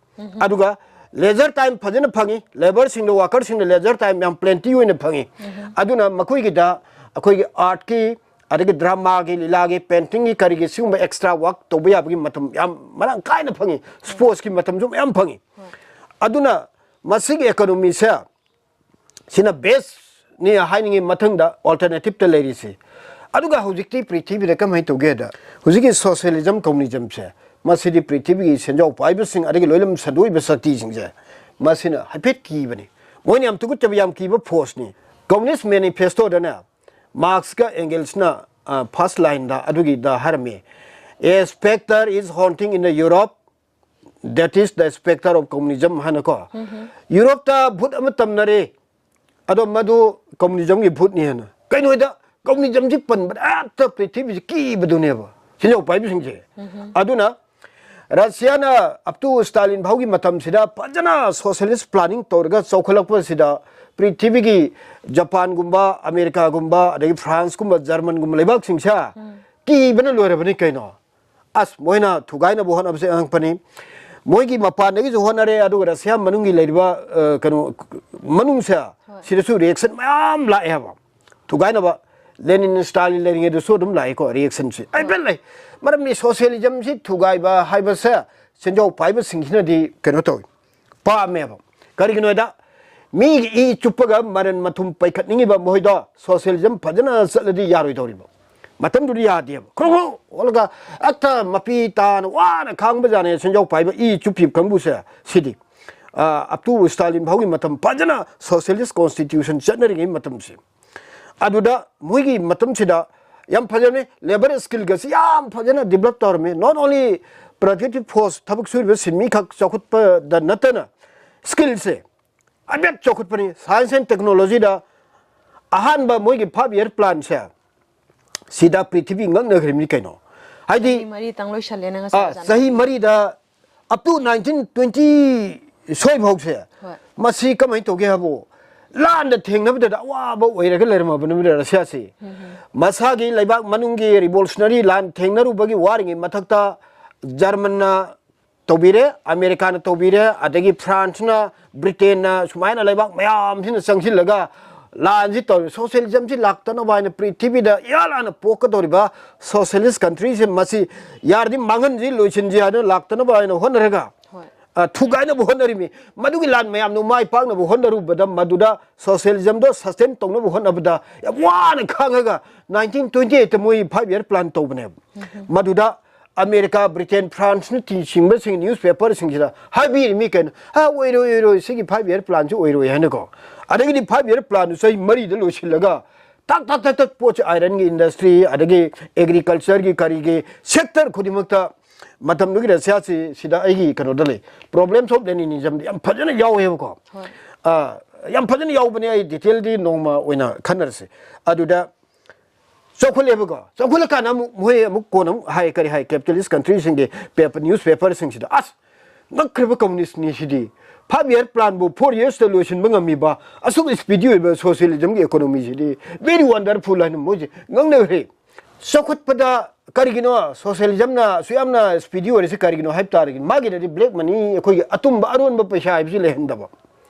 ꯑꯗꯨꯒ ꯂꯦꯖꯔ ꯇꯥꯏꯝ ꯐꯖꯅ ꯐꯪꯉꯤ, ꯂꯦꯕꯔꯁꯤꯡꯗ, ꯋꯥꯀꯔꯁꯤꯡꯗ ꯂꯦꯖꯔ ꯇꯥꯏꯝ ꯌꯥꯝ ꯄ꯭ꯂꯦꯟꯇꯤ ꯑꯣꯏꯅ ꯐꯪꯉꯤ꯫ ꯑꯗꯨꯅ ꯃꯈꯣꯏꯒꯤꯗ ꯑꯩꯈꯣꯏꯒꯤ ꯑꯥꯔꯠꯀꯤ, ꯑꯗꯒꯤ ꯗ꯭ꯔꯃꯥꯒꯤ, ꯂꯤꯂꯥꯒꯤ, ꯄꯦꯟꯇꯤꯡꯒꯤ, ꯀꯔꯤꯒꯤ, ꯁꯤꯒꯨꯝꯕ ꯑꯦꯛꯁꯇ꯭ꯔꯥ ꯋꯥꯔꯛ ꯇꯧꯕ ꯌꯥꯕꯒꯤ ꯃꯇꯝ ꯌꯥꯝ ꯃꯔꯥꯡ ꯀꯥꯏꯅ ꯐꯪꯉꯤ꯫ ꯁ꯭ꯄꯣꯔꯠꯁꯀꯤ ꯃꯇꯝꯁꯨ ꯃꯌꯥꯝ ꯐꯪꯉꯤ꯫ ꯑꯗꯨꯅ ꯃꯁꯤꯒꯤ ꯑꯦꯀꯣꯅꯣꯃꯤꯁꯦ ꯁꯤꯅ ꯕꯦꯁꯅꯤ ꯍꯥꯏꯅꯤꯡꯉꯤ꯫ ꯃꯊꯪꯗ ꯑꯣꯜꯇꯔꯅꯦꯇꯤꯞꯇ ꯂꯩꯔꯤꯁꯤ꯫ ꯑꯗꯨꯒ ꯍꯧꯖꯤꯛꯇꯤ ꯄ꯭ꯔꯤꯊꯤꯕꯤꯗ ꯀꯃꯥꯏꯅ ꯇꯧꯒꯦꯗ, ꯍꯧꯖꯤꯛꯀꯤ ꯁꯣꯁꯤꯌꯦꯂꯤꯖꯝ, ꯀꯝꯃꯨꯅꯤꯖꯝꯁꯦ, ꯃꯁꯤꯗꯤ ꯄ꯭ꯔꯤꯊꯤꯕꯤꯒꯤ ꯁꯦꯟꯖꯥꯎ ꯄꯥꯏꯕꯁꯤꯡ, ꯑꯗꯒꯤ ꯂꯣꯏꯂꯝ ꯁꯟꯗꯣꯛꯏꯕ ꯁꯛꯇꯤꯁꯤꯡꯁꯦ, ꯃꯁꯤꯅ ꯍꯥꯏꯐꯦꯠ ꯀꯤꯕꯅꯤ꯫ ꯃꯣꯏꯅ ꯌꯥꯝ ꯇꯨꯀꯠꯆꯕ, ꯌꯥꯝ ꯀꯤꯕ ꯐꯣꯔꯁꯅꯤ꯫ ꯀꯝꯃꯨꯅꯤꯁ ꯃꯦꯅꯤꯐꯦꯁꯇꯣꯗꯅꯦ, ꯃꯥꯔꯛꯁꯀ ꯑꯦꯡꯒꯦꯜꯁꯅ, ꯑ, ꯐꯥꯔꯁ ꯂꯥꯏꯟꯗ ꯑꯗꯨꯒꯤꯗ ꯍꯥꯏꯔꯝꯃꯤ, "A specter is haunting in the Europe, That is the specter of communism ꯍꯥꯏꯅꯀꯣ꯫ ꯌꯨꯔꯣꯞꯇ ꯚꯨꯠ ꯑꯃ ꯇꯝꯅꯔꯦ, ꯑꯗꯣ ꯃꯗꯨ ꯀꯝꯃꯨꯅꯤꯖꯝꯒꯤ ꯚꯨꯠꯅꯤ ꯍꯥꯏꯅ꯫ ꯀꯩꯅꯣꯗ ꯀꯝꯃꯨꯅꯤꯖꯝꯁꯤ ꯄꯟꯕꯗ ꯍꯦꯛꯇ ꯄ꯭ꯔꯤꯊꯤꯕꯤꯁꯤ ꯀꯤꯕꯗꯨꯅꯦꯕ ꯁꯦꯟꯖꯥꯎ ꯄꯥꯏꯕꯁꯤꯡꯁꯦ꯫ ꯑꯗꯨꯅ ꯔꯁꯤꯌꯥꯅ up to ꯁ꯭ꯇꯥꯂꯤꯟ ꯐꯥꯎꯒꯤ ꯃꯇꯝꯁꯤꯗ ꯐꯖꯅ socialist planning ꯇꯧꯔꯒ ꯆꯥꯎꯈꯠꯂꯛꯄꯁꯤꯗ ꯄ꯭ꯔꯤꯊꯤꯕꯤꯒꯤ ꯖꯄꯥꯟꯒꯨꯝꯕ, ꯑꯃꯦꯔꯤꯀꯥꯒꯨꯝꯕ, ꯑꯗꯒꯤ ꯐ꯭ꯔꯥꯟꯁꯀꯨꯝꯕ, ꯖꯔꯃꯟꯒꯨꯝꯕ ꯂꯩꯕꯥꯛꯁꯤꯡꯁꯦ ꯀꯤꯕꯅ ꯂꯣꯏꯔꯕꯅꯤ ꯀꯩꯅꯣ꯫ ꯑꯁ, ꯃꯣꯏꯅ ꯊꯨꯒꯥꯏꯅꯕ ꯍꯣꯠꯅꯕꯁꯦ ꯑꯉꯛꯄꯅꯤ꯫ ꯃꯣꯏꯒꯤ ꯃꯄꯥꯟꯗꯒꯤꯁꯨ ꯍꯣꯠꯅꯔꯦ, ꯑꯗꯨꯒ ꯔꯁꯤꯌꯥ ꯃꯅꯨꯡꯒꯤ ꯂꯩꯔꯤꯕ, ꯑ, ꯀꯩꯅꯣ, ꯃꯅꯨꯡꯁꯦ, ꯁꯤꯗꯁꯨ reaction ꯃꯌꯥꯝ ꯂꯥꯛꯑꯦ ꯍꯥꯏꯕ꯫ ꯊꯨꯒꯥꯏꯅꯕ ꯂꯦꯅꯤꯟ, ꯁ꯭ꯇꯥꯂꯤꯟ ꯂꯩꯔꯤꯉꯩꯗꯁꯨ ꯑꯗꯨꯝ ꯂꯥꯛꯏꯀꯣ reactionꯁꯤ꯫ ꯑꯩ ꯕꯦꯠ ꯂꯩ꯫ ꯃꯔꯝꯗꯤ socialismꯁꯤ ꯊꯨꯒꯥꯏꯕ ꯍꯥꯏꯕꯁꯦ ꯁꯦꯟꯖꯥꯎ ꯄꯥꯏꯕꯁꯤꯡꯁꯤꯅꯗꯤ ꯀꯩꯅꯣ ꯇꯧꯏ, ꯄꯥꯝꯃꯦꯕ꯫ ꯀꯔꯤꯒꯤꯅꯣ ꯍꯥꯏꯗ, ꯃꯤꯒꯤ ꯏ ꯆꯨꯞꯄꯒ ꯃꯔꯟ ꯃꯊꯨꯝ ꯄꯩꯈꯠꯅꯤꯡꯉꯤꯕ ꯃꯈꯣꯏꯗꯣ socialism ꯐꯖꯅ ꯆꯠꯂꯗꯤ ꯌꯥꯔꯣꯏꯗꯧꯔꯤꯕ꯫ ꯃꯇꯝꯗꯨꯗꯤ ꯌꯥꯗꯦꯕ꯫ ꯈ꯭ꯔꯨ ꯈ꯭ꯔꯨ ꯑꯣꯜꯂꯒ ꯍꯦꯛꯇ ꯃꯄꯤ ꯇꯥꯅ ꯋꯥꯅ ꯈꯥꯡꯕꯖꯥꯠꯅꯦ ꯁꯦꯟꯖꯥꯎ ꯄꯥꯏꯕ ꯏ ꯆꯨꯞꯄꯤꯕ ꯀꯥꯡꯕꯨꯁꯦ꯫ ꯁꯤꯗꯤ, ꯑ, up to ꯁ꯭ꯇꯥꯂꯤꯟ ꯐꯥꯎꯒꯤ ꯃꯇꯝ ꯐꯖꯅ socialist constitution ꯆꯠꯅꯔꯤꯉꯩ ꯃꯇꯝꯁꯦ꯫ ꯑꯗꯨꯗ ꯃꯣꯏꯒꯤ ꯃꯇꯝꯁꯤꯗ ꯌꯥꯝ ꯐꯖꯕꯅꯤ, labour skillꯒꯁꯤ ꯌꯥꯝ ꯐꯖꯅ develop ꯇꯧꯔꯝꯃꯤ꯫ Not only productive force, ꯊꯕꯛ ꯁꯨꯔꯤꯕ ꯁꯤꯟꯃꯤ ꯈꯛ ꯆꯥꯎꯈꯠꯄꯗ ꯅꯠꯇꯅ skillꯁꯦ ꯍꯥꯏꯐꯦꯠ ꯆꯥꯎꯈꯠꯄꯅꯤ꯫ Science and technologyꯗ ꯑꯍꯥꯟꯕ ꯃꯣꯏꯒꯤ five year planꯁꯦ ꯁꯤꯗ ꯄ꯭ꯔꯤꯊꯤꯕꯤ ꯉꯛꯅꯈ꯭ꯔꯤꯕꯅꯤ ꯀꯩꯅꯣ꯫ ꯍꯥꯏꯗꯤ, ꯆꯍꯤ ꯃꯔꯤꯇꯪ ꯂꯣꯏꯁꯜꯂꯦꯅ ꯉꯁꯥꯏ ꯑꯥ, ꯑꯣꯖꯥꯅ ꯆꯍꯤ ꯃꯔꯤꯗ up to nineteen twenty ꯁ꯭ꯋꯥꯏꯐꯥꯎꯁꯦ, ꯍꯣꯏ꯫ ꯃꯁꯤ ꯀꯃꯥꯏꯅ ꯇꯧꯒꯦ ꯍꯥꯏꯕꯨ, ꯂꯥꯟꯗ ꯊꯦꯡꯅꯕꯗꯗ ꯑꯋꯥꯕ ꯑꯣꯏꯔꯒ ꯂꯩꯔꯝꯃꯕꯅꯤ ꯔꯁꯤꯌꯥꯁꯤ꯫ ꯃꯁꯥꯒꯤ ꯂꯩꯕꯥꯛ ꯃꯅꯨꯡꯒꯤ revolutionary ꯂꯥꯟ ꯊꯦꯡꯅꯔꯨꯕꯒꯤ ꯋꯥꯔꯤꯉꯩ ꯃꯊꯛꯇ ꯖꯔꯃꯟꯅ ꯇꯧꯕꯤꯔꯦ, ꯑꯃꯦꯔꯤꯀꯥꯅ ꯇꯧꯕꯤꯔꯦ, ꯑꯗꯒꯤ ꯐ꯭ꯔꯥꯟꯁꯅ, ꯕ꯭ꯔꯤꯇꯦꯟꯅ, ꯁꯨꯃꯥꯏꯅ ꯂꯩꯕꯥꯛ ꯃꯌꯥꯝꯁꯤꯅ ꯆꯪꯁꯤꯜꯂꯒ ꯂꯥꯟꯁꯤ ꯇꯧꯔꯦ꯫ Socialismꯁꯤ ꯂꯥꯛꯇꯅꯕ ꯍꯥꯏꯅ ꯄ꯭ꯔꯤꯊꯤꯕꯤꯗ ꯏꯍꯥꯟ ꯍꯥꯟꯅ ꯄꯣꯛꯀꯗꯧꯔꯤꯕ socialist countryꯁꯦ ꯃꯁꯤ ꯌꯥꯔꯗꯤ ꯃꯥꯡꯍꯟꯁꯤ, ꯂꯣꯏꯁꯤꯟꯁꯤ ꯍꯥꯏꯗꯅ ꯂꯥꯛꯇꯅꯕ ꯍꯥꯏꯅ ꯍꯣꯠꯅꯔꯒ, ꯍꯣꯏ꯫ ꯑ, ꯊꯨꯒꯥꯏꯅꯕ ꯍꯣꯠꯅꯔꯤꯃꯤ꯫ ꯃꯗꯨꯒꯤ ꯂꯥꯟ ꯃꯌꯥꯝꯗꯨ ꯃꯥꯏ ꯄꯥꯛꯅꯕ ꯍꯣꯠꯅꯔꯨꯕꯗ ꯃꯗꯨꯗ socialismꯗꯣ sustain ꯇꯧꯅꯕ ꯍꯣꯠꯅꯕꯗ ꯌꯥꯝ ꯋꯥꯅ ꯈꯥꯡꯉꯒ nineteen twenty eightꯇ ꯃꯣꯏ five year plan ꯇꯧꯕꯅꯦꯕ꯫ ꯃꯗꯨꯗ ꯑꯃꯦꯔꯤꯀꯥ, ꯕ꯭ꯔꯤꯇꯦꯟ, ꯐ꯭ꯔꯥꯟꯁꯅ ꯆꯤꯡꯕꯁꯤꯡ newspaperꯁꯤꯡꯁꯤꯗ ꯍꯥꯏꯕꯤꯔꯤꯃꯤ ꯀꯩꯅꯣ, "ꯑ, ꯑꯣꯏꯔꯣꯏ, ꯑꯣꯏꯔꯣꯏ, ꯁꯤꯒꯤ five year planꯁꯤ ꯑꯣꯏꯔꯣꯏ" ꯍꯥꯏꯅꯀꯣ꯫ ꯑꯗꯒꯤꯗꯤ five year planꯗꯨ ꯆꯍꯤ ꯃꯔꯤꯗ ꯂꯣꯏꯁꯤꯜꯂꯒ ꯇꯛ ꯇꯛ ꯇꯛ ꯇꯛ ꯄꯣꯠꯁꯦ ironꯒꯤ industry, ꯑꯗꯒꯤ agricultureꯒꯤ ꯀꯔꯤꯒꯤ sector ꯈꯨꯗꯤꯡꯃꯛꯇ ꯃꯇꯝꯗꯨꯒꯤ ꯔꯁꯤꯌꯥꯁꯤ ꯁꯤꯗ ꯑꯩꯒꯤ ꯀꯩꯅꯣꯗ ꯂꯩ, Problems of Leninism ꯗ ꯌꯥꯝ ꯐꯖꯅ ꯌꯥꯎꯋꯦꯕꯀꯣ꯫ ꯍꯣꯏ. ꯑ, ꯌꯥꯝ ꯐꯖꯅ ꯌꯥꯎꯕꯅꯦ, ꯑꯩ detail ꯗꯤ ꯅꯣꯡꯃ ꯑꯣꯏꯅ ꯈꯟꯅꯔꯁꯦ꯫ ꯑꯗꯨꯗ ꯆꯥꯎꯈꯠꯂꯦꯕꯀꯣ, ꯆꯥꯎꯈꯠꯂꯀꯥꯟꯗ ꯑꯃꯨꯛ ꯃꯣꯏ ꯑꯃꯨꯛ ꯀꯣꯟꯅ ꯑꯃꯨꯛ ꯍꯥꯏ, ꯀꯔꯤ ꯍꯥꯏ, capitalist country ꯁꯤꯡꯒꯤ paper, newspaper ꯁꯤꯡꯁꯤꯗ, "ꯑꯁ, ꯉꯛꯈ꯭ꯔꯕ communist ꯅꯤ ꯁꯤꯗꯤ, five year plan ꯕꯨ four years ꯇ ꯂꯣꯏꯁꯤꯟꯕ ꯉꯝꯃꯤꯕ ꯑꯁꯨꯛ speedy ꯑꯣꯏꯕ socialism ꯒꯤ economy ꯁꯤꯗꯤ very wonderful" ꯍꯥꯏꯅ ꯃꯣꯏꯁꯦ ꯉꯥꯡꯅꯈ꯭ꯔꯦ꯫ ꯆꯥꯎꯈꯠꯄꯗ ꯀꯔꯤꯒꯤꯅꯣ socialism ꯅ ꯑꯁꯨꯛ ꯌꯥꯝꯅ speedy ꯑꯣꯏꯔꯤꯁꯤ ꯀꯔꯤꯒꯤꯅꯣ ꯍꯥꯏꯕ ꯇꯥꯔꯒꯗꯤ, ꯃꯥꯒꯤꯗꯗꯤ black money, ꯑꯩꯈꯣꯏꯒꯤ ꯑꯇꯨꯝꯕ ꯑꯔꯣꯟꯕ ꯄꯩꯁꯥ ꯍꯥꯏꯕꯁꯤ ꯂꯩꯍꯟꯗꯕ,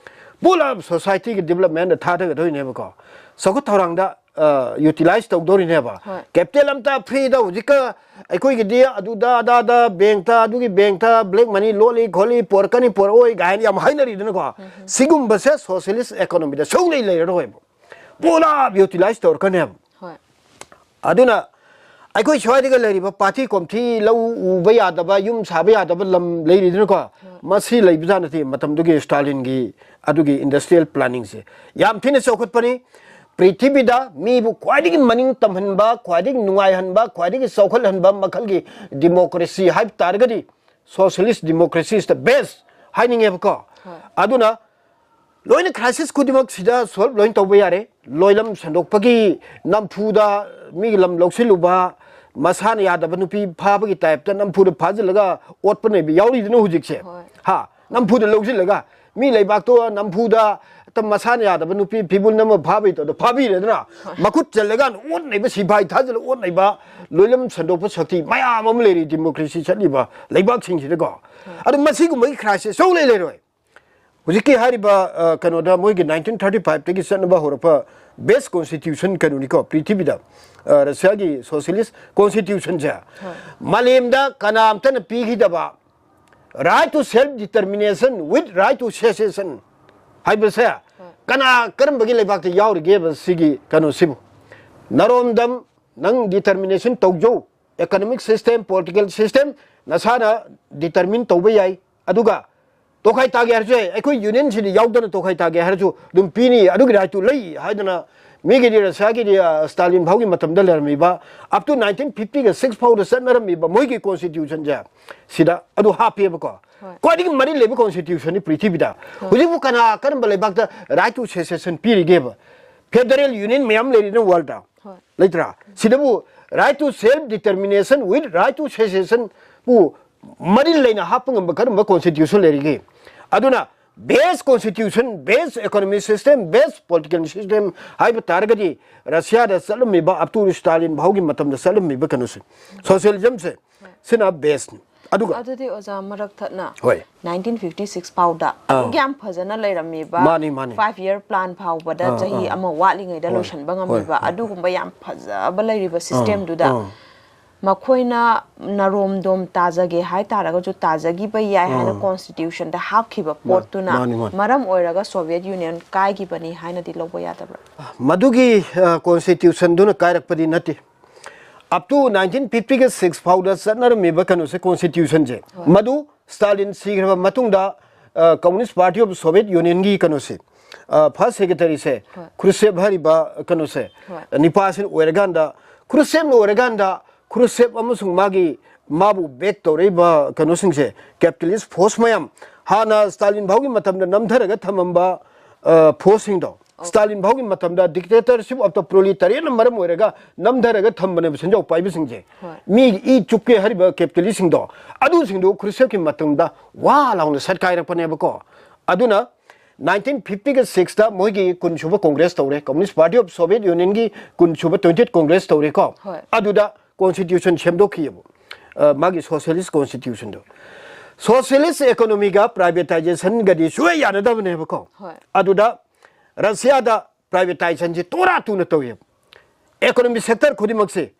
ꯄꯨꯂꯞ society ꯒꯤ development ꯗ ꯊꯥꯗꯒꯗꯣꯏꯅꯦꯕꯀꯣ꯫ ꯆꯥꯎꯈꯠ ꯊꯧꯔꯥꯡꯗ, ꯑ, utilize ꯇꯧꯗꯧꯔꯤꯅꯦꯕ꯫ ꯍꯣꯏ. Capital ꯑꯝꯇ free ꯗ ꯍꯧꯖꯤꯛꯀ ꯑꯩꯈꯣꯏꯒꯤꯗꯤ ꯑꯗꯨꯗ ꯑꯗꯥꯗ bank ꯇ, ꯑꯗꯨꯒꯤ bank ꯇ black money ꯂꯣꯠꯂꯤ ꯈꯣꯠꯂꯤ, ꯄꯣꯔꯛꯀꯅꯤ ꯄꯣꯔꯛꯑꯣꯏ ꯀꯥꯏꯅ ꯌꯥꯝ ꯍꯥꯏꯅꯔꯤꯗꯅꯀꯣ꯫ ꯁꯤꯒꯨꯝꯕꯁꯦ socialist economy ꯗ ꯁꯨꯡꯂꯩ ꯂꯩꯔꯔꯣꯏꯕ, ꯄꯨꯂꯞ utilize ꯇꯧꯔꯛꯀꯅꯦꯕ꯫ ꯍꯣꯏ. ꯑꯗꯨꯅ ꯑꯩꯈꯣꯏ ꯁ꯭ꯋꯥꯏꯗꯒ ꯂꯩꯔꯤꯕ ꯄꯥꯊꯤ ꯀꯣꯝꯊꯤ, ꯂꯧ ꯎꯕ ꯌꯥꯗꯕ, ꯌꯨꯝ ꯁꯥꯕ ꯌꯥꯗꯕ ꯂꯝ ꯂꯩꯔꯤꯗꯅꯀꯣ, ꯃꯁꯤ ꯂꯩꯕꯖꯥꯠ ꯅꯠꯇꯦ ꯃꯇꯝꯗꯨꯒꯤ ꯁ꯭ꯇꯥꯂꯤꯟꯒꯤ ꯑꯗꯨꯒꯤ industrial planning ꯁꯦ꯫ ꯌꯥꯝ ꯊꯤꯅ ꯆꯥꯎꯈꯠꯄꯅꯤ꯫ ꯄ꯭ꯔꯤꯊꯤꯕꯤꯗ ꯃꯤꯕꯨ ꯈ꯭ꯋꯥꯏꯗꯒꯤ ꯃꯅꯤꯡ ꯇꯝꯍꯟꯕ, ꯈ꯭ꯋꯥꯏꯗꯒꯤ ꯅꯨꯡꯉꯥꯏꯍꯟꯕ, ꯈ꯭ꯋꯥꯏꯗꯒꯤ ꯆꯥꯎꯈꯠꯍꯟꯕ ꯃꯈꯜꯒꯤ democracy ꯍꯥꯏꯕ ꯇꯥꯔꯒꯗꯤ socialist democracy is the best ꯍꯥꯏꯅꯤꯡꯉꯦꯕꯀꯣ꯫ ꯍꯣꯏ. ꯑꯗꯨꯅ ꯂꯣꯏꯅ crisis ꯈꯨꯗꯤꯡꯃꯛ ꯁꯤꯗ solve ꯂꯣꯏꯅ ꯇꯧꯕ ꯌꯥꯔꯦ꯫ ꯂꯣꯏꯂꯝ ꯁꯟꯗꯣꯛꯄꯒꯤ ꯅꯝꯐꯨꯗ ꯃꯤꯒꯤ ꯂꯝ ꯂꯧꯁꯤꯜꯂꯨꯕ, ꯃꯁꯥꯅ ꯌꯥꯗꯕ ꯅꯨꯄꯤ ꯐꯥꯕꯒꯤ type ꯇ ꯅꯝꯐꯨꯗ ꯐꯥꯖꯤꯜꯂꯒ ꯑꯣꯠꯄ ꯅꯩꯕ ꯌꯥꯎꯔꯤꯗꯅ ꯍꯧꯖꯤꯛꯁꯦ꯫ ꯍꯣꯏ. ꯍꯥ? ꯅꯝꯐꯨꯗ ꯂꯧꯁꯤꯜꯂꯒ ꯃꯤ ꯂꯩꯕꯥꯛꯇꯣ ꯅꯝꯐꯨꯗ ꯇ ꯃꯁꯥꯅ ꯌꯥꯗꯕ ꯅꯨꯄꯤ ꯐꯤꯕꯨꯜ ꯑꯃ ꯐꯥꯕꯩ ꯇꯧꯗ ꯐꯥꯕꯤꯔꯦꯗꯅ, ꯃꯈꯨꯠ ꯆꯜꯂꯒ ꯑꯣꯠ ꯅꯩꯕ, ꯁꯤꯐꯥꯏ ꯊꯥꯖꯤꯜꯂ ꯑꯣꯠ ꯅꯩꯕ, ꯂꯣꯏꯂꯝ ꯁꯟꯗꯣꯛꯄ ꯁꯛꯇꯤ ꯃꯌꯥꯝ ꯑꯃ ꯂꯩꯔꯤ democracy ꯆꯠꯂꯤꯕ ꯂꯩꯕꯥꯛꯁꯤꯡꯁꯤꯗꯀꯣ꯫ ꯑꯗꯨ ꯃꯁꯤꯒꯨꯝꯕꯒꯤ crisis ꯁꯨꯡꯂꯩ ꯂꯩꯔꯣꯏ꯫ ꯍꯧꯖꯤꯛꯀꯤ ꯍꯥꯏꯔꯤꯕ, ꯑ, ꯀꯩꯅꯣꯗ ꯃꯣꯏꯒꯤ nineteen thirty five ꯇꯒꯤ ꯆꯠꯅꯕ ꯍꯧꯔꯛꯄ best constitution ꯀꯩꯅꯣꯅꯤꯀꯣ, ꯄ꯭ꯔꯤꯊꯤꯕꯤꯗ, ꯑ, ꯔꯁꯤꯌꯥꯒꯤ socialist constitution ꯁꯦ꯫ ꯃꯥꯂꯦꯝꯗ ꯀꯅꯥꯝꯇꯅ ꯄꯤꯈꯤꯗꯕ right to self determination with right to secession ꯍꯥꯏꯕꯁꯦ ꯀꯅꯥ, ꯀꯔꯝꯕꯒꯤ ꯂꯩꯕꯥꯛꯇ ꯌꯥꯎꯔꯤꯒꯦꯕ ꯁꯤꯒꯤ ꯀꯩꯅꯣꯁꯤꯕꯨ? ꯅꯔꯣꯝꯗꯝ, ꯅꯪ determination ꯇꯧꯖꯧ, economic system, political system ꯅꯁꯥꯅ determine ꯇꯧꯕ ꯌꯥꯏ꯫ ꯑꯗꯨꯒ ꯇꯣꯈꯥꯏ ꯇꯥꯒꯦ ꯍꯥꯏꯔꯁꯨ ꯌꯥꯏ, ꯑꯩꯈꯣꯏ union ꯁꯤꯗ ꯌꯥꯎꯗꯅ ꯇꯣꯈꯥꯏ ꯇꯥꯒꯦ ꯍꯥꯏꯔꯁꯨ ꯑꯗꯨꯝ ꯄꯤꯅꯤ, ꯑꯗꯨꯒꯤ right ꯇꯨ ꯂꯩ ꯍꯥꯏꯗꯅ ꯃꯤꯒꯤꯗꯤ ꯔꯁꯤꯌꯥꯒꯤꯗꯤ, ꯑ, ꯁ꯭ꯇꯥꯂꯤꯟ ꯐꯥꯎꯒꯤ ꯃꯇꯝꯗ ꯂꯩꯔꯝꯃꯤꯕ, up to nineteen fifty-six ꯐꯥꯎꯗ ꯆꯠꯅꯔꯝꯃꯤꯕ ꯃꯣꯏꯒꯤ constitution ꯁꯦ ꯁꯤꯗ ꯑꯗꯨ ꯍꯥꯞꯄꯦꯕꯀꯣ꯫ ꯍꯣꯏ꯫ ꯈ꯭ꯋꯥꯏꯗꯒꯤ ꯃꯔꯤ ꯂꯩꯕ constitution ꯅꯤ ꯄ꯭ꯔꯤꯊꯤꯕꯤꯗ꯫ ꯍꯧꯖꯤꯛꯄꯨ ꯀꯅꯥ ꯀꯔꯝꯕ ꯂꯩꯕꯥꯛꯇ right to secession ꯄꯤꯔꯤꯒꯦꯕ? Federal union ꯃꯌꯥꯝ ꯂꯩꯔꯤꯅ world ꯗ꯫ ꯍꯣꯏ꯫ ꯂꯩꯇ꯭ꯔꯥ? ꯁꯤꯗꯕꯨ right to self determination with right to secession ꯕꯨ ꯃꯔꯤ ꯂꯩꯅ ꯍꯥꯞꯄ ꯉꯝꯕ ꯀꯔꯝꯕ constitution ꯂꯩꯔꯤꯒꯦ? ꯑꯗꯨꯅ best constitution, best economic system, best political system ꯍꯥꯏꯕ ꯇꯥꯔꯒꯗꯤ ꯔꯁꯤꯌꯥꯗ ꯆꯠꯂꯝꯃꯤꯕ, up to ꯁ꯭ꯇꯥꯂꯤꯟ ꯐꯥꯎꯒꯤ ꯃꯇꯝꯗ ꯆꯠꯂꯝꯃꯤꯕ ꯀꯩꯅꯣꯁꯦ, socialism ꯁꯦ, ꯁꯤꯅ best ꯅꯤ꯫ ꯑꯗꯨꯒ ꯑꯗꯨꯗꯤ ꯑꯣꯖꯥ, ꯃꯔꯛ ꯊꯠꯅ ꯍꯣꯏ꯫ nineteen fifty-six ꯐꯥꯎꯗ ꯑꯥ꯫ ꯑꯗꯨꯛ ꯌꯥꯝ ꯐꯖꯅ ꯂꯩꯔꯝꯃꯤꯕ, ꯃꯥꯅꯤ, ꯃꯥꯅꯤ꯫ five year plan ꯐꯥꯎꯕꯗ ꯑꯥ, ꯆꯍꯤ ꯑꯥ꯫ ꯑꯃ ꯋꯥꯠꯂꯤꯉꯩꯗ ꯍꯣꯏ, ꯂꯣꯏꯁꯤꯟꯕ ꯍꯣꯏ, ꯉꯝꯃꯤꯕ, ꯍꯣꯏ꯫ ꯑꯗꯨꯒꯨꯝꯕ ꯌꯥꯝ ꯐꯖꯕ ꯂꯩꯔꯤꯕ ꯑꯥ, system ꯗꯨꯗ ꯑꯥ꯫ ꯃꯈꯣꯏꯅ ꯅꯔꯣꯝꯗꯣꯝ ꯇꯥꯖꯒꯦ ꯍꯥꯏ ꯇꯥꯔꯒꯁꯨ ꯇꯥꯖꯈꯤꯕ ꯌꯥꯏ ꯍꯥꯏꯅ ꯑꯥ꯫ constitution ꯗ ꯍꯥꯞꯈꯤꯕ ꯄꯣꯠꯇꯨꯅ ꯃꯥꯅꯤ, ꯃꯥꯅꯤ꯫ ꯃꯔꯝ ꯑꯣꯏꯔꯒ Soviet Union ꯀꯥꯏꯈꯤꯕꯅꯤ ꯍꯥꯏꯅꯗꯤ ꯂꯧꯕ ꯌꯥꯗꯕ꯭ꯔꯥ? ꯃꯗꯨꯒꯤ, ꯑ, constitution ꯗꯨꯅ ꯀꯥꯏꯔꯛꯄꯗꯤ ꯅꯠꯇꯦ꯫ Up to nineteen fifty-six ꯐꯥꯎꯗ ꯆꯠꯅꯔꯝꯃꯤꯕ ꯀꯩꯅꯣꯁꯦ, constitution ꯁꯦ, ꯍꯣꯏ꯫ ꯃꯗꯨ ꯁ꯭ꯇꯥꯂꯤꯟ ꯁꯤꯈ꯭ꯔꯕ ꯃꯇꯨꯡꯗ, ꯑ, Communist Party of Soviet Union ꯒꯤ ꯀꯩꯅꯣꯁꯦ, ꯑ, first secretary ꯁꯦ, ꯍꯣꯏ꯫ ꯈ꯭ꯔꯨꯁꯦꯞ ꯍꯥꯏꯔꯤꯕ ꯀꯩꯅꯣꯁꯦ, ꯍꯣꯏ꯫ ꯅꯤꯄꯥꯁꯤꯅ ꯑꯣꯏꯔꯀꯥꯟꯗ, ꯈ꯭ꯔꯨꯁꯦꯞꯅ ꯑꯣꯏꯔꯀꯥꯟꯗ, ꯈ꯭ꯔꯨꯁꯦꯞ ꯑꯃꯁꯨꯡ ꯃꯥꯒꯤ, ꯃꯥꯕꯨ back ꯇꯧꯔꯛꯏꯕ ꯀꯩꯅꯣꯁꯤꯡꯁꯦ, capitalist force ꯃꯌꯥꯝ, ꯍꯥꯟꯅ ꯁ꯭ꯇꯥꯂꯤꯟ ꯐꯥꯎꯒꯤ ꯃꯇꯝꯗ ꯅꯝꯊꯔꯒ ꯊꯝꯃꯝꯕ, ꯑ, force ꯁꯤꯡꯗꯣ, ꯁ꯭ꯇꯥꯂꯤꯟ ꯐꯥꯎꯒꯤ ꯃꯇꯝꯗ dictatorship of the proletariat ꯅ ꯃꯔꯝ ꯑꯣꯏꯔꯒ ꯅꯝꯊꯔꯒ ꯊꯝꯕꯅꯦꯕ ꯁꯦꯟꯖꯥꯎ ꯄꯥꯏꯕꯁꯤꯡꯁꯦ꯫ ꯍꯣꯏ꯫ ꯃꯤꯒꯤ ꯏ ꯆꯨꯞꯀꯦ ꯍꯥꯏꯔꯤꯕ capitalist ꯁꯤꯡꯗꯣ, ꯑꯗꯨꯁꯤꯡꯗꯣ ꯈ꯭ꯔꯨꯁꯦꯞꯀꯤ ꯃꯇꯝꯗ ꯋꯥ ꯂꯥꯎꯅ ꯁꯠꯀꯥꯏꯔꯛꯄꯅꯦꯕꯀꯣ꯫ ꯑꯗꯨꯅ nineteen fifty-six ꯇ ꯃꯣꯏꯒꯤ ꯀꯨꯟ ꯁꯨꯕ Congress ꯇꯧꯔꯦ, Communist Party of Soviet Union ꯒꯤ ꯀꯨꯟ ꯁꯨꯕ twentieth Congress ꯇꯧꯔꯦꯀꯣ꯫ ꯍꯣꯏ꯫ ꯑꯗꯨꯗ constitution ꯁꯦꯝꯗꯣꯛꯈꯤꯑꯕ, ꯑ, ꯃꯥꯒꯤ socialist constitution ꯗꯣ꯫ Socialist economy ꯒ privatization ꯒꯗꯤ ꯁꯨꯡꯌꯥ ꯌꯥꯅꯗꯕꯅꯦꯕꯀꯣ꯫ ꯍꯣꯏ꯫ ꯑꯗꯨꯗ ꯔꯁꯤꯌꯥꯗ privatization ꯁꯤ ꯇꯣꯔꯥ ꯇꯨꯅ ꯇꯧꯋꯦꯕ꯫ Economy sector ꯈꯨꯗꯤꯡꯃꯛꯁꯦ,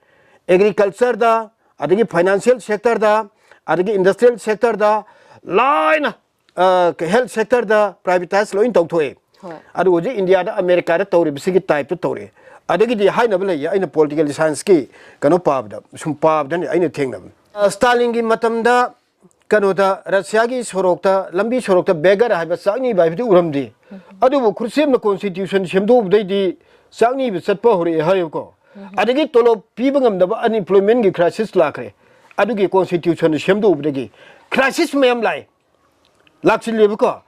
agriculture ꯗ, ꯑꯗꯒꯤ financial sector ꯗ, ꯑꯗꯒꯤ industrial sector ꯗ, ꯂꯣꯏꯅ, ꯑ, health sector ꯗ privatize ꯂꯣꯏꯅ ꯇꯧꯊꯣꯛꯑꯦ꯫ ꯍꯣꯏ꯫ ꯑꯗꯨ ꯍꯧꯖꯤꯛ ꯏꯟꯗꯤꯌꯥꯗ, ꯑꯃꯦꯔꯤꯀꯥꯗ ꯇꯧꯔꯤꯕꯁꯤꯒꯤ type ꯇ ꯇꯧꯔꯦ꯫ ꯑꯗꯒꯤꯗꯤ ꯍꯥꯏꯅꯕ ꯂꯩꯌꯦ, ꯑꯩꯅ political science ꯀꯤ ꯀꯩꯅꯣ ꯄꯥꯕꯗ, ꯁꯨꯝ ꯄꯥꯕꯗꯅꯤ ꯑꯩꯅ ꯊꯦꯡꯅꯕ꯫ ꯑ, ꯁ꯭ꯇꯥꯂꯤꯟꯒꯤ ꯃꯇꯝꯗ ꯀꯩꯅꯣꯗ, ꯔꯁꯤꯌꯥꯒꯤ ꯁꯣꯔꯣꯛꯇ, ꯂꯝꯕꯤ ꯁꯣꯔꯣꯛꯇ beggar ꯍꯥꯏꯕ, ꯆꯥꯛꯅꯤꯕ ꯍꯥꯏꯕꯗꯤ ꯎꯔꯝꯗꯦ꯫ ꯑꯗꯨꯕꯨ ꯈ꯭ꯔꯨꯁꯦꯞꯅ constitution ꯁꯦꯝꯗꯣꯛꯎꯕꯗꯩꯗꯤ ꯆꯥꯛꯅꯤꯕ ꯆꯠꯄ ꯍꯧꯔꯛꯑꯦ ꯍꯥꯏꯌꯦꯕꯀꯣ꯫ ꯑꯗꯒꯤ ꯇꯣꯂꯣꯞ ꯄꯤꯕ ꯉꯝꯗꯕ unemployment ꯒꯤ crisis ꯂꯥꯛꯈ꯭ꯔꯦ꯫ ꯑꯗꯨꯒꯤ constitution ꯁꯦꯝꯗꯣꯛꯎꯕꯗꯒꯤ crisis ꯃꯌꯥꯝ ꯂꯥꯛꯑꯦ, ꯂꯥꯛꯁꯤꯜꯂꯦꯕꯀꯣ꯫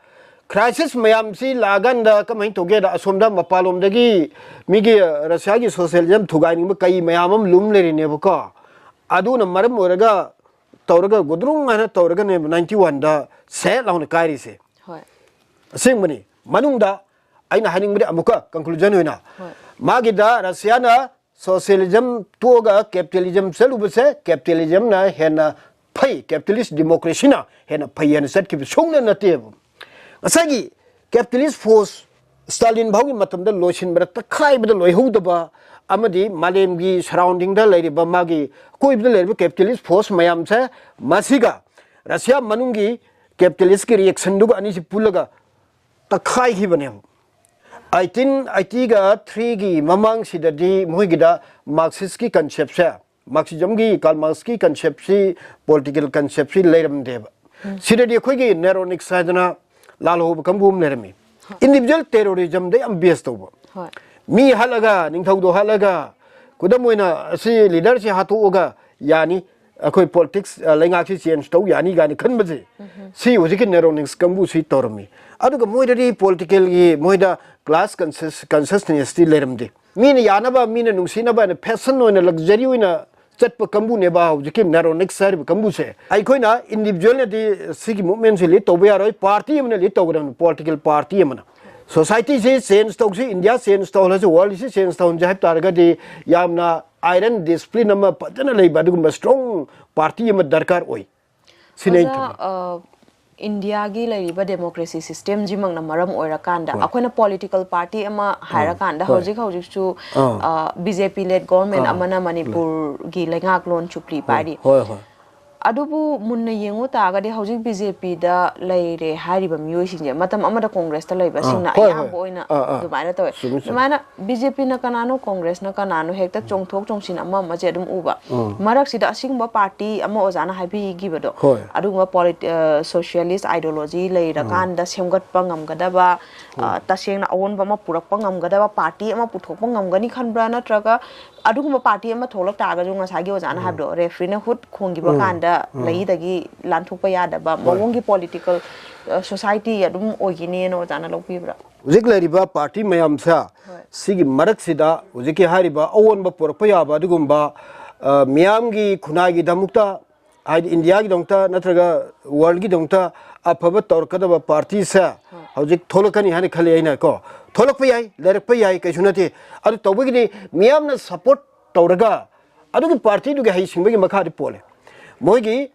Crisis ꯃꯌꯥꯝꯁꯤ ꯂꯥꯛꯑꯀꯥꯟꯗ ꯀꯃꯥꯏꯅ ꯇꯧꯒꯦꯗ, ꯑꯁꯣꯝꯗ ꯃꯄꯥꯟꯂꯣꯝꯗꯒꯤ ꯃꯤꯒꯤ ꯔꯁꯤꯌꯥꯒꯤ socialism ꯊꯨꯒꯥꯏꯅꯤꯡꯕ ꯀꯩ ꯃꯌꯥꯝ ꯑꯃ ꯂꯨꯝ ꯂꯩꯔꯤꯅꯦꯕꯀꯣ꯫ ꯑꯗꯨꯅ ꯃꯔꯝ ꯑꯣꯏꯔꯒ ꯇꯧꯔꯒ ꯒꯨꯗ꯭ꯔꯨꯡ ꯍꯥꯏꯅ ꯇꯧꯔꯒꯅꯦꯕ ninety one ꯗ ꯁꯦꯠ ꯂꯥꯎꯅ ꯀꯥꯏꯔꯤꯁꯦ꯫ ꯍꯣꯏ꯫ ꯑꯁꯦꯡꯕꯅꯤ꯫ ꯃꯅꯨꯡꯗ ꯑꯩꯅ ꯍꯥꯏꯅꯤꯡꯕꯗꯤ ꯑꯃꯨꯛꯀ conclusion ꯑꯣꯏꯅ, ꯍꯣꯏ꯫ ꯃꯥꯒꯤꯗ ꯔꯁꯤꯌꯥꯅ socialism ꯇꯣꯛꯑꯒ capitalism ꯆꯠꯂꯨꯕꯁꯦ, capitalism ꯅ ꯍꯦꯟꯅ ꯐꯩ, capitalist democracy ꯅ ꯍꯦꯟꯅ ꯐꯩ ꯍꯥꯏꯅ ꯆꯠꯈꯤꯕ ꯁꯨꯡꯅ ꯅꯠꯇꯦꯕ꯫ ꯉꯁꯥꯏꯒꯤ capitalist force ꯁ꯭ꯇꯥꯂꯤꯟ ꯐꯥꯎꯒꯤ ꯃꯇꯝꯗ ꯂꯣꯏꯁꯤꯟꯕꯗ, ꯇꯛꯈꯥꯏꯕꯗ ꯂꯣꯏꯍꯧꯗꯕ ꯑꯃꯗꯤ ꯃꯥꯂꯦꯝꯒꯤ surrounding ꯗ ꯂꯩꯔꯤꯕ, ꯃꯥꯒꯤ ꯑꯀꯣꯏꯕꯗ ꯂꯩꯔꯤꯕ capitalist force ꯃꯌꯥꯝꯁꯦ, ꯃꯁꯤꯒ ꯔꯁꯤꯌꯥ ꯃꯅꯨꯡꯒꯤ capitalist ꯀꯤ reaction ꯗꯨꯒ ꯑꯅꯤꯁꯤ ꯄꯨꯜꯂꯒ ꯇꯛꯈꯥꯏꯈꯤꯕꯅꯦꯕ꯫ Eighteen eighty ꯒ three ꯒꯤ ꯃꯃꯥꯡꯁꯤꯗꯗꯤ ꯃꯣꯏꯒꯤꯗ Marxist ꯀꯤ concept ꯁꯦ, Marxism ꯒꯤ, Karl Marx ꯀꯤ concept ꯁꯤ, political concept ꯁꯤ ꯂꯩꯔꯝꯗꯦꯕ꯫ ꯁꯤꯗꯗꯤ ꯑꯩꯈꯣꯏꯒꯤ Neuronics ꯍꯥꯏꯗꯅ ꯂꯥꯜꯍꯧꯕ ꯀꯥꯡꯕꯨ ꯑꯃ ꯂꯩꯔꯝꯃꯤ꯫ Individual terrorism ꯗ ꯌꯥꯝ base ꯇꯧꯕ꯫ ꯍꯣꯏ꯫ ꯃꯤ ꯍꯥꯠꯂꯒ, ꯅꯤꯡꯊꯧꯗꯣ ꯍꯥꯠꯂꯒ, ꯈꯨꯗꯝ ꯑꯣꯏꯅ ꯑꯁꯤ leader ꯁꯤ ꯍꯥꯠꯇꯣꯛꯑꯒ ꯌꯥꯅꯤ, ꯑꯩꯈꯣꯏ politics, ꯑ, ꯂꯩꯉꯥꯛꯁꯤ change ꯇꯧ ꯌꯥꯅꯤ ꯀꯥꯏꯅ ꯈꯟꯕꯁꯦ, ꯁꯤ ꯍꯧꯖꯤꯛꯀꯤ Neuronics ꯀꯥꯡꯕꯨꯁꯤ ꯇꯧꯔꯝꯃꯤ꯫ ꯑꯗꯨꯒ ꯃꯣꯏꯗꯗꯤ political ꯒꯤ, ꯃꯣꯏꯗ class conscious-, consciousness ꯇꯤ ꯂꯩꯔꯝꯗꯦ꯫ ꯃꯤꯅ ꯌꯥꯅꯕ, ꯃꯤꯅ ꯅꯨꯡꯁꯤꯅꯕ ꯍꯥꯏꯅ fashion ꯑꯣꯏꯅ, luxury ꯑꯣꯏꯅ ꯆꯠꯄ ꯀꯥꯡꯕꯨꯅꯦꯕ ꯍꯧꯖꯤꯛꯀꯤ Neuronics ꯍꯥꯏꯔꯤꯕ ꯀꯥꯡꯕꯨꯁꯦ꯫ ꯑꯩꯈꯣꯏꯅ individual ꯅꯗꯤ ꯁꯤꯒꯤ movement ꯁꯤ lead ꯇꯧꯕ ꯌꯥꯔꯣꯏ, party ꯑꯃꯅ lead ꯇꯧꯒꯗꯕꯅꯤ, political party ꯑꯃꯅ꯫ Society ꯁꯤ change ꯇꯧꯁꯤ, India change ꯇꯧꯍꯜꯂꯁꯤ, world ꯁꯤ change ꯇꯧꯍꯟꯁꯤ ꯍꯥꯏꯕ ꯇꯥꯔꯒꯗꯤ ꯌꯥꯝꯅ iron discipline ꯑꯃ ꯐꯖꯅ ꯂꯩꯕ, ꯑꯗꯨꯒꯨꯝꯕ strong party ꯑꯃ ꯗꯔꯀꯥꯔ ꯑꯣꯏ꯫ ꯁꯤꯅꯤ ꯑꯩꯅ ꯑꯣꯖꯥ, ꯊꯝꯖꯅꯤꯡꯕ꯫ ꯑ, ꯏꯟꯗꯤꯌꯥꯒꯤ ꯂꯩꯔꯤꯕ democracy system ꯁꯤꯃꯛꯅ ꯃꯔꯝ ꯑꯣꯏꯔꯀꯥꯟꯗ ꯍꯣꯏ꯫ ꯑꯩꯈꯣꯏꯅ political party ꯑꯃ ꯍꯥꯏꯔꯀꯥꯟꯗ ꯍꯣꯏ꯫ ꯍꯧꯖꯤꯛ ꯍꯧꯖꯤꯛꯁꯨ ꯑꯥ꯫ ꯕꯤ ꯖꯦ ꯄꯤ led government ꯑꯥ꯫ ꯑꯃꯅ ꯃꯅꯤꯄꯨꯔꯒꯤ ꯂꯩꯉꯥꯛꯂꯣꯟ ꯆꯨꯞꯂꯤ ꯄꯥꯏꯔꯤ꯫ ꯍꯣꯏ, ꯍꯣꯏ꯫ ꯑꯗꯨꯕꯨ ꯃꯨꯟꯅ ꯌꯦꯡꯉꯨ ꯇꯥꯔꯒꯗꯤ ꯍꯧꯖꯤꯛ ꯕꯤ ꯖꯦ ꯄꯤꯗ ꯂꯩꯔꯦ ꯍꯥꯏꯔꯤꯕ ꯃꯤꯑꯣꯏꯁꯤꯡꯁꯦ ꯃꯇꯝ ꯑꯃꯗ ꯀꯣꯡꯒ꯭ꯔꯦꯁꯇ ꯂꯩꯕꯁꯤꯡꯅ ꯑꯥ, ꯍꯣꯏ, ꯑꯌꯥꯝꯕ ꯍꯣꯏ꯫ ꯑꯣꯏꯅ ꯑꯥ, ꯑꯥ꯫ ꯑꯗꯨꯃꯥꯏꯅ ꯇꯧꯋꯦ꯫ ꯆꯨꯝꯃꯤ, ꯆꯨꯝꯃꯤ꯫ ꯑꯗꯨꯃꯥꯏꯅ ꯕꯤ ꯖꯦ ꯄꯤꯅ ꯀꯅꯥꯅꯣ, ꯀꯣꯡꯒ꯭ꯔꯦꯁꯅ ꯀꯅꯥꯅꯣ, ꯍꯦꯛꯇ ꯆꯣꯡꯊꯣꯛ ꯆꯣꯡꯁꯤꯟ ꯑꯃ ꯑꯃꯁꯦ ꯑꯗꯨꯝ ꯎꯕ꯫ ꯎꯝ꯫ ꯃꯔꯛꯁꯤꯗ ꯑꯁꯤꯒꯨꯝꯕ ꯄꯥꯔꯇꯤ ꯑꯃ ꯑꯣꯖꯥꯅ ꯍꯥꯏꯕꯤꯈꯤꯕꯗꯣ, ꯍꯣꯏ꯫ ꯑꯗꯨꯒꯨꯝꯕ ꯄꯣꯂꯤꯇꯤ-, ꯑ, ꯁꯣꯁꯤꯌꯦꯂꯤꯁ ꯑꯥꯏꯗꯤꯌꯣꯂꯣꯖꯤ ꯂꯩꯔꯀꯥꯟꯗ ꯁꯦꯝꯒꯠꯄ ꯉꯝꯒꯗꯕ, ꯑ, ꯇꯁꯦꯡꯅ ꯑꯑꯣꯟꯕ ꯑꯃ ꯄꯨꯔꯛꯄ ꯉꯝꯒꯗꯕ ꯄꯥꯔꯇꯤ ꯑꯃ ꯄꯨꯊꯣꯛꯄ ꯉꯝꯒꯅꯤ ꯈꯟꯕ꯭ꯔꯥ? ꯅꯠꯇ꯭ꯔꯒ ꯑꯗꯨꯒꯨꯝꯕ ꯄꯥꯔꯇꯤ ꯑꯃ ꯊꯣꯛꯂꯛ ꯇꯥꯔꯒꯁꯨ ꯉꯁꯥꯏꯒꯤ ꯑꯣꯖꯥꯅ ꯍꯥꯏꯕꯗꯣ, ꯔꯦꯐ꯭ꯔꯤꯅ ꯍꯨꯠ ꯈꯣꯡꯈꯤꯕ ꯀꯥꯟꯗ ꯂꯩꯗꯒꯤ ꯂꯥꯟꯊꯣꯛꯄ ꯌꯥꯗꯕ ꯃꯑꯣꯡꯒꯤ ꯄꯣꯂꯤꯇꯤꯀꯦꯜ, ꯑ, ꯁꯣꯁꯥꯏꯇꯤ ꯑꯗꯨꯝ ꯑꯣꯏꯒꯅꯤꯅ ꯑꯣꯖꯥꯅ ꯂꯧꯕꯤꯕ꯭ꯔꯥ? ꯍꯧꯖꯤꯛ ꯂꯩꯔꯤꯕ ꯄꯥꯔꯇꯤ ꯃꯌꯥꯝꯁꯦ ꯍꯣꯏ꯫ ꯁꯤꯒꯤ ꯃꯔꯛꯁꯤꯗ ꯍꯧꯖꯤꯛꯀꯤ ꯍꯥꯏꯔꯤꯕ ꯑꯑꯣꯟꯕ ꯄꯨꯔꯛꯄ ꯌꯥꯕ ꯑꯗꯨꯒꯨꯝꯕ, ꯑ, ꯃꯤꯌꯥꯝꯒꯤ ꯈꯨꯟꯅꯥꯏꯒꯤꯗꯃꯛꯇ, ꯍꯥꯏꯗꯤ ꯏꯟꯗꯤꯌꯥꯒꯤꯗꯃꯛꯇ ꯅꯠꯇ꯭ꯔꯒ ꯋꯥꯔꯜꯒꯤꯗꯃꯛꯇ ꯑꯐꯕ ꯇꯧꯔꯛꯀꯗꯕ ꯄꯥꯔꯇꯤꯁꯦ ꯍꯧꯖꯤꯛ ꯊꯣꯛꯂꯛꯀꯅꯤ ꯍꯥꯏꯅ ꯈꯜꯂꯤ ꯑꯩꯅ ꯀꯣ꯫ ꯊꯣꯛꯂꯛꯄ ꯌꯥꯏ, ꯂꯩꯔꯛꯄ ꯌꯥꯏ, ꯀꯩꯁꯨ ꯅꯠꯇꯦ꯫ ꯑꯗꯨ ꯇꯧꯕꯒꯤꯗꯤ ꯃꯤꯌꯥꯝꯅ ꯁꯄꯣꯔꯠ ꯇꯧꯔꯒ ꯑꯗꯨꯒꯤ ꯄꯥꯔꯇꯤꯗꯨꯒꯤ ꯍꯩꯁꯤꯡꯕꯒꯤ ꯃꯈꯥꯗꯤ ꯄꯣꯜꯂꯦ꯫ ꯃꯣꯏꯒꯤ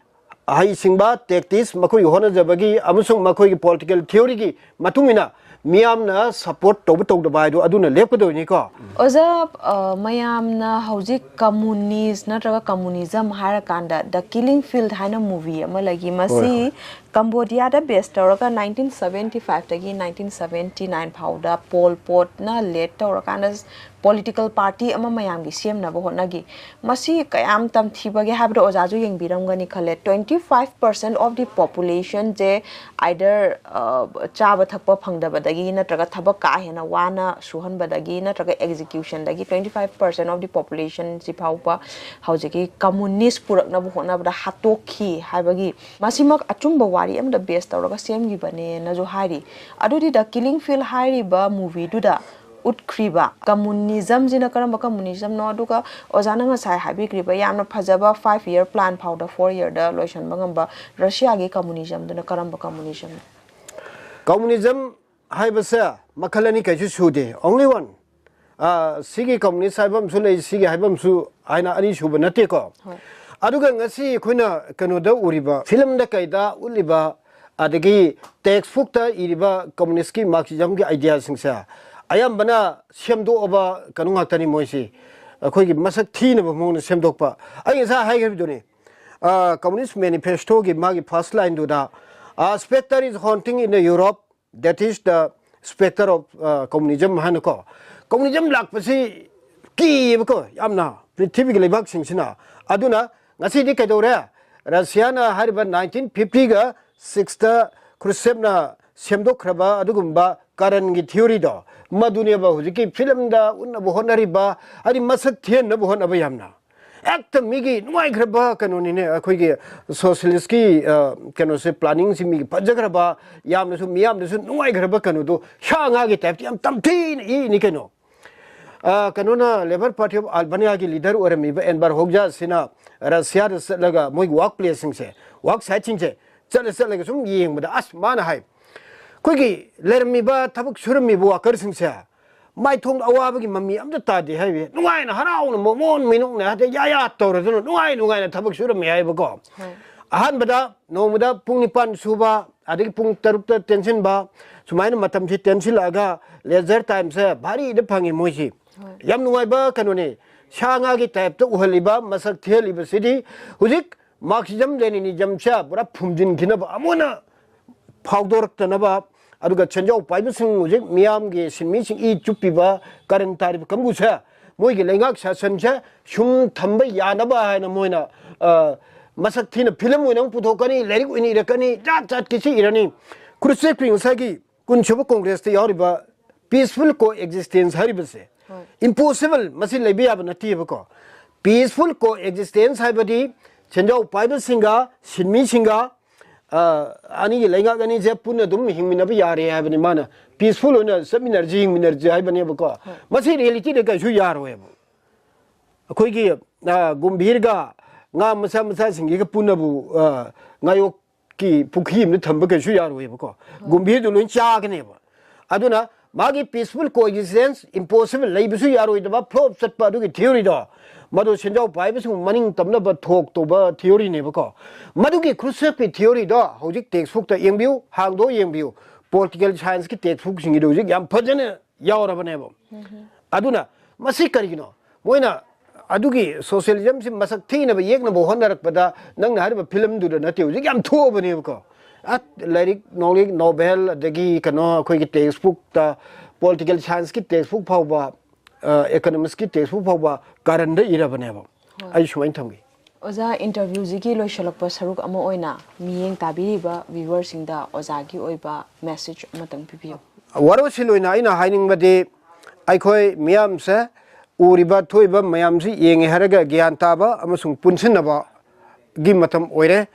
ꯍꯩꯁꯤꯡꯕ, ꯇꯦꯛꯇꯤꯛꯁ, ꯃꯈꯣꯏꯒꯤ ꯍꯣꯠꯅꯖꯕꯒꯤ ꯑꯃꯁꯨꯡ ꯃꯈꯣꯏꯒꯤ ꯄꯣꯂꯤꯇꯤꯀꯦꯜ ꯊꯤꯑꯣꯔꯤꯒꯤ ꯃꯇꯨꯡ ꯏꯟꯅ ꯃꯤꯌꯥꯝꯅ ꯁꯄꯣꯔꯠ ꯇꯧꯕ ꯇꯧꯗꯕ ꯍꯥꯏꯗꯣ ꯑꯗꯨꯅ ꯂꯦꯞꯀꯗꯣꯏꯅꯤꯀꯣ꯫ ꯑꯣꯖꯥ, ꯑ, ꯃꯌꯥꯝꯅ ꯍꯧꯖꯤꯛ ꯀꯝꯃꯨꯅꯤꯁ ꯅꯠꯇ꯭ꯔꯒ ꯀꯝꯃꯨꯅꯤꯖꯝ ꯍꯥꯏꯔꯀꯥꯟꯗ The Killing Field ꯍꯥꯏꯅ ꯃꯨꯚꯤ ꯑꯃ ꯂꯩꯈꯤ꯫ ꯃꯁꯤ ꯍꯣꯏ꯫ ꯀꯝꯕꯣꯗꯤꯌꯥꯗ ꯕꯦꯁ ꯇꯧꯔꯒ ꯅꯥꯏꯟꯇꯤꯟ ꯁꯚꯦꯟꯇꯤ ꯐꯥꯏꯚꯇꯒꯤ ꯅꯥꯏꯟꯇꯤꯟ ꯁꯚꯦꯟꯇꯤ ꯅꯥꯏꯟ ꯐꯥꯎꯗ ꯄꯣꯜ ꯄꯣꯠꯅ ꯂꯦꯠ ꯇꯧꯔꯀꯥꯟꯗ ꯄꯣꯂꯤꯇꯤꯀꯦꯜ ꯄꯥꯔꯇꯤ ꯑꯃ ꯃꯌꯥꯝꯒꯤ ꯁꯦꯝꯅꯕ ꯍꯣꯠꯅꯈꯤ꯫ ꯃꯁꯤ ꯀꯌꯥꯝ ꯇꯝꯊꯤꯕꯒꯦ ꯍꯥꯏꯕꯗꯣ ꯑꯣꯖꯥꯁꯨ ꯌꯦꯡꯕꯤꯔꯝꯒꯅꯤ ꯈꯜꯂꯦ꯫ Twenty five percent of the populationꯁꯦ either, ꯑ, ꯆꯥꯕ ꯊꯛꯄ ꯐꯪꯗꯕꯗꯒꯤ ꯅꯠꯇ꯭ꯔꯒ ꯊꯕꯛ ꯀꯥ ꯍꯦꯟꯅ ꯋꯥꯅ ꯁꯨꯍꯟꯕꯗꯒꯤ ꯅꯠꯇ꯭ꯔꯒ executionꯗꯒꯤ twenty five percent of the populationꯁꯤ ꯐꯥꯎꯕ ꯍꯧꯖꯤꯛꯀꯤ ꯀꯝꯃꯨꯅꯤꯁ ꯄꯨꯔꯛꯅꯕ ꯍꯣꯠꯅꯕꯗ ꯍꯥꯠꯇꯣꯛꯈꯤ ꯍꯥꯏꯕꯒꯤ, ꯃꯁꯤꯃꯛ ꯑꯆꯨꯝꯕ ꯋꯥꯔꯤ ꯑꯃꯗ ꯕꯦꯁ ꯇꯧꯔꯒ ꯁꯦꯝꯈꯤꯕꯅꯦꯅꯁꯨ ꯍꯥꯏꯔꯤ꯫ ꯑꯗꯨꯗꯤ The Killing Field ꯍꯥꯏꯔꯤꯕ ꯃꯨꯚꯤꯗꯨꯗ ꯎꯠꯈ꯭ꯔꯤꯕ ꯀꯝꯃꯨꯅꯤꯖꯝꯁꯤꯅ ꯀꯔꯝꯕ ꯀꯝꯃꯨꯅꯤꯖꯝꯅꯣ? ꯑꯗꯨꯒ ꯑꯣꯖꯥꯅ ꯉꯁꯥꯏ ꯍꯥꯏꯕꯤꯈ꯭ꯔꯤꯕ ꯌꯥꯝꯅ ꯐꯖꯕ five year plan ꯐꯥꯎꯗ four yearꯗ ꯂꯣꯏꯁꯤꯟꯕ ꯉꯝꯕ ꯔꯁꯤꯌꯥꯒꯤ ꯀꯝꯃꯨꯅꯤꯖꯝꯗꯨꯅ ꯀꯔꯝꯕ ꯀꯝꯃꯨꯅꯤꯖꯝꯅꯣ? ꯀꯝꯃꯨꯅꯤꯖꯝ ꯍꯥꯏꯕꯁꯦ ꯃꯈꯜ ꯑꯅꯤ ꯀꯩꯁꯨ ꯁꯨꯗꯦ, only one꯫ ꯑ, ꯁꯤꯒꯤ ꯀꯝꯃꯨꯅꯤꯁ ꯍꯥꯏꯕ ꯑꯃꯁꯨ ꯂꯩ, ꯁꯤꯒꯤ ꯍꯥꯏꯕ ꯑꯃꯁꯨ ꯍꯥꯏꯅ ꯑꯅꯤ ꯁꯨꯕ ꯅꯠꯇꯦꯀꯣ꯫ ꯍꯣꯏ꯫ ꯑꯗꯨꯒ ꯉꯁꯤ ꯑꯩꯈꯣꯏꯅ ꯀꯩꯅꯣꯗ ꯎꯔꯤꯕ, ꯐꯤꯂꯝꯗ ꯀꯩꯗ ꯎꯠꯂꯤꯕ, ꯑꯗꯒꯤ ꯇꯦꯛꯁ ꯕꯨꯛꯇ ꯏꯔꯤꯕ ꯀꯝꯃꯨꯅꯤꯁꯀꯤ ꯃꯥꯔꯛꯁꯤꯖꯝꯒꯤ ꯑꯥꯏꯗꯤꯌꯥꯁꯤꯡꯁꯦ ꯑꯌꯥꯝꯕꯅ ꯁꯦꯝꯗꯣꯛꯑꯕ ꯀꯩꯅꯣ ꯉꯥꯛꯇꯅꯤ꯫ ꯃꯣꯏꯁꯤ ꯑꯩꯈꯣꯏꯒꯤ ꯃꯁꯛ ꯊꯤꯅꯕ ꯃꯑꯣꯡꯗ ꯁꯦꯝꯗꯣꯛꯄ꯫ ꯑꯩ ꯉꯁꯥꯏ ꯍꯥꯏꯈꯤꯕꯗꯨꯅꯤ, ꯑ, Communist Manifestoꯒꯤ ꯃꯥꯒꯤ first lineꯗꯨꯗ, "A specter is haunting in the Europe, that is the specter of, ꯑ, communism" ꯍꯥꯏꯅꯀꯣ꯫ Communism ꯂꯥꯛꯄꯁꯤ ꯀꯤꯌꯦꯕꯀꯣ ꯌꯥꯝꯅ ꯄ꯭ꯔꯤꯊꯤꯕꯤꯒꯤ ꯂꯩꯕꯥꯛꯁꯤꯡꯁꯤꯅ꯫ ꯑꯗꯨꯅ ꯉꯁꯤꯗꯤ ꯀꯩꯗꯧꯔꯦ? ꯔꯁꯤꯌꯥꯅ ꯍꯥꯏꯔꯤꯕ nineteen fifty-ꯒ six-ꯇ ꯈ꯭ꯔꯨꯁꯆꯦꯞꯅ ꯁꯦꯝꯗꯣꯛꯈ꯭ꯔꯕ ꯑꯗꯨꯒꯨꯝꯕ ꯀꯔꯟꯒꯤ theoryꯗꯣ, ꯃꯗꯨꯅꯦꯕ ꯍꯧꯖꯤꯛꯀꯤ ꯐꯤꯂꯝꯗ ꯎꯠꯅꯕ ꯍꯣꯠꯅꯔꯤꯕ, ꯍꯥꯏꯗꯤ ꯃꯁꯛ ꯊꯤꯍꯟꯅꯕ ꯍꯣꯠꯅꯕ ꯌꯥꯝꯅ꯫ ꯍꯦꯛꯇ ꯃꯤꯒꯤ ꯅꯨꯡꯉꯥꯏꯈ꯭ꯔꯕ ꯀꯩꯅꯣꯅꯤꯅꯦ, ꯑꯩꯈꯣꯏꯒꯤ socialistꯀꯤ, ꯑ, ꯀꯩꯅꯣꯁꯦ, planningꯁꯦ ꯃꯤꯒꯤ ꯐꯖꯈ꯭ꯔꯕ, ꯌꯥꯝꯅꯁꯨ, ꯃꯤꯌꯥꯝꯅꯁꯨ ꯅꯨꯡꯉꯥꯏꯈ꯭ꯔꯕ ꯀꯩꯅꯣꯗꯣ ꯁꯥ ꯉꯥꯒꯤ typeꯇ ꯌꯥꯝ ꯇꯝꯊꯤꯅ ꯏꯅꯤ ꯀꯩꯅꯣ꯫ ꯑ, ꯀꯩꯅꯣꯅ, Labour Party of Albaniaꯒꯤ leader ꯑꯣꯏꯔꯝꯃꯤꯕ ꯑꯦꯟꯕꯔ ꯍꯣꯛꯖꯥꯁꯤꯅ ꯔꯁꯤꯌꯥꯗ ꯆꯠꯂꯒ ꯃꯣꯏꯒꯤ work placeꯁꯤꯡꯁꯦ, work siteꯁꯤꯡꯁꯦ ꯆꯠꯂ ꯆꯠꯂꯒ ꯁꯨꯝ ꯌꯦꯡꯕꯗ, ꯑꯁ, ꯃꯥꯅ ꯍꯥꯏ, ꯑꯩꯈꯣꯏꯒꯤ ꯂꯩꯔꯝꯃꯤꯕ ꯊꯕꯛ ꯁꯨꯔꯝꯃꯤꯕ workerꯁꯤꯡꯁꯦ ꯃꯥꯏꯊꯣꯡꯗ ꯑꯋꯥꯕꯒꯤ ꯃꯃꯤ ꯑꯝꯇ ꯇꯥꯗꯦ ꯍꯥꯏꯕꯤ, ꯅꯨꯡꯉꯥꯏꯅ ꯍꯔꯥꯎꯅ ꯃꯣꯃꯣꯟ ꯃꯤꯅꯣꯛꯅ ꯍꯥꯏꯗꯤ ꯌꯥ ꯌꯥ ꯇꯧꯔꯗꯅ ꯅꯨꯡꯉꯥꯏ ꯅꯨꯡꯉꯥꯏꯅ ꯊꯕꯛ ꯁꯨꯔꯝꯃꯤ ꯍꯥꯏꯕꯀꯣ꯫ ꯍꯣꯏ꯫ ꯑꯍꯥꯟꯕꯗ ꯅꯣꯡꯃꯗ ꯄꯨꯡ ꯅꯤꯄꯥꯟ ꯁꯨꯕ, ꯑꯗꯒꯤ ꯄꯨꯡ ꯇꯔꯨꯛꯇ ꯇꯦꯟꯁꯤꯟꯕ, ꯁꯨꯃꯥꯏꯅ ꯃꯇꯝꯁꯤ ꯇꯦꯟꯁꯤꯜꯂꯛꯑꯒ leisure timeꯁꯦ ꯚꯥꯔꯤꯗ ꯐꯪꯉꯤ ꯃꯣꯏꯁꯤ꯫ ꯍꯣꯏ꯫ ꯌꯥꯝ ꯅꯨꯡꯉꯥꯏꯕ ꯀꯩꯅꯣꯅꯤ꯫ ꯁꯥ ꯉꯥꯒꯤ typeꯇ ꯎꯍꯜꯂꯤꯕ, ꯃꯁꯛ ꯊꯤꯍꯜꯂꯤꯕꯁꯤꯗꯤ ꯍꯧꯖꯤꯛ Marxism Leninismꯁꯦ ꯄꯨꯔꯥ ꯐꯨꯝꯖꯤꯟꯈꯤꯅꯕ, ꯑꯃꯨꯛ ꯍꯟꯅ ꯐꯥꯎꯗꯣꯔꯛꯇꯅꯕ, ꯑꯗꯨꯒ ꯁꯦꯟꯖꯥꯎ ꯄꯥꯏꯕꯁꯤꯡ, ꯍꯧꯖꯤꯛ ꯃꯤꯌꯥꯝꯒꯤ ꯁꯤꯟꯃꯤꯁꯤꯡ ꯏ ꯆꯨꯞꯄꯤꯕ, ꯀꯔꯟ ꯇꯥꯔꯤꯕ ꯀꯥꯡꯕꯨꯁꯦ, ꯃꯣꯏꯒꯤ ꯂꯩꯉꯥꯛ ꯁꯥꯁꯟꯁꯦ ꯁꯨꯝ ꯊꯝꯕ ꯌꯥꯅꯕ ꯍꯥꯏꯅ ꯃꯣꯏꯅ, ꯑ, ꯃꯁꯛ ꯊꯤꯅ ꯐꯤꯂꯝ ꯑꯣꯏꯅ ꯑꯃꯨꯛ ꯄꯨꯊꯣꯛꯀꯅꯤ, ꯂꯥꯏꯔꯤꯛ ꯑꯣꯏꯅ ꯏꯔꯛꯀꯅꯤ, ꯖꯥꯠ ꯖꯥꯠꯀꯤꯁꯤ ꯏꯔꯅꯤ꯫ ꯈ꯭ꯔꯨꯁꯆꯦꯞꯀꯤ ꯉꯁꯥꯏꯒꯤ ꯀꯨꯟꯁꯨꯕ ꯀꯣꯡꯒ꯭ꯔꯦꯁꯇ ꯌꯥꯎꯔꯤꯕ peaceful coexistence ꯍꯥꯏꯔꯤꯕꯁꯦ, ꯍꯣꯏ꯫ Impossible, ꯃꯁꯤ ꯂꯩꯕ ꯌꯥꯕ ꯅꯠꯇꯦꯕꯀꯣ꯫ Peaceful coexistence ꯍꯥꯏꯕꯗꯤ ꯁꯦꯟꯖꯥꯎ ꯄꯥꯏꯕꯁꯤꯡꯒ ꯁꯤꯟꯃꯤꯁꯤꯡꯒ, ꯑ, ꯑꯅꯤꯒꯤ ꯂꯩꯉꯥꯛ ꯑꯅꯤꯁꯦ ꯄꯨꯟꯅ ꯑꯗꯨꯝ ꯍꯤꯡꯃꯤꯟꯅꯕ ꯌꯥꯔꯦ ꯍꯥꯏꯕꯅꯤ ꯃꯥꯅ꯫ Peaceful ꯑꯣꯏꯅ ꯆꯠꯃꯤꯟꯅꯔꯁꯤ, ꯍꯤꯡꯃꯤꯟꯅꯔꯁꯤ ꯍꯥꯏꯕꯅꯦꯕꯀꯣ꯫ ꯍꯣꯏ꯫ ꯃꯁꯤ realityꯗ ꯀꯩꯁꯨ ꯌꯥꯔꯣꯏꯕ꯫ ꯑꯩꯈꯣꯏꯒꯤ, ꯑ, ꯒꯨꯝꯚꯤꯔꯒ ꯉꯥ ꯃꯆꯥ ꯃꯆꯥꯁꯤꯡꯁꯤꯒ ꯄꯨꯟꯅꯕꯨ, ꯑ, ꯉꯥꯌꯣꯛꯀꯤ ꯄꯨꯈ꯭ꯔꯤ ꯑꯃꯗ ꯊꯝꯕ ꯀꯩꯁꯨ ꯌꯥꯔꯣꯏꯕꯀꯣ꯫ ꯍꯣꯏ꯫ ꯒꯨꯝꯚꯤꯔꯗꯨ ꯂꯣꯏ ꯆꯥꯒꯅꯦꯕ꯫ ꯑꯗꯨꯅ ꯃꯥꯒꯤ peaceful coexistence impossible, ꯂꯩꯕꯁꯨ ꯌꯥꯔꯣꯏꯗꯕ, flop ꯆꯠꯄ ꯑꯗꯨꯒꯤ theoryꯗꯣ, ꯃꯗꯨ ꯁꯦꯟꯖꯥꯎ ꯄꯥꯏꯕꯁꯤꯡꯕꯨ ꯃꯅꯤꯡ ꯇꯝꯅꯕ ꯊꯣꯛ ꯇꯧꯕ theoryꯅꯦꯕꯀꯣ꯫ ꯃꯗꯨꯒꯤ ꯈ꯭ꯔꯨꯁꯆꯦꯞꯀꯤ theoryꯗꯣ ꯍꯧꯖꯤꯛ textbookꯇ ꯌꯦꯡꯕꯤꯌꯨ, ꯍꯥꯡꯗꯣꯛꯑ ꯌꯦꯡꯕꯤꯌꯨ꯫ Political scienceꯀꯤ textbookꯁꯤꯡꯒꯤꯗꯣ ꯍꯧꯖꯤꯛ ꯌꯥꯝ ꯐꯖꯅ ꯌꯥꯎꯔꯕꯅꯦꯕ꯫ ꯎꯝ꯫ ꯑꯗꯨꯅ ꯃꯁꯤ ꯀꯔꯤꯒꯤꯅꯣ? ꯃꯣꯏꯅ ꯑꯗꯨꯒꯤ ꯁꯣꯁꯤꯌꯦꯂꯤꯖꯝꯁꯤ ꯃꯁꯛ ꯊꯤꯅꯕ ꯌꯦꯛꯅꯕ ꯍꯣꯠꯅꯔꯛꯄꯗ ꯅꯪꯅ ꯍꯥꯏꯔꯤꯕ ꯐꯤꯂꯝꯗꯨꯗ ꯅꯠꯇꯦ, ꯍꯧꯖꯤꯛ ꯌꯥꯝ ꯊꯣꯛꯑꯕꯅꯦꯕꯀꯣ꯫ ꯑ, ꯂꯥꯏꯔꯤꯛ ꯅꯣꯡꯂꯤꯛ ꯅꯣꯚꯦꯜ ꯑꯗꯒꯤ ꯀꯩꯅꯣ ꯑꯩꯈꯣꯏꯒꯤ ꯇꯦꯛꯁ ꯕꯨꯛꯇ, ꯄꯣꯂꯤꯇꯤꯀꯦꯜ ꯁꯥꯏꯟꯁꯀꯤ ꯇꯦꯛꯁ ꯕꯨꯛ ꯐꯥꯎꯕ, ꯑ, ꯏꯀꯣꯅꯣꯃꯤꯛꯁꯀꯤ ꯇꯦꯛꯁ ꯕꯨꯛ ꯐꯥꯎꯕ ꯀꯥꯔꯟꯗ ꯏꯔꯕꯅꯦꯕ꯫ ꯑꯩ ꯁꯨꯃꯥꯏꯅ ꯊꯝꯒꯦ꯫ ꯑꯣꯖꯥ, ꯏꯟꯇꯔꯚ꯭ꯌꯨꯁꯤꯒꯤ ꯂꯣꯏꯁꯤꯜꯂꯛꯄ ꯁꯔꯨꯛ ꯑꯃ ꯑꯣꯏꯅ ꯃꯤꯠꯌꯦꯡ ꯇꯥꯕꯤꯔꯤꯕ ꯚ꯭ꯌꯨꯋꯔꯁꯤꯡꯗ ꯑꯣꯖꯥꯒꯤ ꯑꯣꯏꯕ ꯃꯦꯁꯦꯖ ꯑꯃꯇꯪ ꯄꯤꯕꯤꯌꯨ꯫ ꯋꯥꯔꯣꯏꯁꯤꯟ ꯑꯣꯏꯅ ꯑꯩꯅ ꯍꯥꯏꯅꯤꯡꯕꯗꯤ, ꯑꯩꯈꯣꯏ ꯃꯤꯌꯥꯝꯁꯦ, ꯎꯔꯤꯕ ꯊꯣꯛꯏꯕ ꯃꯌꯥꯝꯁꯤ ꯌꯦꯡꯉꯦ ꯍꯥꯏꯔꯒ ꯒ꯭ꯌꯥꯟ ꯇꯥꯕ ꯑꯃꯁꯨꯡ ꯄꯨꯟꯁꯤꯟꯅꯕꯒꯤ ꯃꯇꯝ ꯑꯣꯏꯔꯦ꯫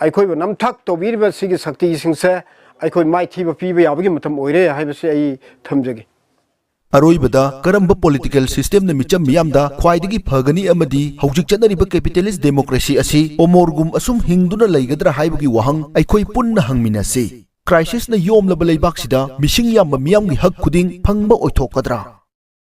ꯑꯩꯈꯣꯏꯕꯨ ꯅꯝꯊꯥꯛ ꯇꯧꯕꯤꯔꯤꯕ ꯁꯤꯒꯤ ꯁꯛꯇꯤꯁꯤꯡꯁꯦ ꯑꯩꯈꯣꯏ ꯃꯥꯏꯊꯤꯕ ꯄꯤꯕ ꯌꯥꯕꯒꯤ ꯃꯇꯝ ꯑꯣꯏꯔꯦ ꯍꯥꯏꯕꯁꯤ ꯑꯩ ꯊꯝꯖꯒꯦ꯫ ꯑꯔꯣꯏꯕꯗ, ꯀꯔꯝꯕ ꯄꯣꯂꯤꯇꯤꯀꯦꯜ ꯁꯤꯁꯇꯦꯝꯅ ꯃꯤꯆꯝ ꯃꯤꯌꯥꯝꯗ ꯈ꯭ꯋꯥꯏꯗꯒꯤ ꯐꯒꯅꯤ ꯑꯃꯗꯤ ꯍꯧꯖꯤꯛ ꯆꯠꯅꯔꯤꯕ ꯀꯦꯄꯤꯇꯦꯂꯤꯁ ꯗꯦꯃꯣꯀ꯭ꯔꯦꯁꯤ ꯑꯁꯤ ꯑꯃꯣꯔꯒꯨꯝ ꯑꯁꯨꯝ ꯍꯤꯡꯗꯨꯅ ꯂꯩꯒꯗ꯭ꯔꯥ ꯍꯥꯏꯕꯒꯤ ꯋꯥꯍꯪ ꯑꯩꯈꯣꯏ ꯄꯨꯟꯅ ꯍꯪꯃꯤꯟꯅꯁꯤ꯫ ꯀ꯭ꯔꯥꯏꯁꯤꯁꯅ ꯌꯣꯝꯂꯕ ꯂꯩꯕꯥꯛꯁꯤꯗ ꯃꯤꯁꯤꯡ ꯌꯥꯝꯕ ꯃꯤꯌꯥꯝꯒꯤ ꯍꯛ ꯈꯨꯗꯤꯡ ꯐꯪꯕ ꯑꯣꯏꯊꯣꯛꯀꯗ꯭ꯔꯥ?